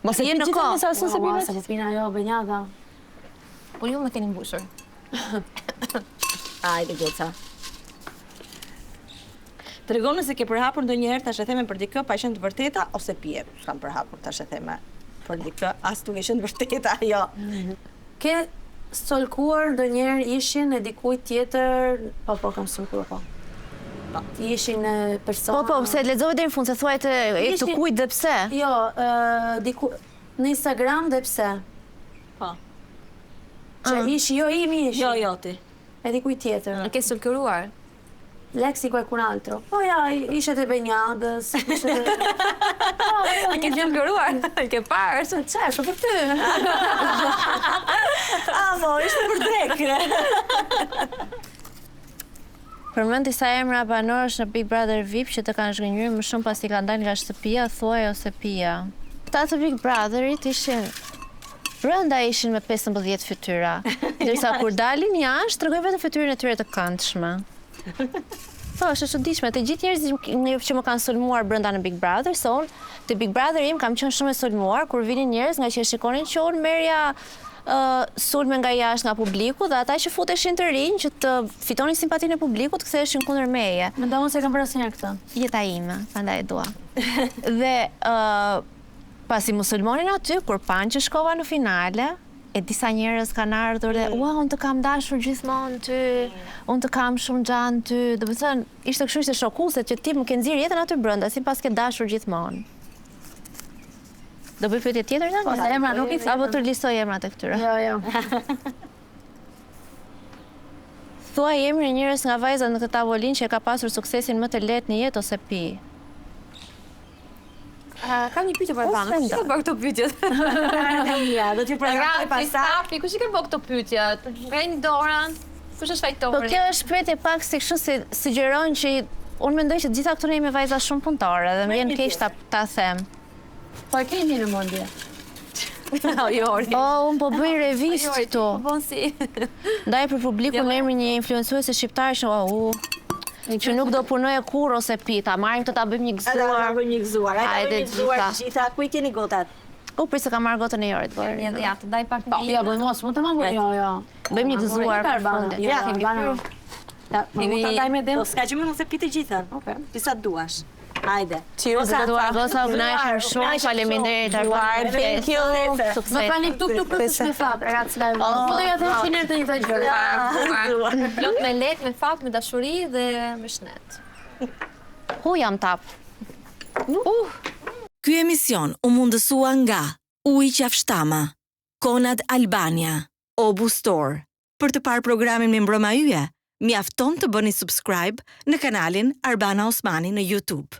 Speaker 5: Mos e
Speaker 6: Je
Speaker 5: pi
Speaker 6: në
Speaker 5: gjithë
Speaker 6: kohë.
Speaker 5: me sa se pi
Speaker 9: Sa po pina ajo Benjada.
Speaker 7: Po ju më keni mbushur.
Speaker 3: Ajde, goca. Tregon nëse ke përhapur ndonjëherë tash e theme për dikë pa qenë të vërteta ose pije. S'kam përhapur tash e theme për dikë as duke qenë të vërteta, jo.
Speaker 9: Ke stalkuar ndonjëherë ishin e dikujt tjetër? Po, po, kam stalkuar, po.
Speaker 3: Po.
Speaker 9: Ishin e persona.
Speaker 6: Po, po, pse lexove deri në fund, se thuaj të e të
Speaker 9: Ishin-
Speaker 6: kujt dhe pse.
Speaker 9: Jo, ë, diku në Instagram dhe pse?
Speaker 3: Po.
Speaker 9: Që ishi jo imi ishi.
Speaker 3: Jo, jo ti.
Speaker 9: E dikujt tjetër.
Speaker 7: Ke stalkeruar.
Speaker 9: L'ex di qualcun altro. Po ja, ishe të Benjadës, ishe të...
Speaker 7: E ke stalkeruar, e ke parë.
Speaker 9: Qa, është për ty?
Speaker 3: Amo, ishte për drekë.
Speaker 6: Përmend disa emra banorësh në Big Brother VIP që të kanë zhgënjyer më shumë pasi kanë dalë nga shtëpia, thuaj ose pija. Këta të Big Brotherit ishin brenda ishin me 15 fytyra, ndërsa kur dalin jashtë tregojnë vetëm fytyrën e tyre të këndshme. Po, është e çuditshme. Të gjithë njerëzit që- që më kanë sulmuar brenda në Big Brother, se unë te Big Brother im kam qenë shumë e sulmuar kur vinin njerëz nga që e shikonin që unë merrja ë, sulme nga jashtë nga publiku dhe ata që futeshin të rinj që të fitonin simpatinë e publikut ktheheshin kundër meje.
Speaker 9: Mendoj unë se kam bërë asnjëherë këtë.
Speaker 6: Jeta ime, prandaj e dua. Dhe ë pasi më sulmonin aty kur panë që shkova në finale, e disa njerëz kanë ardhur dhe ua, unë të kam dashur gjithmonë ty, unë të kam shumë xhan ty. Do të thënë, ishte kështu ishte shokuese që ti më ke nxjerrë jetën aty brenda, si pas ke dashur gjithmonë. Do bëj pyetje tjetër tani?
Speaker 9: Po, se emra nuk i them.
Speaker 6: Apo të listoj emrat e këtyre.
Speaker 9: Jo, jo.
Speaker 6: Thuaj emrin e njërës nga vajzat në këtë tavolinë që e ka pasur suksesin më të lehtë në jetë ose pi.
Speaker 7: Kam një pyetje për Albanën. Kush i ka bërë këto pyetjet?
Speaker 3: Ja, do t'ju pregoj
Speaker 7: Rafi,
Speaker 3: pastaj.
Speaker 7: Stafi, kush i ka bërë këto pyetjet? Ngreni dorën. Kush është
Speaker 6: Po
Speaker 7: fajtori?
Speaker 6: kjo është pyetje pak si kështu si sugjeron që unë mendoj që të gjitha këtu ne jemi vajza shumë punëtore dhe më vjen keq ta ta them.
Speaker 9: Po e keni në mendje.
Speaker 7: Jori.
Speaker 6: Po, unë po bëj revistë
Speaker 7: Jori,
Speaker 6: këtu.
Speaker 7: Po bon si.
Speaker 6: Ndaj për publikun emrin një influencuese shqiptar që oh, u, që nuk do punoje kurrë ose pi, ta marrim këtë ta bëjmë një
Speaker 3: Edhe ta
Speaker 6: gëzuar.
Speaker 3: bëjmë një gëzuar. Hajde
Speaker 6: Hajde,
Speaker 3: bëjmë një gëzuar
Speaker 6: gjitha.
Speaker 3: të gjitha. Ku i keni gotat?
Speaker 6: U prit se ka marrë gotën e Jorit, po.
Speaker 7: Ja, të ndaj pak. Po.
Speaker 9: Jo, po mos, mund të ma bëj. Jo, jo.
Speaker 6: Bëjmë një gëzuar për fundit.
Speaker 9: Ja, Albana. Ja, ma mund ta ndaj me dem.
Speaker 3: Po s'ka që më mos e pi të gjithën.
Speaker 9: Okej.
Speaker 3: Ti sa duash. Hajde.
Speaker 5: Cheers.
Speaker 6: Gëzuar goca, u kënaqëm shumë. Faleminderit Arbana.
Speaker 5: Thank you.
Speaker 9: Më
Speaker 6: Sukses.
Speaker 9: falni këtu këtu këtu është me fat, ragazzi. Po do ja them që të njëjta gjë.
Speaker 7: Plot me lek, me fat, me dashuri dhe me shnet.
Speaker 6: Ku jam tap?
Speaker 1: Ky emision u mundësua nga Uji Qafshtama, Konad Albania, Obu Store. Për të parë programin Me Mbrëma Yje, mjafton të bëni subscribe në kanalin Arbana Osmani në YouTube.